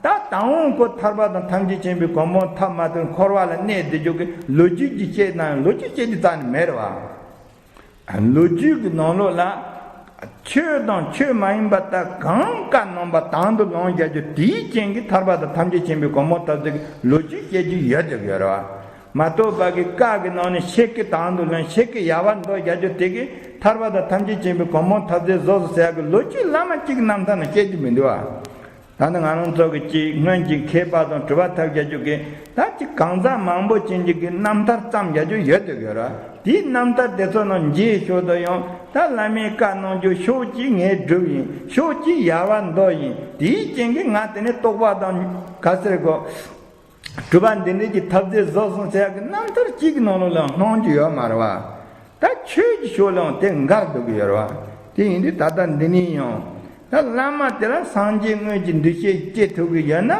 ད་དང་པོ་ཁོ་ཐར་པ་དང་ཐམས་ཅད་མཁྱེན་པའི་གོ་འཕང་ཐོབ་མ་ཐོབ་འཁོར་བ་ལ་གནས་བསྡད་རྒྱུ་གི་ལོ་རྒྱུས་ཀྱི་བཤད་ན་ཡང་ལོ་རྒྱུས་བཤད་རྒྱུ་རྩ་ནས་མེད་རེད་བ། ལོ་རྒྱུས་ཀྱི་ནང་ལོགས་ལ་ཆོས་དང་ཆོས་མ་ཡིན་པ་ལྟར་གང་བཀའ་གནང་པ་དང་དུ་ལེན་བྱ་རྒྱུ་དེའི་རྐྱེན་གྱིས་ཐར་པ་དང་ཐམས་ཅད་མཁྱེན་པའི་གོ་འཕང་ཐོབ་ཚུལ་གྱི་ལོ་རྒྱུས་བཤད་རྒྱུ་ཡོད་དེ་ཡོད་རེད་བ། མ་གཏོགས་པ་གི་བཀའ་གི་ནང་ནས་ཤེས་ཀྱི་དང་དུ་ལེན། ཤེས་ཀྱི་ཡལ་བར་འདོར་བྱ་རྒྱུ་དེ་གིས་ཐར་པ་དང་ཐམས་ཅད་མཁྱེན་པའི་གོ་འཕང་ཐོབ་ཚུལ་རྫོགས་སོ་ཟེར་ཡག་གི་ལོ་རྒྱུས་བླ་མ་གཅིག་གི་རྣམ་ཐར་ནང་བཤད་རྒྱུ་མི་འདུག་བ། ད་ནི་ང་རང་ཚོ་གི་ཅིག་སྔོན་གྱི་མཁས་པ་དང་གྲུབ་པ་ཐོབ་བྱ་རྒྱུ་གི་ད་ཅིག་གང་ཟག་མང་པོ་ཅན་གྱི་གི་རྣམ་ཐར་བརྩམས་བྱ་རྒྱུ་ཡོད་དེ་ཡོད་རེད། དེའི་རྣམ་ཐར་དེ་ཚོ་ནང་མཇལ་ཞོར་དུ་ཡང་ད་བླ་མའི་བཀའ་གནང་རྒྱུ་ཕྱོགས་གཅིག་ངས་སྒྲུབ་ཡིན། ཕྱོགས་གཅིག་ཡལ་བར་འདོར་ཡིན། དེའི་རྐྱེན་གྱིས་ང་དེ་ནས་རྟོགས་པ་དང་ག་ཟེར་གོ་གྲུབ་པ་འདི་འདྲའི་གི་ཐོབ་ཚུལ་རྫོགས་སོང་ཟེར་ཡག་གི་རྣམ་ཐར་གཅིག་གི་ནང་ལོགས་ལ་སྣང་རྒྱུ་ཡོད་མ་རེད་བ། ད་ཆོས་ཀྱི་ཕྱོགས་ལའང་དེ་འགལ་འདུག་གི་ཡོད་རེད་བ། དེ་ཡིན་དུས་ད་ལྟ་འདི་ནས་ཡང་ད་བླ་མ་དེ་ལ་སངས་རྒྱས་དངོས་ཀྱི་འདུ་ཤེས་སྐྱེ་ཐུབ་ཀྱི་ཡོད་ན།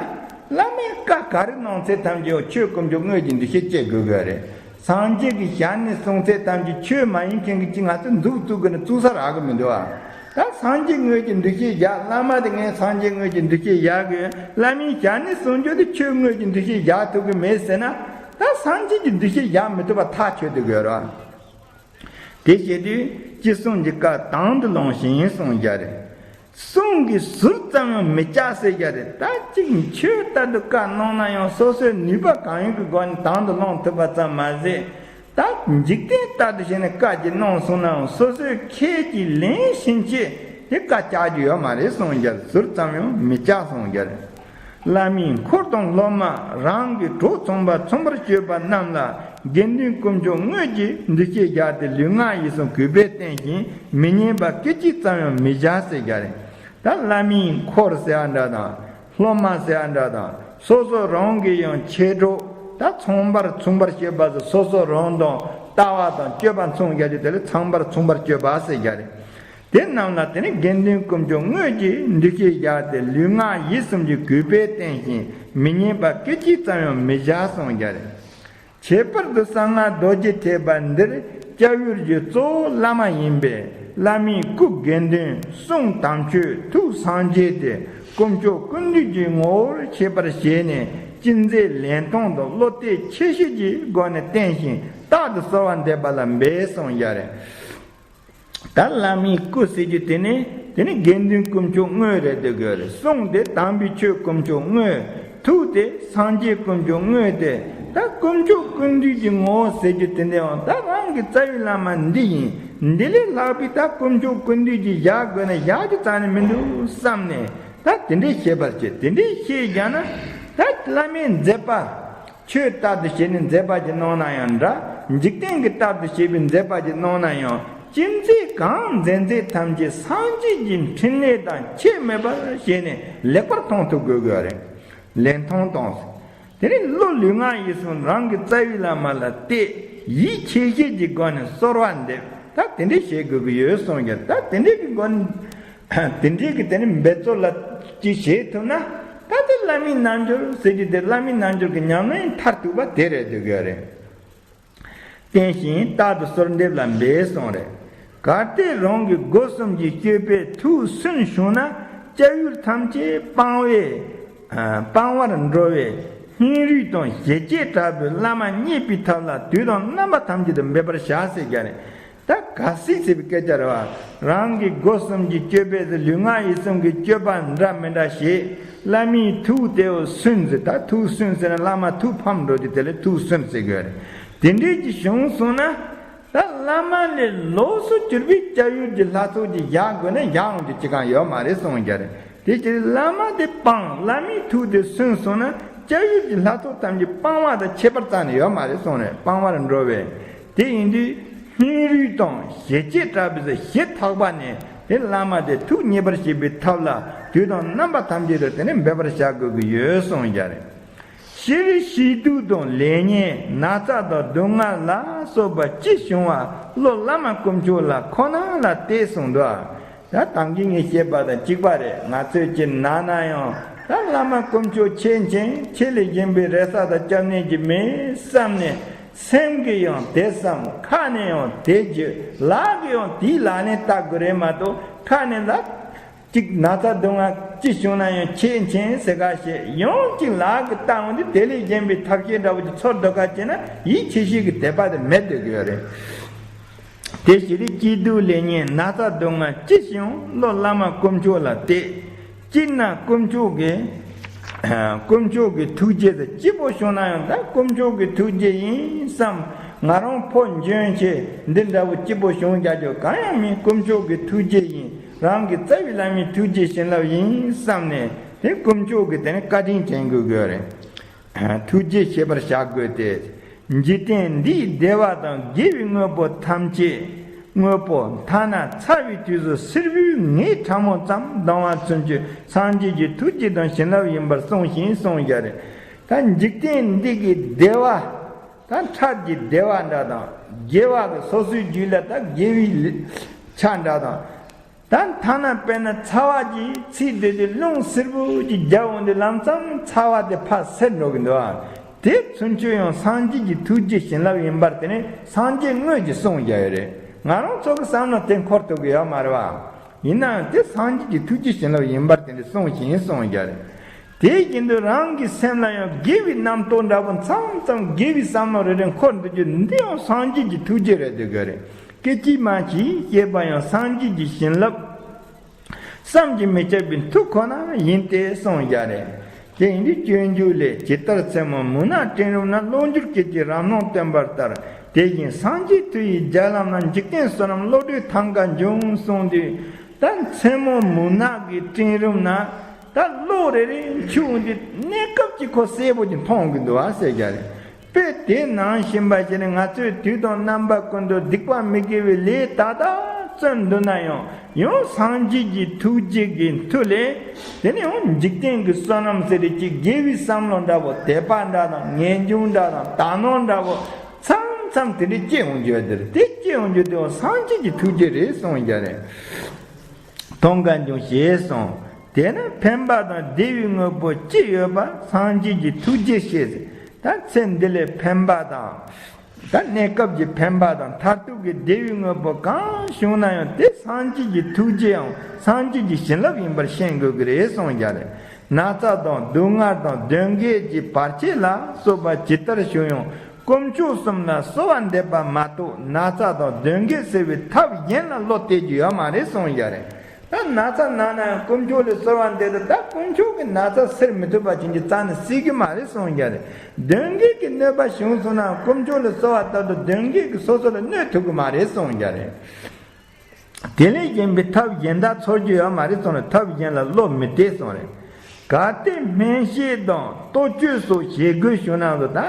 བླ་མས་བཀའ་ག་རེ་གནང་ཚད་ཐམས་ཅད་ཆོས་དཀོན་མཆོག་དངོས་ཀྱི་འདུ་ཤེས་སྐྱེ་དགོས་ཀྱི་རེད། སངས་རྒྱས་ཀྱི་ཞལ་ནས་གསུངས་ཚད་ཐམས་ཅད་ཆོས་མ་ཡིན་མཁན་གྱི་ཅིག་ང་ཚོས་མཛུབ་བཙུགས་དགོས་ན་བཙུགས་ས་རག་གི་མི་འདུག་བ། ད་སངས་རྒྱས་དངོས་ཀྱི་འདུ་ཤེས་བཞག་བླ་མ་དེ་ངས་སངས་རྒྱས་དངོས་ཀྱི་འདུ་ཤེས་བཞག་གི་ཡོད། བླ་མའི་ཞལ་ནས་གསུང་རྒྱུ་དེ་ཆོས་དངོས་ཀྱི་འདུ་ཤེས་བཞག་ཐུབ་ཀྱི་མེད་ཟེར་ན། ད་སངས་རྒྱས་ཀྱི་འདུ་ཤེས་བཞག་མི་ཐུབ་པ་ཐག་ཆོད་དེ་དགོས་ར། དེ་བྱེད་དུས་ཅི་གསུང་གི་བཀའ་དང་དུ་ལེན་ཞིང་གསུང་རྒྱ་རེད། གསུང་གི་ཟུར་ཙམ་ཡང་མི་བཅག་ཟེར་རྒྱ་རེད། ད་ཅིག་ཆོས་ལྟར་དུ་བཀའ་གནང་ན་ཡང་སོ་སོའི་ནུས་པ་གང་ཡོད་ཀྱི་སྒོ་ནས་དང་དུ་ལེན་ཐུབ་པ་ཙམ་མ་ཟད། ད་འཇིག་རྟེན་ལྟར་དུ་བྱས་ནས་བཀའ་ཅིག་གནང་སོང་ནའང་སོ་སོའི་ཁས་ཀྱིས་ལེན་ཕྱིན་ཆད་དེ་བཀའ་བཅག་རྒྱུ་ཡོད་མ་རེད་གསུང་རྒྱ་རེད། ཟུར་ཙམ་ཡང་མི་བཅག་གསུང་རྒྱ་རེད། བླ་མའི་འཁོར་དང་སློབ་མ་རང་གི་གྲོགས་ཚངས་པར་མཚུངས་པར་སྤྱོད་པ་རྣམས་ལ་དགེ་འདུན་དཀོན་མཆོག་དངོས་ཀྱི་འདུ་ཤེས་བཞག་སྟེ་ལུས་ངག་ཡིད་གསུམ་གུས་པས་བསྟེན་ཞིང་མི་ཉན་པ་སྐད་ཅིག་ཙམ་ཡང་མི་བཞག་ཟེར་རྒྱ་རེད། ད་བླ་མའི་འཁོར་ཟེར་བ་འདྲ་དང་། སློབ་མ་ཟེར་བ་འདྲ་དང་། སོ་སོ་རང་གི་ཡང་མཆེད་གྲོགས། ད་ཚངས་པར་མཚུངས་པར་སྤྱོད་པ་ཟེར་སོ་སོ་རང་དང་ལྟ་བ་དང་སྤྱོད་པ་མཚུངས་རྒྱ་རེད། དེ་ལ་ཚངས་པར་མཚུངས་པར་སྤྱོད་པ་ཟེར་རྒྱ་རེད། དེ་རྣམས་ལ་དེ་ནི་དགེ་འདུན་དཀོན་མཆོག་དངོས་ཀྱི་འདུ་ཤེས་བཞག་སྟེ་ལུས་ངག་ཡིད་གསུམ་གྱི་གུས་པས་བསྟེན་ཞིང་མི་ཉན་པ་སྐད་ཅིག་ཙམ་ཡང་མི་བཞག་གསུང་རྒྱ་རེད། ཁྱད་པར་དུ་གསང་སྔགས་རྡོ་རྗེ་ཐེག་པ་འདིར་སྐྱབས་ཡུལ་གྱི་གཙོ་བོ་བླ་མ་ཡིན་པས་བླ་མའི་སྐུ་དགེ་འདུན་གསུང་དམ་ཆོས་ཐུགས་སངས་རྒྱས་ཏེ་དཀོན་མཆོག་ཀུན་འདུས་ཀྱི་ངོ་བོར་ཤེས་པར་བྱས་ནས་ཅི་མཛད་ལན་མཐོང་དང་བློ་གཏད་ཆེ་བཤད་ཀྱི་སྒོ་ནས་བསྟེན་ཞིང་རྟག་ཏུ་གསོལ་བ་འདེབས་པ་ལ་འབད་གསུང་རྒྱ་རེད། ད་བླ་མའི་སྐུ་ཟེར་རྒྱུ་དེ་ནི་དེ་ནི་དགེ་འདུན་དཀོན་མཆོག་དངོས་རེད་འདོད་དགོས་རེད། གསུང་དེ་དམ་པའི་ཆོས་དཀོན་མཆོག་དངོས། ཐུགས་དེ་སངས་རྒྱས་དཀོན་མཆོག་དངོས་ཏེ། ད་དཀོན་མཆོག་ཀུན་འདུས་ཀྱི་ངོ་བོ་ཟེར་རྒྱུ་དེ་འདྲའང་ད་རང་གི་རྩ་བའི་བླ་མ་འདི་ཡིན། འདི་ལས་ལྷག་པའི་ད་དཀོན་མཆོག་ཀུན་འདུས་ཀྱི་བཞག་དགོས་ན་བཞག་རྒྱུ་རྩ་ནས་མི་འདུག་བསམ་ནས་ད་དེ་འདྲའི་ཤེས་པར་བྱེད། དེ་འདྲའི་ཤེས་རྒྱ་ན་ད་བླ་མའི་མཛད་པ། ཆོས་ལྟར་དུ་བྱས་ནས་མཛད་པ་ཅིག་གནང་ན་ཡང་འདྲ། འཇིག་རྟེན་གྱི་ལྟར་དུ་བྱས་པའི་མཛད་པ་ཅིག་གནང་ན་ཡང་ ཅི་མཛད་གང་མཛད་མཛད་ཐམས་ཅད་སངས་རྒྱས་ཀྱི་འཕྲིན་ལས་དང་ཁྱད་མེད་པར་བྱས་ནས་ལེགས་པར་མཐོང་ཐུབ་དགོས་དགོས་རེད། ལེགས་མཐོང་དང་། དེ་ནས་བློ་ལུས་ངག་ཡིད་གསུམ་རང་གི་རྩ་བའི་བླ་མ་ལ་གཏད། ཡིད་ཆེས་བྱེད་ཀྱི་སྒོ་ནས་གསོལ་བ་འདེབས། ད་དེ་འདྲས་བྱེད་དགོས་ཀྱི་ཡོད་གསུངས་ཀྱང་། ད་དེ་འདྲས་ཀྱི་སྒོ་ནས་དེ་འདྲས་ཀྱི་དེ་ནས་འབད་རྩོལ་ལ་ཅིག་བྱེད་ཐུབ་ན། ད་དེ་བླ་མའི་རྣལ་འབྱོར་ཟེར་རྒྱུ་དེ་བླ་མའི་རྣལ་འབྱོར་གྱི་ཉམས་ལེན་མཐར་ཐུག་པ་དེ་རེད་འདོད་ཀྱི་ཡོད་རེད། བརྟན་ཞིང་རྟག་ཏུ་གསོལ་འདེབས་ལ་འབད་གསུངས་རེད། གལ་ཏེ་རང་གི་སྒོ་གསུམ་གྱི་སྤྱོད་པས་ཐུགས་སུན་བྱུང་ན། སྐྱབས་ཡུལ་ཐམས་ཅད་སྤང་བས། ཨ། སྤང་བར་འགྲོ་བས། སྙིང་རུས་དང་ཞེ་བཅད་དྲག་པོས་བླ་མ་མཉེས་པའི་ཐབས་ལ་དུས་དང་རྣམ་པ་ཐམས་ཅད་དུ་འབད་པར་བྱ་ཟེར་རྒྱུ་རེད། ད་གལ་སྲིད་ཟེར་བའི་སྐད་ཆ་རེད་བ། རང་གི་སྒོ་གསུམ་གྱི་སྤྱོད་པས་ཟེར། ལུས་ངག་ཡིད་གསུམ་གྱི་སྤྱོད་པ་འདྲ་མི་འདྲ་བྱེད། བླ་མའི་ཐུགས་དེའོ་སུན་ཟེར། ད་ཐུགས་སུན་ཟེར་ན་བླ་མ་ཐུགས་ཕམ་འགྲོ་དུས་དེ་ལ་ཐུགས་སུན་ཟེར་དགོས་རེད། དེ་འདྲས་ཀྱི་བྱུང་སོང་ན། ད་བླ་མ་ལས་ལོགས་སུ་གྱུར་པའི་སྐྱབས་ཡུལ་གྱི་ལྷ་ཚོགས་ཀྱིས་བཞག་དགོས་ན་བཞག་འོང་རྒྱུ་ཅི་གང་ཡོད་མ་རེད་གསུངས་རྒྱུ་རེད། དེ་ཕྱིར་བླ་མ་དེ་སྤང་། བླ་མའི་ཐུགས་དེ་སུན་སོང་ན། སྐྱབས་ཡུལ་གྱི་ལྷ་ཚོགས་ཐམས་ཅད་སྤང་བ་དང་ཁྱད་པར་རྩ་ནས་ཡོད་མ་རེད་གསུངས་ནས་སྤང་བར་འགྲོ་བས། དེ་ཡིན་དུས་སྙིང་རུས་དང་ཞེ་བཅད་དྲག་པོས་ཞེ་ཐག་པ་ནས་དེ་བླ་མ་དེ་ཐུགས་མཉེས་པར་བྱེད་པའི་ཐབས་ལ་དུས་དང་རྣམ་པ་ཐམས་ཅད་དུ་དེ་ནས་འབད་པར་བྱ་དགོས་ཀྱི་ཡོད་གསུངས་རྒྱུ་རེད། སྤྱིར་སྐྱིད་སྡུག་དང་ལེགས་ཉེས་ན་ཚ་དང་སྡུག་བསྔལ་ལ་སོགས་པ་ཅི་བྱུང་བ་བློ་བླ་མ་དཀོན་མཆོག་ལ་ཁོ་ན་ལ་གཏད་གསུངས་འདུག་ད་ད་གིན་ངས་བཤད་པ་དང་གཅིག་པ་རེད། ང་ཚོས་ཅི་ན་ན་ཡང་ད་བླ་མ་དཀོན་མཆོག་ཆེས་མཁྱེན། ཆེས་ལས་གཞན་པའི་རེ་ས་དང་སྐྱབས་གནས་ཀྱི་མེད་བསམ་ནས་སེམས་ཀྱིས་ཡང་དེ་བསམ། ཁ་ནས་ཡང་དེ་བརྗོད། ལག་གིས་ཡང་དེའི་ལག་ལེན་བསྟར་དགོས་རེད་མ་གཏོགས། ཁ་ནས་ལ་གཅིག་ན་ཚ་སྡུག་བསྔལ་ཅི་བྱུང་ན་ཡང་ཆེས་མཁྱེན་ཟེར་ཁ་བཤད། ཡང་གཅིག་ལག་གིས་བཏང་འོང་དུས་དེ་ལས་གཞན་པའི་ཐབས་ཤེས་འདྲ་བོ་ཅིག་འཚོལ་སྡོད་ཁ་བྱས་ན་ཡིད་ཆེས་བྱེད་ཀྱི་དད་པ་དེ་མེད་སྡོད་ཀྱི་ཡོད་རེད། དེ་ཕྱིར་སྐྱིད་སྡུག་ལེགས་ཉེས་ན་ཚ་སྡུག་བསྔལ་ཅི་བྱུང་བློ་བླ་མ་དཀོན་མཆོག་ལ་གཏད། སྤྱིར་ན་དཀོན་མཆོག་གི་དཀོན་མཆོག་གི་ཐུགས་རྗེ་དེ་སྐྱིད་པོ་བྱུང་ན་ཡང་ད་དཀོན་མཆོག་གི་ཐུགས་རྗེ་ཡིན་བསམ། ང་རང་ཕོ་འཇོན་ཆེ་འདི་འདྲ་བོ་སྐྱིད་པོ་བྱུང་རྒྱག་རྒྱུ་གང་ཡང་མིན། དཀོན་མཆོག་གི་ཐུགས་རྗེ་ཡིན། རང་གི་རྩ་བའི་བླ་མའི་ཐུགས་རྗེ་བྱིན་རླབས་ཡིན་བསམ་ནས་དེ་དཀོན་མཆོག་གི་དེ་ནས་བཀའ་དྲིན་དྲན་དགོས་དགོས་རེད། ཐུགས་རྗེ་ཆེ་བར་བཞག་དགོས་ཏེ། འཇིག་རྟེན་འདིའི་བདེ་བ་དང་དགེ་བའི་དངོས་པོ་ཐམས་ཅད། དངོས་པོ་ཐ་ན་ཚ་བའི་དུས་སུ་སེར་བུའི་ངད་ཕྲ་མོ་ཙམ་ལྡང་བ་ཚུན་ཆོད་སངས་རྒྱས་ཀྱི་ཐུགས་རྗེ་དང་བྱིན་རླབས་ཡིན་པར་གསུངས་ཤིང་གསུངས་རྒྱུ་རེད། ད་འཇིག་རྟེན་འདི་གི་བདེ་བ། ད་ཁྲག་གི་བདེ་བ་འདྲ་དང་། དགེ་བ་གི་སོ་སོའི་རྒྱུད་ལ་ད་དགེ་བའི་ཆ་འདྲ་དང་། ད་ཐ་ན་དཔེར་ན་ཚ་བ་གྱིས་ཚིག་སྡོད་དེ་རླུང་སེར་པོ་གྱིས་རྒྱབ་འོང་དུས་ལམ་སང་ཚ་བ་དེ་ཕར་སེལ་འགྲོ་གི་འདུག་ཨ། དེ་ཚུན་ཆོད་ཡང་སངས་རྒྱས་ཀྱི་ཐུགས་རྗེ་བྱིན་རླབས་ཡིན་པར་དེ་ནི་སངས་རྒྱས་དངོས་ཀྱིས་གསུངས་རྒྱུ་ཡོད་རེད། ང་རང་ཚོ་གི་བསམ་བློ་དེ་འཁོར་ཐུབ་ཀྱི་ཡོད་མ་རེད་བ། ཡིན་ནའང་དེ་སངས་རྒྱས་ཀྱི་ཐུགས་རྗེ་བྱིན་རླབས་ཡིན་པར་དེ་འདྲ་གསུངས་ཤིང་གསུངས་རྒྱུ་རེད། དེ་བཞིན་དུ་རང་གི་སེམས་ལ་ཡང་དགེ་བའི་རྣམ་རྟོག་འདྲ་པོ་མཚམས་མཚམས་དགེ་བའི་བསམ་བློ་རེ་རེ་འཁོར་འདུག་རྒྱུ་འདི་ཡང་སངས་རྒྱས་ཀྱི་ཐུགས་རྗེ་རེད་འདོད་དགོས་རེད། སྐད་ཅིག་མ་གཅིག་སྐྱེས་པ་ཡང་སངས་རྒྱས་ཀྱི་བྱིན་རླབས། བསམ་གྱིས་མི་ཁྱབ་པའི་མཐུ་ཁོ་ན་ཡིན་ཏེ་གསུངས་རྒྱུ་རེད། དེ་ཡིན་དུས་སྤྱོད་འཇུག་ལས། ཇི་ལྟར་མཚན་མོ་མུན་ནག་སྤྲིན་རུམ་ན། གློག་འགྱུར་སྐད་ཀྱིས་རབ་སྣང་སྟོན་པ་ལྟར། དེ་བཞིན་སངས་རྒྱས་མཐུ་ཡིས་རྒྱ་ལམ་ན། འཇིག་རྟེན་བསོད་ནམས་བློ་གྲོས་ཐང་ག་འབྱུང་གསུངས་དུས། ད་མཚན་མོ་མུན་ནག་གི་སྤྲིན་རུམ་ན་ད་གློག་རེ་རེ་འཁྱུག་འོང་དུས་གནས་སྐབས་ཀྱི་ཁོ་གསལ་པོ་ཅིག་མཐོང་གི་འདུག་ཨ་ཟེར་རྒྱུ་རེད། དཔེ་དེ་ནང་བཞིན་པ་ཞིག་ནི་ང་ཚོས་དུས་དང་རྣམ་པ་ཀུན་ཏུ་སྡིག་པ་མི་དགེ་བའི་ལས་ད་ལྟ་བརྩོན་འདུག་ན་ཡང་ཡང་སངས་རྒྱས་ཀྱི་ཐུགས་རྗེ་གི་མཐུ་ལས། དེ་ནི་ཡང་འཇིག་རྟེན་གྱི་བསོད་ནམས་ཟེར་རེ་ཅིག་དགེ་བའི་བསམ་བློ་འདྲ་བོ་དད་པ་འདྲ་དང་ངེས་འབྱུང་འདྲ་དང་དག་སྣང་འདྲ་བོ་མཚམས་མཚམས་དེ་འདྲ་སྐྱེ་འོང་རྒྱུ་དེར་དེ་སྐྱེ་འོང་རྒྱུ་དེ་ཡང་སངས་རྒྱས་ཀྱི་ཐུགས་རྗེ་རེད་གསུངས་རྒྱུ་རེད། མཐོང་ག་འབྱུང་ཞེས་གསུངས། དེས་ན་ཕན་པ་དང་བདེ་བའི་དངོས་པོ་ཅི་ཡོད་པ་སངས་རྒྱས་ཀྱི་ཐུགས་རྗེ་ཤེས། ད་ཚེ་འདི་ལས་ཕན་པ་དང་། ད་གནས་སྐབས་ཀྱི་ཕན་པ་དང་མཐར་ཐུག་གི་བདེ་བའི་དངོས་པོ་གང་བྱུང་ན་ཡང་དེ་སངས་རྒྱས་ཀྱི་ཐུགས་རྗེའམ་སངས་རྒྱས་ཀྱི་བྱིན་རླབས་ཡིན་པར་ཤེས་དགོས་ཀྱི་རེད་གསུངས་རྒྱུ་རེད། ན་ཚ་དང་སྡུག་བསྔལ་དང་གདོན་བགེགས་ཀྱི་བར་ཆད་ལ་སོགས་པ་ཇི་ལྟར་བྱུང་ཡང་། དཀོན་མཆོག་གསུམ་ལ་གསོལ་བ་འདེབས་པ་མ་གཏོགས་ན་ཚ་དང་གདོན་བགེགས་སེལ་བའི་ཐབས་གཞན་ལ་བློ་གཏད་རྒྱུ་ཡོད་མ་རེད་གསུངས་རྒྱུ་རེད། ད་ན་ཚ་ན་ན་ཡང་དཀོན་མཆོག་ལ་གསོལ་བ་འདེབས་ཏེ་ད་དཀོན་མཆོག་གིས་ན་ཚ་སེལ་མི་ཐུབ་པ་ཅན་གྱི་རྩ་ནས་སེལ་གྱི་མ་རེད་གསུངས་རྒྱུ་རེད། གདོན་བགེགས་ཀྱི་གནོད་པ་བྱུང་སོང་ན་དཀོན་མཆོག་ལ་གསོལ་བ་བཏབ་ཏུ་གདོན་བགེགས་ཀྱིས་སོ་སོ་ལ་གནོད་ཐུབ་ཀྱི་མ་རེད་གསུངས་རྒྱུ་རེད། དེ་ལས་གཞན་པའི་ཐབས་གཞན་དག་འཚོལ་རྒྱུ་ཡོད་མ་རེད་གསུངས་ནས་ཐབས་གཞན་ལ་བློ་མི་གཏད་གསུངས་རེད། གལ་ཏེ་སྨན་དཔྱད་དང་གཏོ་བཅོས་སོགས་བྱེད་དགོས་བྱུང་ན་ལོ། ད་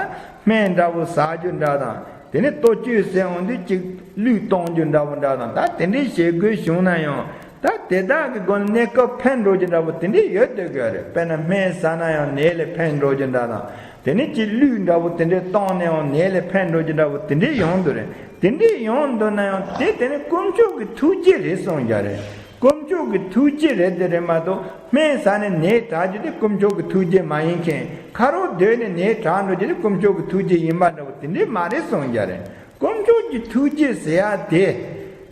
སྨན་འདྲ་བོ་ཟ་རྒྱུ་འདྲ་དང་ དེ་ནས་ལྟོ་བཅོས་ཟེར་འོང་དུས་གཅིག་གླུད་གཏོང་རྒྱུ་འདྲ་བོ་འདྲ་དང་ད་དེ་འདྲའི་བྱེད་དགོས་བྱུང་ན་ཡང་ད་དེ་དག་གི་སྒོ་ནས་གནས་སྐབས་ཕན་འགྲོ་རྒྱུ་འདྲ་བོ་དེ་འདྲའི་ཡོད་སྡོད་དགོས་རེད། དཔེར་ན་སྨན་ཟ་ན་ཡང་ནད་ལས་ཕན་འགྲོ་རྒྱུ་འདྲ་དང་དེ་ནས་གཅིག་གླུད་འདྲ་བོ་དེ་འདྲའི་གཏོང་ནས་ཡང་ནད་ལས་ཕན་འགྲོ་རྒྱུ་འདྲ་བོ་དེ་འདྲའི་ཡོང་འདུག་རེད། དེ་འདྲའི་ཡོང་འདུག་ན་ཡང་དེ་དེ་ནི་དཀོན་མཆོག་གི་ཐུགས་རྗེ་རེད་གསུངས་རྒྱུ་རེད། དཀོན་མཆོག་གི་ཐུགས་རྗེ་རེད་དེ་རེད་མ་གཏོགས་སྨན་ཟ་ནས་ནད་དྲག་རྒྱུ་དེ་དཀོན་མཆོག་གི་ཐུགས་རྗེ་མ་ཡིན་མཁན་ཁ་རོག་སྡོད་ནས་ནད་དྲག་འགྲོ་རྒྱུ་དེ་དཀོན་མཆོག་གི་ཐུགས་རྗེ་ཡིན་པ་འདྲ་བོ་དེ་འདྲའི་མ་རེད་གསུངས་རྒྱུ་རེད། དཀོན་མཆོག་གི་ཐུགས་རྗེ་ཟེར་ཡ་དེ་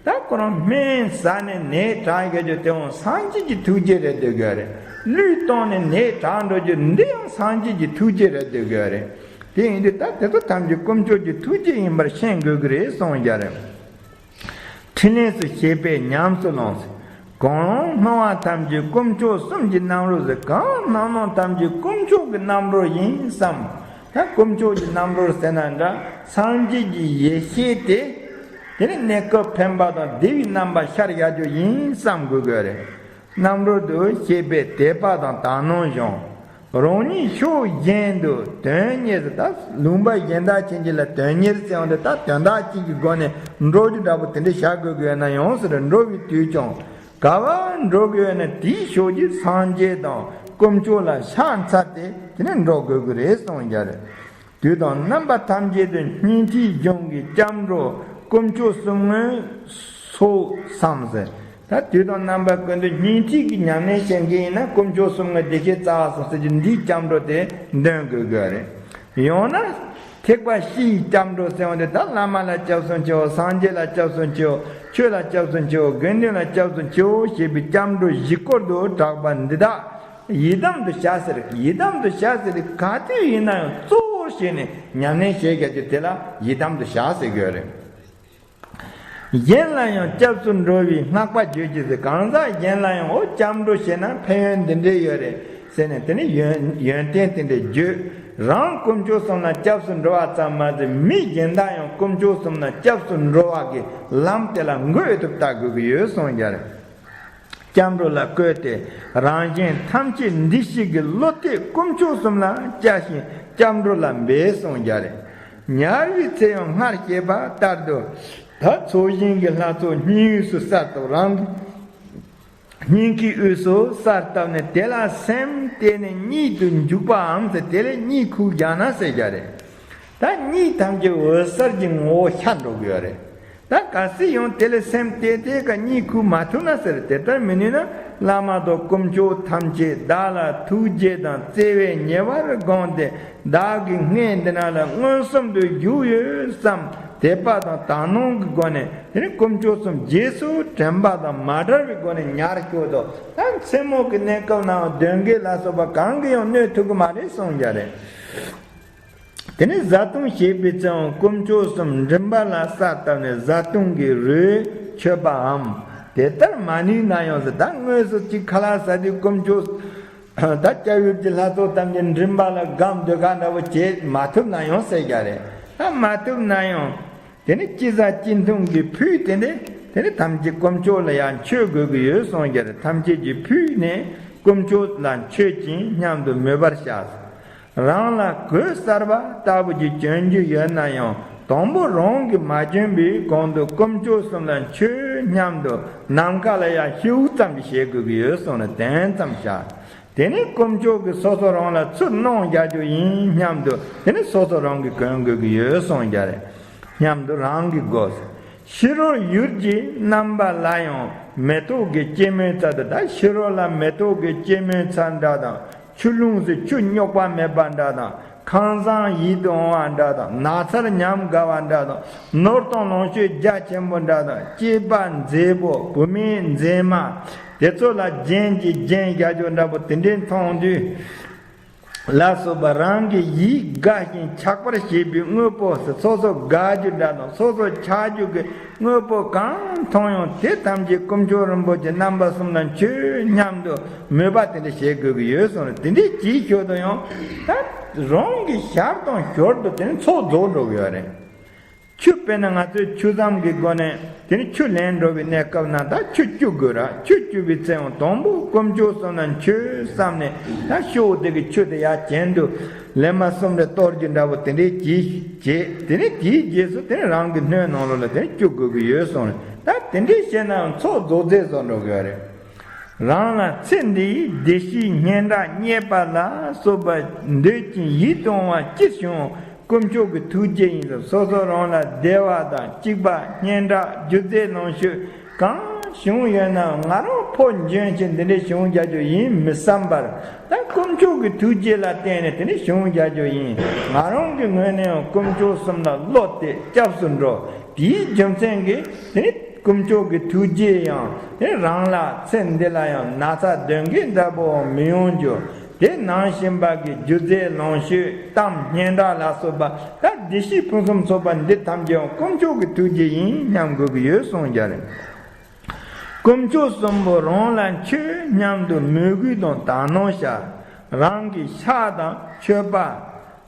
ད་ཁོ་རང་སྨན་ཟ་ནས་ནད་དྲག་རྒྱུ་དེ་འོང་སངས་རྒྱས་ཀྱི་ཐུགས་རྗེ་རེད་སྡོད་དགོས་རེད། གླུད་གཏོང་ནས་ནད་དྲག་འགྲོ་རྒྱུ་འདི་ཡང་སངས་རྒྱས་ཀྱི་ཐུགས་རྗེ་རེད་སྡོད་དགོས་རེད། དེ་ཡིན་དུས་ད་དེ་ཚོ་ཐམས་ཅད་དཀོན་མཆོག་གི་ཐུགས་རྗེ་ཡིན་པར་ཤེས་དགོས་ཀྱི་རེད་གསུངས་རྒྱུ་རེད། ཕྲིན་ལས་སུ་ཤེས་པས་ཉམས་སུ་ལོངས། གང་སྣང་བ་ཐམས་ཅད་དཀོན་མཆོག་གསུམ་གྱི་རྣམ་རོལ་ཟེར། གང་སྣང་སྣང་ཐམས་ཅད་དཀོན་མཆོག་གི་རྣམ་རོལ་ཡིན་བསམ། ད་དཀོན་མཆོག་གི་རྣམ་རོལ་ཟེར་ན་འདྲ་སངས་རྒྱས་ཀྱི་ཡེ་ཤེས་དེ་དེ་ནི་གནས་སྐབས་ཕན་པ་དང་བདེ་བའི་རྣམ་པ་ཤར་བཞག་རྒྱུ་ཡིན་བསམ་དགོས་དགོས་རེད། རྣམ་རོལ་དུ་ཤེས་པས་དད་པ་དང་དག་སྣང་སྦྱོང་། རང་ཉིད་ཕྱོགས་གཞན་དུ་དོན་གཉེར། ད་ལུང་པ་གཞན་དག་ཕྱིན་གྱི་ལ་དོན་གཉེར་ཟེར་བ་འདི་ད་དོན་དག་གཅིག་གི་སྒོ་ནས་འགྲོ་རྒྱུ་འདྲ་པོ་དེ་འདྲ་བྱ་དགོས་དགོས་ན་ཡང་ཟེར་འགྲོ་བའི་དུས་ཀྱང་ག་བར་འགྲོ་དགོས་ན་དེའི་ཕྱོགས་ཀྱི་སངས་རྒྱས་དང་དཀོན་མཆོག་ལ་ཕྱག་འཚལ་ཏེ་དེ་ནས་འགྲོ་དགོས་ཀྱི་རེད་གསུངས་རྒྱུ་རེད། དུས་དང་རྣམ་པ་ཐམས་ཅད་དུ་སྙིང་ཐིག་གཞུང་གི་སྐྱབས་འགྲོ་དཀོན་མཆོག་གསུམ་དངོས་སོ་བསམ་ཟེར། ད་དུས་དང་རྣམ་པ་ཀུན་ཏུ་སྙིང་ཐིག་གི་ཉམས་ལེན་བྱེད་མཁན་ཡིན་ན་དཀོན་མཆོག་གསུམ་དངོས་བདེ་གཤེགས་རྩ་བ་གསུམ་ཟེར་གྱི་འདིའི་སྐྱབས་འགྲོ་དེ་འདོན་དགོས་དགོས་རེད། ཡང་ན་ཐེག་པ་སྤྱིའི་སྐྱབས་འགྲོ་ཟེར་བ་དེ་ད་བླ་མ་ལ་སྐྱབས་སུ་མཆིའོ། སངས་རྒྱས་ལ་སྐྱབས་སུ་མཆིའོ། ཆོས་ལ་སྐྱབས་སུ་མཆིའོ། དགེ་འདུན་ལ་སྐྱབས་སུ་མཆིའོ་ཞེས་པའི་སྐྱབས་འགྲོ་བཞི་སྐོར་དུ་གྲགས་པ་འདི་དག་ཡི་དམ་དུ་བྱ་ཟེར། ཡི་དམ་དུ་བྱ་ཟེར་ཏེ་ག་དུས་ཡིན་ན་ཡང་གཙོ་བོར་བྱས་ནས་ཉམས་ལེན་བྱེད་རྒྱུ་དེ་ལ་ཡི་དམ་དུ་བྱ་ཟེར་དགོས་རེད། གཞན་ལ་ཡང་སྐྱབས་སུ་འགྲོ་བའི་བསྔགས་པ་བརྗོད་ཀྱི་ཟེར། གང་ཟག་གཞན་ལ་ཡང་འོ་སྐྱབས་འགྲོ་བྱས་ན་ཕན་ཡོན་འདི་འདྲས་ཡོད་རེད་ཟེར་ནས་དེ་ནི་ཡོན་ཡོན་ཏན་དེ་འདྲས་བརྗོད། རང་དཀོན་མཆོག་གསུམ་ལ་སྐྱབས་སུ་འགྲོ་བ་ཙམ་མ་ཟད་མི་གཞན་དག་ཡང་དཀོན་མཆོག་གསུམ་ལ་སྐྱབས་སུ་འགྲོ་བ་གི་ལམ་དེ་ལ་འགོད་ཐུབ་ལྟ་དགོས་ཀྱི་ཡོད་གསུངས་རྒྱུ་རེད། སྐྱབས་འགྲོ་ལ་བཀོད་དེ་རང་གཞན་ཐམས་ཅད་འདི་ཞིག་གི་བློ་གཏད་དཀོན་མཆོག་གསུམ་ལ་བཅའ་ཞིང་སྐྱབས་འགྲོ་ལ་འབད་གསུངས་རྒྱུ་རེད། ཉར་བའི་ཚེ་ཡང་སྔར་བཤད་པ་ལྟར་དུ་ད་ཚོགས་ཞིང་གི་ལྷ་ཚོགས་སྙིང་དབུས་སུ་གསལ་བཏབ། རང་གི་སྙིང་གི་དབུས་སུ་གསལ་བཏབ་ནས་དེ་ལ་སེམས་གཏད་ནས་གཉིད་དུ་འཇུག་པའམ་ཟེར་དེ་ལས་གཉིད་ཁུག་རྒྱག་ན་ཟེར་རྒྱུ་རེད། ད་གཉིད་ཐམས་ཅད་འོད་གསལ་གྱི་ངོ་བོ་ཤར་འགྲོ་གི་ཡོད་རེད། ད་གལ་སྲིད་ཡང་དེ་ལས་སེམས་གཏད་དེ་ཀ་གཉིད་ཁུག་མ་ཐུབ་ན་ཟེར། དེ་ལྟར་མི་ནུས་ན་བླ་མ་དང་དཀོན་མཆོག་ཐམས་ཅད་བདག་ལ་ཐུགས་རྗེ་དང་བརྩེ་བས་ཉེ་བར་དགོངས་ཏེ་བདག་གི་མངལ་འདི་ན་ལ་མངོན་སུམ་དུ་བཞུགས་ཡོད་བསམ་དད་པ་དང་དག་སྣང་གི་སྒོ་ནས་དེ་ནི་དཀོན་མཆོག་གསུམ་རྗེས་སུ་དྲན་པ་དང་མ་བྲལ་བའི་སྒོ་ནས་ཉར་ཞོག་དང་། ད་མཚན་མོ་གི་གནས་སྐབས་ནའང་གདོན་བགེགས་ལ་སོགས་པ་གང་གིས་ཡང་གནོད་ཐུབ་ཀྱི་མ་རེད་གསུངས་རྒྱུ་རེད། དེ་ནས་བཟའ་བཏུང་བྱེད་པའི་ཚེའང་དཀོན་མཆོག་གསུམ་མགྲིན་པ་ལ་གསལ་བཏབ་ནས་བཟའ་བཏུང་གི་རོས་མཆོད་པའམ། དེ་ལྟར་མ་ནུས་ན་ཡང་ཟེར། ད་དངོས་སུ་གཅིག་ཁ་ལག་ཟ་དུས་དཀོན་མཆོག་ད་སྐྱབས་ཡུལ་གྱི་ལྷ་ཚོགས་ཐམས་ཅད་མགྲིན་པ་ལ་སྒམ་ཟློས་གར་འདྲ་བོ་བྱེད་མ་ཐུབ་ན་ཡང་ཟེར་རྒྱུ་རེད། ད་མ་ཐུབ་ན་ཡང་དེ་ནི་ཅི་ཟ་ཅི་འཐུང་གི་ཕུད་དེ་འདྲ་དེ་ནི་ཐམས་ཅད་དཀོན་མཆོག་ལ་ཡང་མཆོད་དགོས་ཀྱི་ཡོད་གསུངས་རྒྱུ་རེད། ཐམས་ཅད་ཀྱི་ཕུད་ནི་དཀོན་མཆོག་ལ་མཆོད་ཅིང་སྙམ་དུ་མོས་པར་བྱ། རང་ལ་གོས་གསར་པ་ལྟ་བུ་ཅིག་གྱོན་རྒྱུ་ཡོད་ན་ཡང་དང་པོ་རང་གིས་མ་གྱོན་པའི་གོང་དུ་དཀོན་མཆོག་གསུམ་ལ་མཆོད་སྙམ་དུ་ནམ་མཁའ་ལ་ཡང་ཤིའུ་ཙམ་ཞིག་བྱེད་དགོས་ཀྱི་ཡོད་གསུངས་ནས་དེ་ཙམ་བྱ། དེ་ནི་དཀོན་མཆོག་གིས་སོ་སོ་རང་ལ་ཚུར་གནང་བཞག་རྒྱུ་ཡིན་སྙམ་དུ་དེ་ནི་སོ་སོ་རང་གིས་གྱོན་དགོས་ཀྱི་ཡོད་གསུངས་རྒྱུ་རེད། སྙམ་དུ་རང་གིས་དགོས། ཕྱི་རོལ་ཡུལ་གྱི་རྣམ་པ་ལ་ཡང་མེ་ཏོག་གི་སྐྱེད་མོས་ཚལ་དུ། ད་ཕྱི་རོལ་ལ་མེ་ཏོག་གི་སྐྱེད་མོས་ཚལ་འདྲ་དང་། ཆུ་ཀླུང་ཟེར་ཆུ་རྙོག་པ་མེད་པ་འདྲ་དང་། ཁང་བཟང་ཡིད་དུ་འོང་བ་འདྲ་དང་། ནགས་ཚལ་ཉམས་དགའ་བ་འདྲ་དང་། ནོར་དང་ལོངས་སྤྱོད་རྒྱ་ཆེན་པོ་འདྲ་དང་། སྐྱེས་པ་མཛེས་པོ་བུད་མེད་མཛེས་མ་དེ་ཚོ་ལ་རྒྱན་གྱིས་བརྒྱན་བཞག་རྒྱུ་འདྲ་པོ་དེ་འདྲའི་མཐོང་དུས་ལ་སོགས་པ་རང་གི་ཡིད་དགའ་ཞིང་ཆགས་པར་བྱེད་པའི་དངོས་པོ་ཟེར། སོ་སོ་དགའ་རྒྱུ་འདྲ་དང་སོ་སོ་ཆགས་རྒྱུ་གི་དངོས་པོ་གང་མཐོང་ཡང་དེ་ཐམས་ཅད་དཀོན་མཆོག་རིན་པོ་ཆེ་རྣམ་པ་གསུམ་ལ་མཆོད་སྙམ་དུ་མོས་པ་དེ་འདྲ་བྱེད་དགོས་ཀྱི་ཡོད་གསུངས་ནས། དེ་འདྲའི་ཅིའི་ཞོར་དུ་ཡང་ད་རང་གི་ཞར་དང་ཞོར་དུ་དེ་ནི་ཚོགས་རྫོགས་འགྲོ་གི་ཡོད་རེད། ཆུ་དཔེར་ན་ང་ཚོས་ཆུ་ཟམ་གྱི་སྒོ་ནས་དེ་ནི་ཆུ་ལེན་འགྲོ་བའི་གནས་སྐབས་ན་ད་ཆུ་བསྐྱུག་དགོས་ར། ཆུ་བསྐྱུག་པའི་ཚེ་ཡང་དང་པོ་དཀོན་མཆོག་གསུམ་ལ་མཆོད་བསམ་ནས་ད་ཤོག་དེ་གི་ཆུ་དེ་ཡར་གྱེན་དུ་ལེབ་མ་གསུམ་རེ་གཏོར་རྒྱུ་འདྲ་པོ་དེ་འདྲའི་གྱིས་བྱེད། དེ་ནི་དེའི་རྗེས་སུ་དེ་ནི་རང་གི་སྣོད་ནང་ལོགས་ལ་དེ་ནི་བསྐྱུག་དགོས་ཀྱི་ཡོད་གསུངས་རེད། ད་དེ་འདྲའི་བཤད་ན་ཡང་ཚོགས་རྫོགས་མཛད་བཟོ་འགྲོ་དགོས་རེད། རང་ལ་ཚེ་འདིའི་བདེ་སྐྱིད་སྙན་གྲགས་རྙེད་པ་ལ་སོགས་པ་འདོད་ཅིང་ཡིད་དུ་འོང་བ་ཅི་བྱུང་དཀོན་མཆོག་གི་ཐུགས་རྗེ་ཡིན་ཟེར། སོ་སོ་རང་ལ་བདེ་བ་དང་གཅིག་པ་སྙན་གྲགས་རྒྱུ་རྫས་ལོངས་སྤྱོད་གང་བྱུང་ཡོད་ན་ང་རང་ཕོ་འཇོན་ཆེ་འདི་འདྲའི་བྱུང་རྒྱག་རྒྱུ་ཡིན་མི་བསམ་པར་ད་དཀོན་མཆོག་གི་ཐུགས་རྗེ་ལ་བརྟེན་ནས་དེ་ནི་བྱུང་རྒྱག་རྒྱུ་ཡིན། ང་རང་གི་ངོས་ནས་ཡང་དཀོན་མཆོག་གསུམ་ལ་བློ་གཏད་སྐྱབས་སུ་འགྲོ། དེའི་རྒྱུ་མཚན་གྱིས་དེ་ནི་དཀོན་མཆོག་གི་ཐུགས་རྗེ་ཡང་དེ་རང་ལ་ཚེ་འདི་ལ་ཡང་ན་ཚ་གདོན་བགེགས་འདྲ་པོ་མི་ཡོང་རྒྱུ། དེ་ནང་བཞིན་པ་གི་རྒྱུ་རྫས་ལོངས་སྤྱོད་གཏམ་སྙན་གྲགས་ལ་སོགས་པ་ད་བདེ་སྐྱིད་ཕུན་སུམ་ཚོགས་པ་འདི་ཐམས་ཅད་ཡང་དཀོན་མཆོག་གི་ཐུགས་རྗེ་ཡིན་སྙམ་དགོས་ཀྱི་ཡོད་གསུངས་རྒྱུ་རེད། དཀོན་མཆོག་གསུམ་པོ་རང་ལ་མཆོད་སྙམ་དུ་མོས་གུས་དང་དག་སྣང་ཤར། རང་གི་ཕྱག་དང་མཆོད་པ།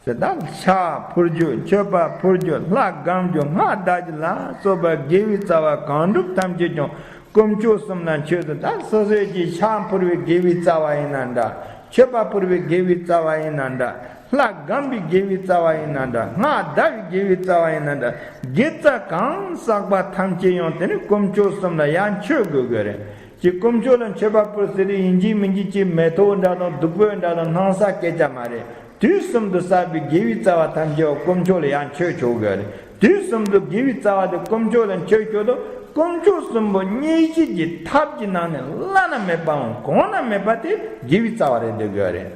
ཟེར་ད་ཕྱག་ཕུལ་རྒྱུ་མཆོད་པ་ཕུལ་རྒྱུ་ལྷ་སྒོམ་རྒྱུ་སྔགས་བཟླ་རྒྱུ་ལ་སོགས་པ་དགེ་བའི་རྩ་བ་གང་སྒྲུབ་ཐམས་ཅད་ཀྱང་དཀོན་མཆོག་གསུམ་ལ་མཆོད་དོ། ད་སོ་སོའི་གི་ཕྱག་ཕུལ་བའི་དགེ་བའི་རྩ་བ་ཡིན་ན་འདྲ། མཆོད་པ་ཕུལ་བའི་དགེ་བའི་རྩ་བ་ཡིན་ན་འདྲ། ལྷ་སྒོམ་པའི་དགེ་བའི་རྩ་བ་ཡིན་ན་འདྲ། སྔགས་བཟླ་བའི་དགེ་བའི་རྩ་བ་ཡིན་ན་འདྲ། དགེ་རྩ་གང་བསགས་པ་ཐམས་ཅད་ཡང་དེ་ནི་དཀོན་མཆོག་གསུམ་ལ་ཡང་མཆོད་དགོས་དགོས་རེད། ཅིག་དཀོན་མཆོག་ལ་མཆོད་པ་ཕུལ་ཟེར་དུས་ཡིན་གཅིག་མིན་གཅིག་ཅིག་མེ་ཏོག་འདྲ་དང་བདུག་སྤོས་འདྲ་དང་སྣང་ས་སྐད་ཆ་མ་རེད། དུས་གསུམ་དུ་བསགས་པའི་དགེ་བའི་རྩ་བ་ཐམས་ཅད་དཀོན་མཆོག་ལ་ཡང་མཆོད་ཆོག་གི་རེད། དུས་གསུམ་དུ་དགེ་བའི་རྩ་བ་དེ་དཀོན་མཆོག་ལ་མཆོད་ཆོག་དུས་དཀོན་མཆོག་གསུམ་པོ་མཉེས་གཤིན་གྱི་ཐབས་ཀྱི་ནང་ནས་བླ་ན་མེད་པའམ་གོང་ན་མེད་པ་དེ་དགེ་བའི་རྩ་བ་རེད་འདོད་དགོས་རེད།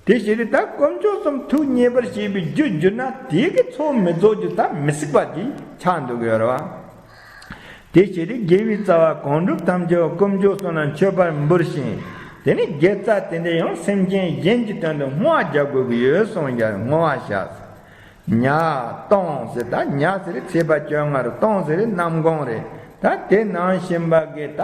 དེ་བྱས་ཏེ་ད་དཀོན་མཆོག་གསུམ་ཐུགས་མཉེས་པར་བྱེད་པའི་རྒྱུར་གྱུར་ན་དེ་གི་ཚོགས་མི་རྫོགས་རྒྱུ་ད་མི་སྲིད་པ་དེ་ཆགས་འདུག་ཡོད་རེད་བ། དེ་བྱས་ཏེ་དགེ་བའི་རྩ་བ་གང་སྒྲུབ་ཐམས་ཅད་དཀོན་མཆོག་གསུམ་ལ་མཆོད་པར་འབུལ་ཞིང་། དེ་ནི་དགེ་རྩ་དེ་འདྲ་ཡང་སེམས་ཅན་གཞན་གྱི་དོན་དུ་བསྔོ་བ་རྒྱག་དགོས་ཀྱི་ཡོད་གསུངས་ཀྱང་བསྔོ་བ་བྱ། ཉ་སྟོང་ཟེར་ད་ཉ་ཟེར་ཚེས་པ་བཅོ་ལྔ་རེད། སྟོང་ཟེར་གནམ་གང་རེད། ད་དེ་ནང་བཞིན་པ་གི་ད་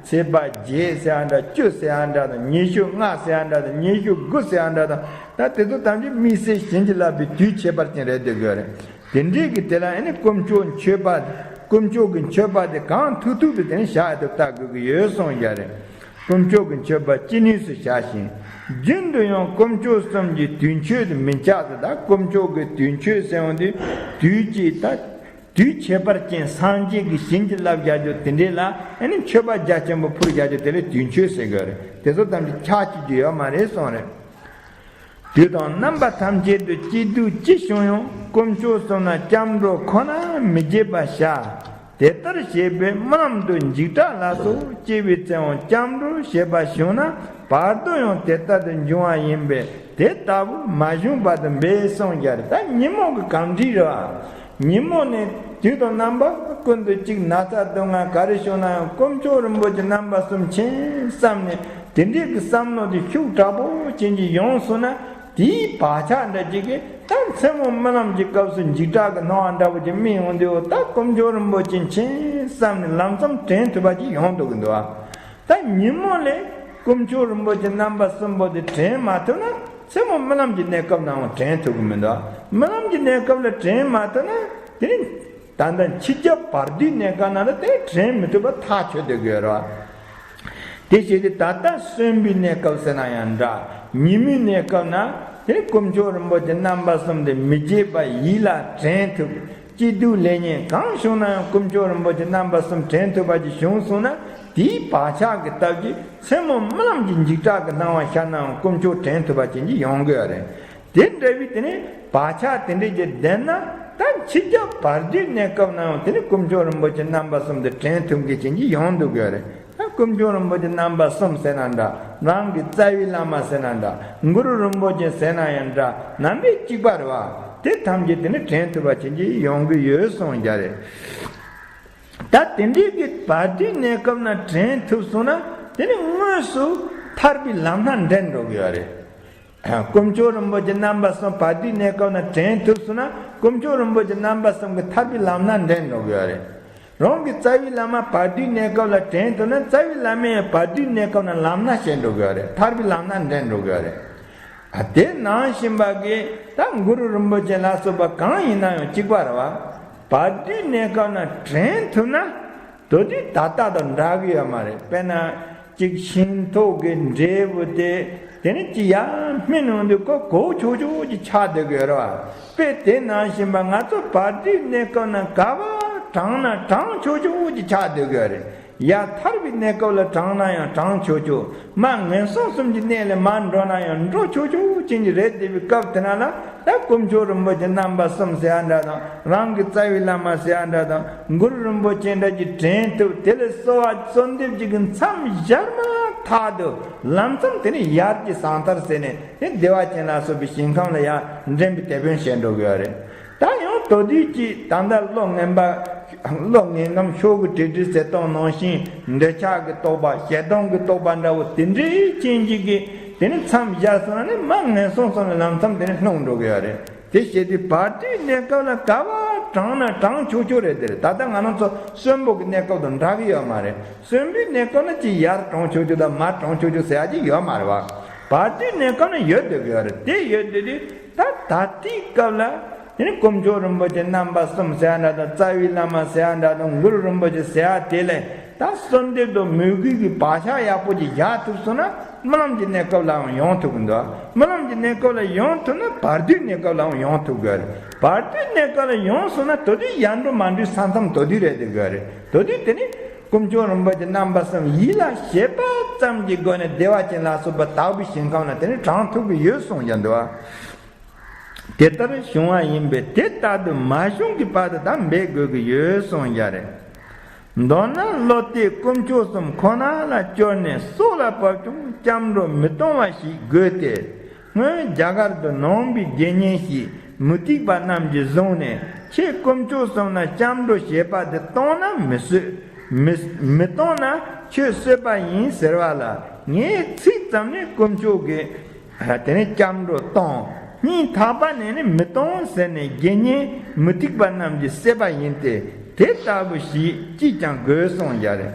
ཚེས་པ་བརྒྱད་ཟེར་ཡ་འདྲ་བཅུ་ཟེར་ཡ་འདྲ་དང་ཉི་ཤུ་ལྔ་ཟེར་ཡ་འདྲ་དང་ཉི་ཤུ་དགུ་ཟེར་ཡ་འདྲ་དང་ད་དེ་ཚོ་ཐམས་ཅད་དམིགས་བསལ་བྱིན་གྱིས་བརླབས་པའི་དུས་ཁྱད་པར་ཅན་རེད་འདོད་དགོས་རེད། དེ་འདྲའི་གི་དེ་ལ་ཨེ་ནི་དཀོན་མཆོག་མཆོད་པ། དཀོན་མཆོག་གི་མཆོད་པ་དེ་གང་ཐུབ་ཐུབ་དེ་དེ་ནི་བྱ་ཡ་དེ་ལྟ་དགོས་ཀྱི་ཡོད་གསུངས་ཀྱང་རེད། དཀོན་མཆོག་གི་མཆོད་པ་ཅི་ནུས་སུ་བྱ་ཞིང་། རྒྱུན་དུ་ཡང་དཀོན་མཆོག་གསུམ་གྱི་དུས་མཆོད་དུ་མི་འཆགས་ཏེ་ད་དཀོན་མཆོག་གི་དུས་མཆོད་ཟེར་བ་འདི་དུས་ཀྱི་ད་དུས་ཁྱད་པར་ཅན་སངས་རྒྱས་ཀྱི་བྱིན་གྱིས་བརླབས་བྱ་རྒྱུ་དེ་འདྲའི་ལ་ཨེ་ནི་མཆོད་པ་རྒྱ་ཆེན་པོ་ཕུལ་བྱ་རྒྱུ་དེ་ལ་དུས་མཆོད་ཟེར་དགོས་རེད། དེ་ཚོ་ཐམས་ཅད་ཆགས་བཅུག་རྒྱུ་ཡོད་མ་རེད་གསུངས་རེད། དུས་དང་རྣམ་པ་ཐམས་ཅད་དུ་སྐྱིད་སྡུག་ཅི་བྱུང་ཡང་དཀོན་མཆོག་གསུམ་ལ་སྐྱབས་འགྲོ་ཁོ་ན་མི་བརྗེད་པར་བྱ། དེ་ལྟར་བྱས་པས་རྨི་ལམ་དུ་འཇིགས་སྐྲག་ལ་སོགས་སྐྱེ་བའི་ཚེ་ཡང་སྐྱབས་འགྲོ་བྱེད་པ་བྱུང་ན་བར་དོ་ཡང་དེ་ལྟར་དུ་འབྱུང་བ་ཡིན་པས་དེ་ལྟ་བུ་མ་བྱུང་བར་དུ་འབད་གསུངས་ཀྱང་རེད། ད་ཉིན་མོ་གི་གམ་འགྲིག་རེད་བ། ཉིན་མོ་ནས་དུས་དང་རྣམ་པ་ཀུན་ཏུ་གཅིག་ན་ཚ་སྡུག་བསྔལ་ག་རེ་བྱུང་ན་ཡང་དཀོན་མཆོག་རིན་པོ་ཆེ་རྣམ་པ་གསུམ་མཁྱེན་བསམ་ནས་དེ་འདྲའི་གི་བསམ་བློ་དེ་ཤུགས་དྲག་པོ་ཅན་གྱི་ཡོང་སོང་ན་དེའི་བག་ཆགས་འདྲ་ཅིག་གིས་ད་མཚན་མོ་རྨི་ལམ་གྱི་སྐབས་སུ་འཇིགས་སྐྲག་གི་སྣང་བ་འདྲ་པོ་ཅིག་རྨིས་ཡོང་དུས་ད་དཀོན་མཆོག་རིན་པོ་ཆེ་མཁྱེན་བསམ་ནས་ལམ་སང་དྲན་ཐུབ་པ་ཅིག་ཡོང་འདུག་གི་འདུག་ཨ། ད་ཉིན་མོ་ལས་དཀོན་མཆོག་རིན་པོ་ཆེ་རྣམ་པ་གསུམ་པོ་དེ་དྲན་མ་ཐུབ་ན་མཚན་མོ་རྨི་ལམ་གྱི་གནས་སྐབས་ནའང་དྲན་ཐུབ་ཀྱི་མི་འདུག་རྨི་ལམ་གྱི་གནས་སྐབས་ལ་དྲན་མ་ཐུབ་ན་དེ་ནི་ད་ལྟ་འཆི་ཁྱབ་བར་དོའི་གནས་སྐབས་ན་ལ་དེ་དྲན་མི་ཐུབ་པ་ཐག་ཆོད་དེ་དགོས་རེད། དེ་བྱས་ཏེ་ད་ལྟ་གསོན་པོའི་གནས་སྐབས་ཟེར་ན་ཡང་འདྲ། ཉིན་མོའི་གནས་སྐབས་ན་དེ་དཀོན་མཆོག་རིན་པོ་ཆེ་རྣམ་པ་གསུམ་དེ་མི་བརྗེད་པ་ཡིད་ལ་དྲན་ཐུབ། སྐྱིད་སྡུག་ལེགས་ཉེས་གང་བྱུང་ན་ཡང་དཀོན་མཆོག་རིན་པོ་ཆེ་རྣམ་པ་གསུམ་དྲན་ཐུབ་པ་ཅིག་བྱུང་སོང་ན་དེའི་བག་ཆགས་ཀྱི་སྟབས་ཀྱིས་མཚན་མོ་རྨི་ལམ་གྱི་འཇིགས་སྐྲག་གི་སྣང་བ་ཤར་ནའང་དཀོན་མཆོག་དྲན་ཐུབ་པ་ཅན་གྱི་ཡོང་དགོས་རེད། དེ་འདྲ་བའི་དེ་ནི་བག་ཆགས་དེ་འདྲ་ཅིག་ལྡན་ན་ད་འཆི་ཁྱབ་བར་དོའི་གནས་སྐབས་ན་ཡང་དེ་ནི་དཀོན་མཆོག་རིན་པོ་ཆེ་རྣམ་པ་གསུམ་དེ་དྲན་ཐུབ་མཁན་ཅན་གྱི་ཡོང་འདུག་དགོས་རེད། ད་དཀོན་མཆོག་རིན་པོ་ཆེ་རྣམ་པ་གསུམ་ཟེར་ན་འདྲ། རང་གི་རྩ་བའི་བླ་མ་ཟེར་ན་འདྲ། གུ་རུ་རིན་པོ་ཆེ་ཟེར་ན་ཡང་འདྲ། རྣམ་པའི་གཅིག་པ་རེད་བ། དེ་ཐམས་ཅད་དེ་ནི་དྲན་ཐུབ་པ་ཅན་གྱི་ཡོང་གི་ཡོད་གསུངས་ཀྱང་རེད། ད་དེ་འདྲའི་གི་བར་དོའི་གནས་སྐབས་ན་དྲན་ཐུབ་སོང་ན་དེ་ནི་དངོས་སུ་ཐར་པའི་ལམ་སྣ་འདྲེན་འགྲོ་གི་ཡོད་རེད། དཀོན་མཆོག་རིན་པོ་ཆེ་རྣམ་པ་གསུམ་བར་དོའི་གནས་སྐབས་ན་དྲན་ཐུབ་སོང་ན་དཀོན་མཆོག་རིན་པོ་ཆེ་རྣམ་པ་གསུམ་གྱི་ཐར་པའི་ལམ་སྣ་འདྲེན་འགྲོ་གི་ཡོད་རེད། རང་གི་རྩ་བའི་བླ་མ་བར་དོའི་གནས་སྐབས་ལ་དྲན་ཐུབ་ན་རྩ་བའི་བླ་མས་ཡང་བར་དོའི་གནས་སྐབས་ན་ལམ་སྣ་བྱེད་འགྲོ་གི་ཡོད་རེད། ཐར་པའི་ལམ་སྣ་འདྲེན་འགྲོ་གི་ཡོད་རེད། ཨ་དེ་ནང་བཞིན་པ་གི་ད་གུ་རུ་རིན་པོ་ཆེ་ལ་སོགས་པ་གང་ཡིན་ན་ཡང་གཅིག་པ་རེད་བ། བར་དོའི་གནས་སྐབས་ན་དྲན་ཐུབ་ན། དེ་དུས་ད་ལྟ་དང་འདྲ་གི་ཡོད་མ་རེད། དཔེར་ན་ཅིག་ཤིང་ཐོག་གི་འབྲས་བུ་དེ། དེ་ནི་ཅི་ཡང་སྨིན་འོང་དུས་ཀོ་གོ་ཆོག་ཆོག་ཅིག་ཆགས་སྡོད་ཀྱི་ཡོད་རེད་བ། དཔེ་དེ་ནང་བཞིན་པ་ང་ཚོ་བར་དོའི་གནས་སྐབས་ན་ག་བ་དྲངས་ན་དྲངས་ཆོག་ཆོག་ཅིག་ཆགས་སྡོད་ཀྱི་ཡོད་རེད། ཡར་ཐར་པའི་གནས་སྐབས་ལ་དྲངས་ན་ཡང་དྲངས་ཆོག་ཆོག་མར་ངན་སོང་གསུམ་གྱི་གནས་ལས་མར་འགྲོ་ན་ཡང་འགྲོ་ཆོག་ཆོག་ཅན་གྱི་རེད་བསྡད་པའི་སྐབས་དེ་ན་ལ། ད་དཀོན་མཆོག་རིན་པོ་ཆེ་རྣམ་པ་གསུམ་ཟེར་ཡ་འདྲ་དང་། རང་གི་རྩ་བའི་བླ་མ་ཟེར་ཡ་འདྲ་དང་། གུ་རུ་རིན་པོ་ཆེ་འདྲ་གྱི་དྲན་ཐུབ། དེ་ལས་གསོལ་བ་གསོལ་འདེབས་ཀྱི་མཚམས་བཞག་མ་ཐག་ཏུ་ལམ་མཚམས་དེ་ནི་ཡར་གྱི་ཟང་ཐལ་ཟེར་ནས། དེ་བདེ་བ་ཅན་ལ་སོགས་པའི་ཞིང་ཁམས་ལ་ཡང་འདྲེན་པའི་དེད་དཔོན་བྱེད་འགྲོ་གི་ཡོད་རེད། ད་ཡང་དེ་དུས་ཀྱི་ད་ལྟ་བློ་ངན་པ། བློ་ངན་ངམ་ཤོག་གུ་བྲིས་བྲིས་ཟེར་གཏོང་ནང་བཞིན་འདོད་ཆགས་ཀྱི་རྟོག་པ། ཞེ་སྡང་གི་རྟོག་པ་འདྲ་བོ་དེ་འདྲའི་རྐྱེན་གྱིས་ཀྱི་དེ་ནི་མཚམས་བཞག་སོང་ན་ནི་མར་ངན་སོང་གསུམ་ལ་ལམ་མཚམས་དེ་ནི་ལྷུང་འགྲོ་གི་ཡོད་རེད། དེ་བྱེད་དུས་བར་དོའི་གནས་སྐབས་ལ་ག་བ་དྲངས་ན་དྲངས་ཆོག་ཆོག་རེད། དེ་རེད། ད་ལྟ་ང་རང་ཚོ་གསོན་པོ་གི་གནས་སྐབས་དང་འདྲ་གི་ཡོད་མ་རེད། གསོན་པོའི་གནས་སྐབས་ན་ཅིག་ཡར་དྲངས་ཆོག་ཆོག་དང་མར་དྲངས་ཆོག་ཆོག་ཟེར་ཡ་ཅིག་ཡོད་མ་རེད་བ། བར་དོའི་གནས་སྐབས་ན་ཡོད་སྡོད་ཀྱི་ཡོད་རེད། དེ་ཡོད་སྡོད་དུས་ད་ད་ལྟའི་སྐབས་ལ། དེ་ནི་དཀོན་མཆོག་རིན་པོ་ཆེ་རྣམ་པ་གསུམ་ཟེར་ཡ་འདྲ་དང་། རྩ་བའི་བླ་མ་ཟེར་ཡ་འདྲ་དང་། གུ་རུ་རིན་པོ་ཆེ་ཟེར་ཡ་དེ་ལས་ད་གསོལ་འདེབས་དང་མོས་གུས་ཀྱི་བག་ཆགས་ཡག་པོ་ཅིག་བཞག་ཐུབ་སོང་ན། རྨི་ལམ་གྱི་གནས་སྐབས་ལའང་ཡོང་ཐུབ་ཀྱི་འདུག་རྨི་ལམ་གྱི་གནས་སྐབས་ལ་ཡོང་ཐུབ་ན་བར་དོའི་གནས་སྐབས་ལའང་ཡོང་ཐུབ་ཀྱི་རེད། བར་དོའི་གནས་སྐབས་ལ་ཡོང་སོང་ན་དེ་དུས་ཡར་འགྲོ་མར་འགྲོའི་ས་མཚམས་དེ་དུས་རེད་སྡོད་ཀྱི་རེད། དེ་དུས་དེ་ནི་དཀོན་མཆོག་རིན་པོ་ཆེ་རྣམ་པ་གསུམ་ཡིད་ལ་བྱེད་པ་ཙམ་གྱི་སྒོ་ནས་བདེ་བ་ཅན་ལ་སོགས་པ་དག་པའི་ཞིང་ཁམས་ལ་དེ་ནི་དྲངས་ཐུབ་ཀྱི་ཡོད་གསུངས་ཀྱང་འདུག་བ། དེ་ལྟར་བྱུང་བ་ཡིན་པས་དེ་ལྟར་དུ་མ་བྱུང་གི་བར་དུ་ད་འབད་དགོས་ཀྱི་ཡོད་གསུངས་ཀྱང་རེད། མདོར་ན་བློ་གཏད་དཀོན་མཆོག་གསུམ་ཁོ་ན་ལ་སྐྱོར་ནས་སྲོག་ལ་བབ་ཀྱང་སྐྱབས་འགྲོ་མི་གཏོང་བ་ཞིག་དགོས་ཏེ། སྔོན་རྒྱ་གར་དུ་ནང་པའི་དགེ་བསྙེན་ཞིག་མུ་སྟེགས་པ་རྣམས་ཀྱིས་བཟུང་ནས། ཁྱེད་དཀོན་མཆོག་གསུམ་ལ་སྐྱབས་འགྲོ་བྱེད་པ་དེ་གཏོང་ན་མི་གསོད། མི་མི་གཏོང་ན་ཁྱོད་གསོད་པ་ཡིན་ཟེར་བ་ལ། ངས་ཚིག་ཙམ་ནས་དཀོན་མཆོག་གི་དེ་ནས་སྐྱབས་འགྲོ་གཏོང་། སྙིང་ཐག་པ་ནས་ནི་མི་གཏོང་ཟེར་ནས་དགེ་བསྙེན་མུ་སྟེགས་པ་རྣམས་ཀྱིས་བསད་པ་ཡིན་ཏེ། དེ་ལྟ་བུ་ཞིག་ཅིས་ཀྱང་དགོས་གསུངས་ཀྱང་རེད།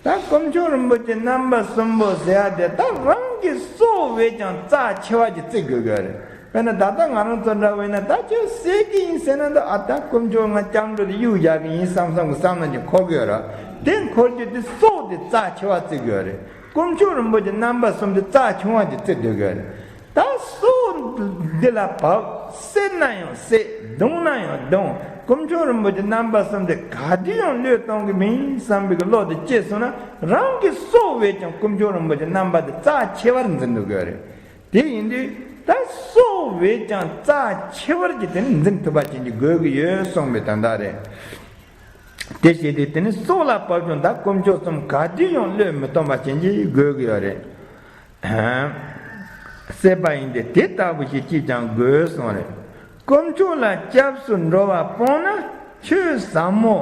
ད་དཀོན་མཆོག་རིན་པོ་ཆེ་རྣམ་པ་གསུམ་པོ་ཟེར་ཡ་དེ་ད་རང་གི་སྲོག་བས་ཀྱང་རྩ་ཆེ་བ་ཅིག་བརྩི་དགོས་ཀྱི་རེད། དཔེར་ན་ད་ལྟ་ང་རང་ཚོ་འདྲ་བས་ན་ད་ཁྱོད་བསད་ཀྱི་ཡིན་ཟེར་ན། ད་ཨ་ད་དཀོན་མཆོག་ང་སྐྱབས་འགྲོ་དེ་གཡུག་རྒྱག་གི་ཡིན་བསམ་བསམ་གི་བསམ་བློ་ཅིག་འཁོར་གི་ཡོད་ར། དེ་འཁོར་རྒྱུ་དེ་སྲོག་དེ་རྩ་ཆེ་བ་བརྩི་དགོས་རེད། དཀོན་མཆོག་རིན་པོ་ཆེ་རྣམ་པ་གསུམ་དེ་རྩ་ཆུང་བ་ཅིག་བརྩི་སྡོད་དགོས་རེད། ད་སྲོག་འདི་ལ་བབ། བསད་ན་ཡང་བསད། བརྡུང་ན་ཡང་བརྡུང་། དཀོན་མཆོག་རིན་པོ་ཆེ་རྣམ་པ་གསུམ་དེ་ག་དུས་ཡང་བློས་གཏོང་གི་མིན་བསམ་པའི་བློ་དེ་སྐྱེས་སོང་ན། རང་གི་སྲོག་བས་ཀྱང་དཀོན་མཆོག་རིན་པོ་ཆེ་རྣམ་པ་དེ་རྩ་ཆེ་བར་འཛིན་དགོས་རེད། དེ་ཡིན་དུས་ད་སྲོག་བས་ཀྱང་རྩ་ཆེ་བར་གྱི་དེ་ནི་འཛིན་ཐུབ་པ་ཅན་གྱི་དགོས་ཀྱི་ཡོད་གསུངས་པའི་དོན་དག་རེད། དེ་བྱས་ཏེ་དེ་ནི་སྲོག་ལ་བབ་ཀྱང་ད་དཀོན་མཆོག་གསུམ་ག་དུས་ཡང་བློས་མི་གཏོང་བ་ཅན་གྱི་དགོས་ཀྱི་ཡོད་རེད། བསད་པ་ཡིན་ཏེ། དེ་ལྟ་བུ་ཞིག་ཅིས་ཀྱང་དགོས་གསུངས་རེད། དཀོན་མཆོག་ལ་སྐྱབས་སུ་འགྲོ་བ་སྤངས་ན་ཆོས་ཟབ་མོ་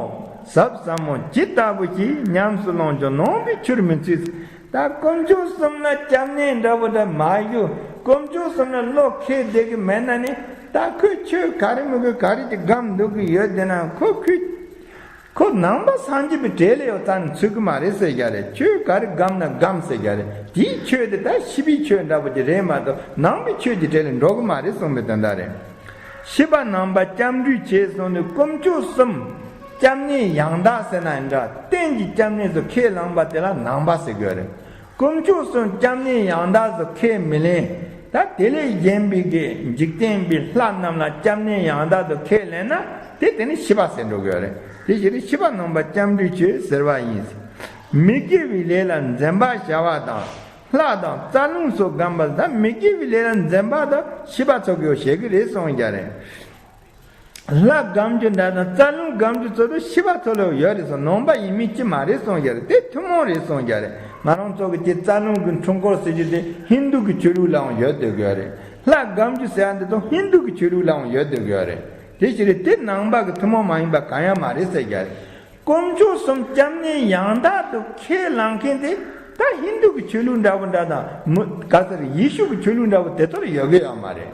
ཟབ་ཟབ་མོ་ཇི་ལྟ་བུ་ཞིག་ཉམས་སུ་བླངས་ཀྱང་ནང་པའི་ཆོས་མི་ཚུགས། ད་དཀོན་མཆོག་གསུམ་ལ་སྐྱབས་གནས་འདྲ་བོ་འདྲ་མ་ཞུ། དཀོན་མཆོག་གསུམ་ལ་བློ་ཁེལ་བསྡད་ཀྱི་མེད་ན་ནི། ད་ཁོས་ཆོས་ག་རེ་མི་དགོས་ག་རེ་ཅིག་སྒམ་འདུག་གི་ཡོད་དེ་ན་ཁོ་ཁོས། ཁོ་ནང་པ་སངས་རྒྱས་པའི་གྲལ་ལ་ཡོད་ཙང་ཚུད་ཀྱི་མ་རེད་ཟེར་རྒྱུ་རེད། ཆོས་ག་རེ་སྒམ་ན་སྒམ་ཟེར་རྒྱུ་རེད། དེའི་ཆོས་དེ་ད་ཕྱི་པའི་ཆོས་འདྲ་པོ་ཅིག་རེད་མ་གཏོགས་ནང་པའི་ཆོས་ཀྱི་གྲལ་ལ་འགྲོ་གི་མ་རེད་གསུངས་པའི་དོན་དག་རེད། ཤེས་པ་ནང་པ་སྐྱབས་འགྲོའི་ཆེད་གསུངས་ནས་དཀོན་མཆོག་གསུམ་སྐྱབས་གནས་ཡང་དག་ཟེར་ན་ཡང་འདྲ། གཏན་གྱི་སྐྱབས་གནས་སུ་ཁས་བླངས་པ་དེ་ལ་ནང་པ་ཟེར་དགོས་རེད། དཀོན་མཆོག་གསུམ་སྐྱབས་གནས་ཡང་དག་ཏུ་ཁས་མི་ལེན། ད་དེ་ལས་གཞན་པའི་གི་འཇིག་རྟེན་པའི་ལྷ་རྣམས་ལ་སྐྱབས་གནས་ཡང་དག་ཏུ་ཁས་ལེན་ན་དེ་དེ་ནི་ཤེས་པ་ཟེར་འགྲོ་དགོས་རེད། དེ་ཕྱིར་ཤེས་པ་ནང་པ་སྐྱབས་འགྲོའི་ཆོས་ཟེར་བ་ཡིན། མི་དགེ་བའི་ལས་ལ་འཛེམ་པར་བྱ་བ་དང་། ལྷ་དང་རྩ་རླུང་སོགས་སྒོམ་པ་དང་། མི་དགེ་བའི་ལས་ལ་འཛེམ་པ་དང་ཤེས་པ་ཚོ་གིས་བྱེད་ཀྱི་རེད་གསུངས་ཀྱང་རེད། ལྷ་སྒོམ་རྒྱུ་འདྲ་དང་རྩ་རླུང་སྒོམ་རྒྱུ་ཚོ་དུ་ཤེས་པ་ཚོ་ལ་ཡོད་རེད་གསུངས། ནང་པ་ཡིན་མིན་ཅི་མ་རེད་གསུངས་ཀྱང་རེད། དེ་ཐུན་མོང་རེད་གསུངས་ཀྱང་རེད། ང་རང་ཚོ་གི་དེ་རྩ་རླུང་གི་འཁྲུལ་འཁོར་ཟེར་རྒྱུ་དེ་ཧིན་དུ་གི་ཆོས་ལུགས་ལའང་ཡོད་སྡོད་ཀྱི་ཡོད་རེད། ལྷ་སྒོམ་རྒྱུ་ཟེར་ཡ་འདི་ཚོ་ཧིན་དུ་གི་ཆོས་ལུགས་ལའང་ཡོད་སྡོད་ཀྱི་ཡོད་རེད། དེ་ཕྱིར་དེ་ནང་པ་གི་ཐུན་མོང་མ་ཡིན་པ་གང་ཡང་མ་རེད་ཟེར་ཀྱང་རེད། དཀོན་མཆོག་གསུམ་སྐྱབས་གནས་ཡང་དག་ཏུ་ཁས་བླངས་མཁན་དེ་ད་ཧིན་དུ་གི་ཆོས་ལུགས་འདྲ་བོ་འདྲ་དང་། མུ་ག་ཟེར་ཡེ་ཤུ་གི་ཆོས་ལུགས་འདྲ་བོ་དེ་ཚོར་ཡོད་ཀྱི་ཡོད་མ་རེད།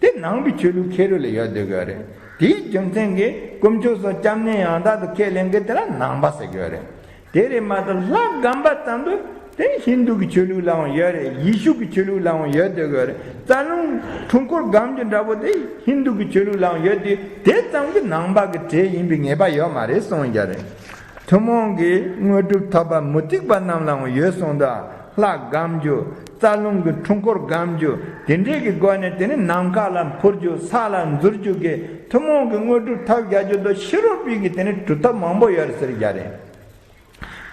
དེ་ནང་པའི་ཆོས་ལུགས་ཁེར་རོ་ལ་ཡོད་སྡོད་ཀྱི་ཡོད་རེད། དེའི་རྒྱུ་མཚན་གྱིས་དཀོན་མཆོག་གསུམ་སྐྱབས་གནས་ཡང་དག་ཏུ་ཁས་ལེན་མཁན་དེ་ལ་ནང་པ་ཟེར་གྱི་ཡོད་རེད། དེ་རེད་མ་གཏོགས་ལྷ་སྒོམ་པ་ཙམ་དུ་ དེ་ཧིན་དུ་གི་ཆོས་ལུགས་ལའང་ཡོད་རེད། ཡེ་ཤུ་གི་ཆོས་ལུགས་ལའང་ཡོད་དེ་གི་རེད། རྩ་རླུང་འཁྲུལ་འཁོར་སྒམ་རྒྱུ་འདྲ་པོ་དེ་ཧིན་དུ་གི་ཆོས་ལུགས་ལའང་ཡོད་དེ། དེ་ཙམ་གྱི་ནང་པ་གི་གྲས་ཡིན་པའི་ངེས་པ་ཡོད་མ་རེད་གསུངས་ཀྱི་རེད། ཐུན་མོང་གི་དངོས་གྲུབ་ཐོབ་པ་མུ་སྟེགས་པ་རྣམས་ལའང་ཡོད་གསུངས་དང་། ལྷ་སྒམ་རྒྱུ། རྩ་རླུང་གི་འཁྲུལ་འཁོར་སྒམ་རྒྱུ། དེ་འདྲའི་གི་སྒོ་ནས་དེ་ནི་ནམ་མཁའ་ལ་འཕུར་རྒྱུ། ས་ལ་འཛུལ་རྒྱུ་གི་ཐུན་མོང་གི་དངོས་གྲུབ་ཐོབ་བཞག་རྒྱུ་དང་ཕྱི་རོལ་པའི་གི་དེ་ནི་གྲུབ་ཐོབ་མང་པོ་ཡོད་རེད་ཟེར་གྱི་རེད།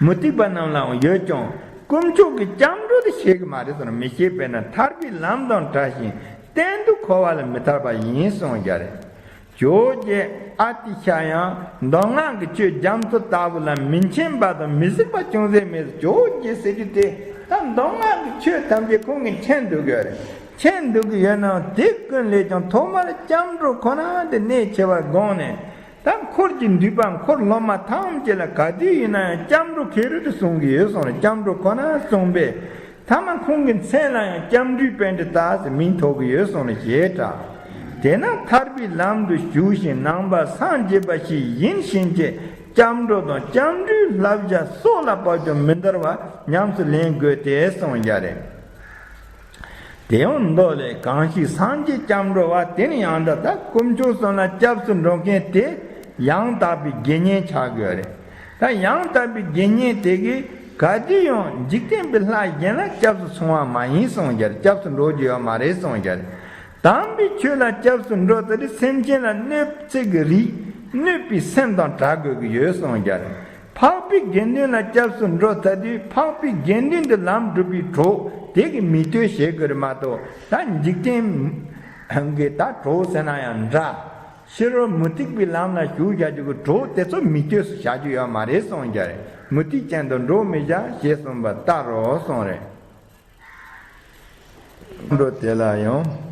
མུ་སྟེགས་པ་རྣམས་ལའང་ཡོད་ཀྱང་དཀོན་མཆོག་གི་སྐྱབས་འགྲོ་དེ་ཤེས་ཀྱི་མ་རེད་གསུངས་ནས། མི་ཤེས་པས་ན་ཐར་པའི་ལམ་དང་བྲལ་ཞིང་གཏན་དུ་འཁོར་བ་ལས་མི་ཐར་པ་ཡིན་གསུངས་ཀྱི་རེད། ཇོ་བོ་རྗེ་ཨ་ཏི་ཤ་ཡང་མདོ་སྔགས་ཀྱི་ཆོས་རྒྱ་མཚོ་ལྟ་བུ་ལ་མི་མཁྱེན་པ་དང་མི་གཟིགས་པ་ཅུང་ཟད་མེད། ཇོ་བོ་རྗེ་ཟེར་རྒྱུ་དེ་ད་མདོ་སྔགས་ཀྱི་ཆོས་ཐམས་ཅད་ཁོང་གིས་མཁྱེན་འདུག་གི་རེད། མཁྱེན་འདུག་གི་ཡོད་ནའང་དེ་ཀུན་ལས་ཀྱང་ཐོག་མར་སྐྱབས་འགྲོ་ཁོ་ན་དེ་གནད་ཆེ་བར་དགོངས་ནས། ད་འཁོར་གྱི་འདུས་པ་འཁོར་སློབ་མ་ཐམས་ཅད་ལ་ག་དུས་ཡིན་ན་ཡང་སྐྱབས་འགྲོ་ཁེ་རུ་དུ་གསུང་གི་ཡོད་གསུངས་ནས། སྐྱབས་འགྲོ་ཁོ་ན་གསུངས་པས། ཐ་མ་ཁོང་གི་མཚན་ལ་ཡང་སྐྱབས་འགྲོའི་པཎྜི་ཏ་ཟེར་མིང་ཐོགས་ཀྱི་ཡོད་གསུངས་ནས་ཞེས་གྲགས། དེས་ན་ཐར་པའི་ལམ་དུ་ཞུགས་ཤིང་ནང་པ་སངས་རྒྱས་པ་ཞིག་ཡིན་ཕྱིན་ཆད་སྐྱབས་འགྲོ་དང་སྐྱབས་འགྲོའི་བསླབ་བྱ་སྲོག་ལ་བབ་ཀྱང་མི་འདར་བ་ཉམས་སུ་ལེན་དགོས་ཏེ་གསུངས་ཀྱི་རེད། དེ་ཡང་མདོ་ལས། གང་ཞིག་སངས་རྒྱས་སྐྱབས་འགྲོ་བ། དེ་ནི་ཡང་དག་ད་དཀོན་མཆོག་གསུམ་ལ་སྐྱབས་སུ་འགྲོ་མཁན་དེ་ཡང་དག་པའི་དགེ་བསྙེན་ཆགས་དགོས་རེད། ད་ཡང་དག་པའི་དགེ་བསྙེན་དེ་གིས་ག་དུས་ཡང་འཇིག་རྟེན་པའི་ལྷ་གཞན་ལ་སྐྱབས་སུ་སོང་བ་མ་ཡིན་གསུངས་ཀྱི་རེད། སྐྱབས་སུ་འགྲོ་རྒྱུ་ཡོད་མ་རེད་གསུངས་ཀྱི་རེད། དམ་པའི་ཆོས་ལ་སྐྱབས་སུ་འགྲོ་ཚར་དུས་སེམས་ཅན་ལ་གནོད་འཚེ་གི་རིགས་གནོད་པའི་སེམས་དང་བྲལ་དགོས་ཀྱི་ཡོད་གསུངས་ཀྱི་རེད། འཕགས་པའི་དགེ་འདུན་ལ་སྐྱབས་སུ་འགྲོ་ཚར་དུས་འཕགས་པའི་དགེ་འདུན་དུ་ལམ་སྒྲུབ་པའི་གྲོགས་དེ་གི་མིག་ལྟོས་བྱེད་དགོས་རེད་མ་གཏོགས། ད་འཇིག་རྟེན་གྱི་ད་གྲོགས་ཟེར་ན་ཡང་འདྲ། ཕྱི་རོལ་མུ་སྟེགས་པའི་ལམ་ལ་ཞུགས་བྱ་རྒྱུ་གི་གྲོགས་དེ་ཚོ་མིག་ལྟོས་སུ་བྱ་རྒྱུ་ཡོད་མ་རེད་གསུངས་ཀྱི་རེད། མུ་སྟེགས་ཅན་དུ་འགྲོ་མི་བྱ་ཞེས་གསུངས་པ་ལྟར་རོ་གསུངས་རེད། འགྲོ་དེ་ལ་ཡང་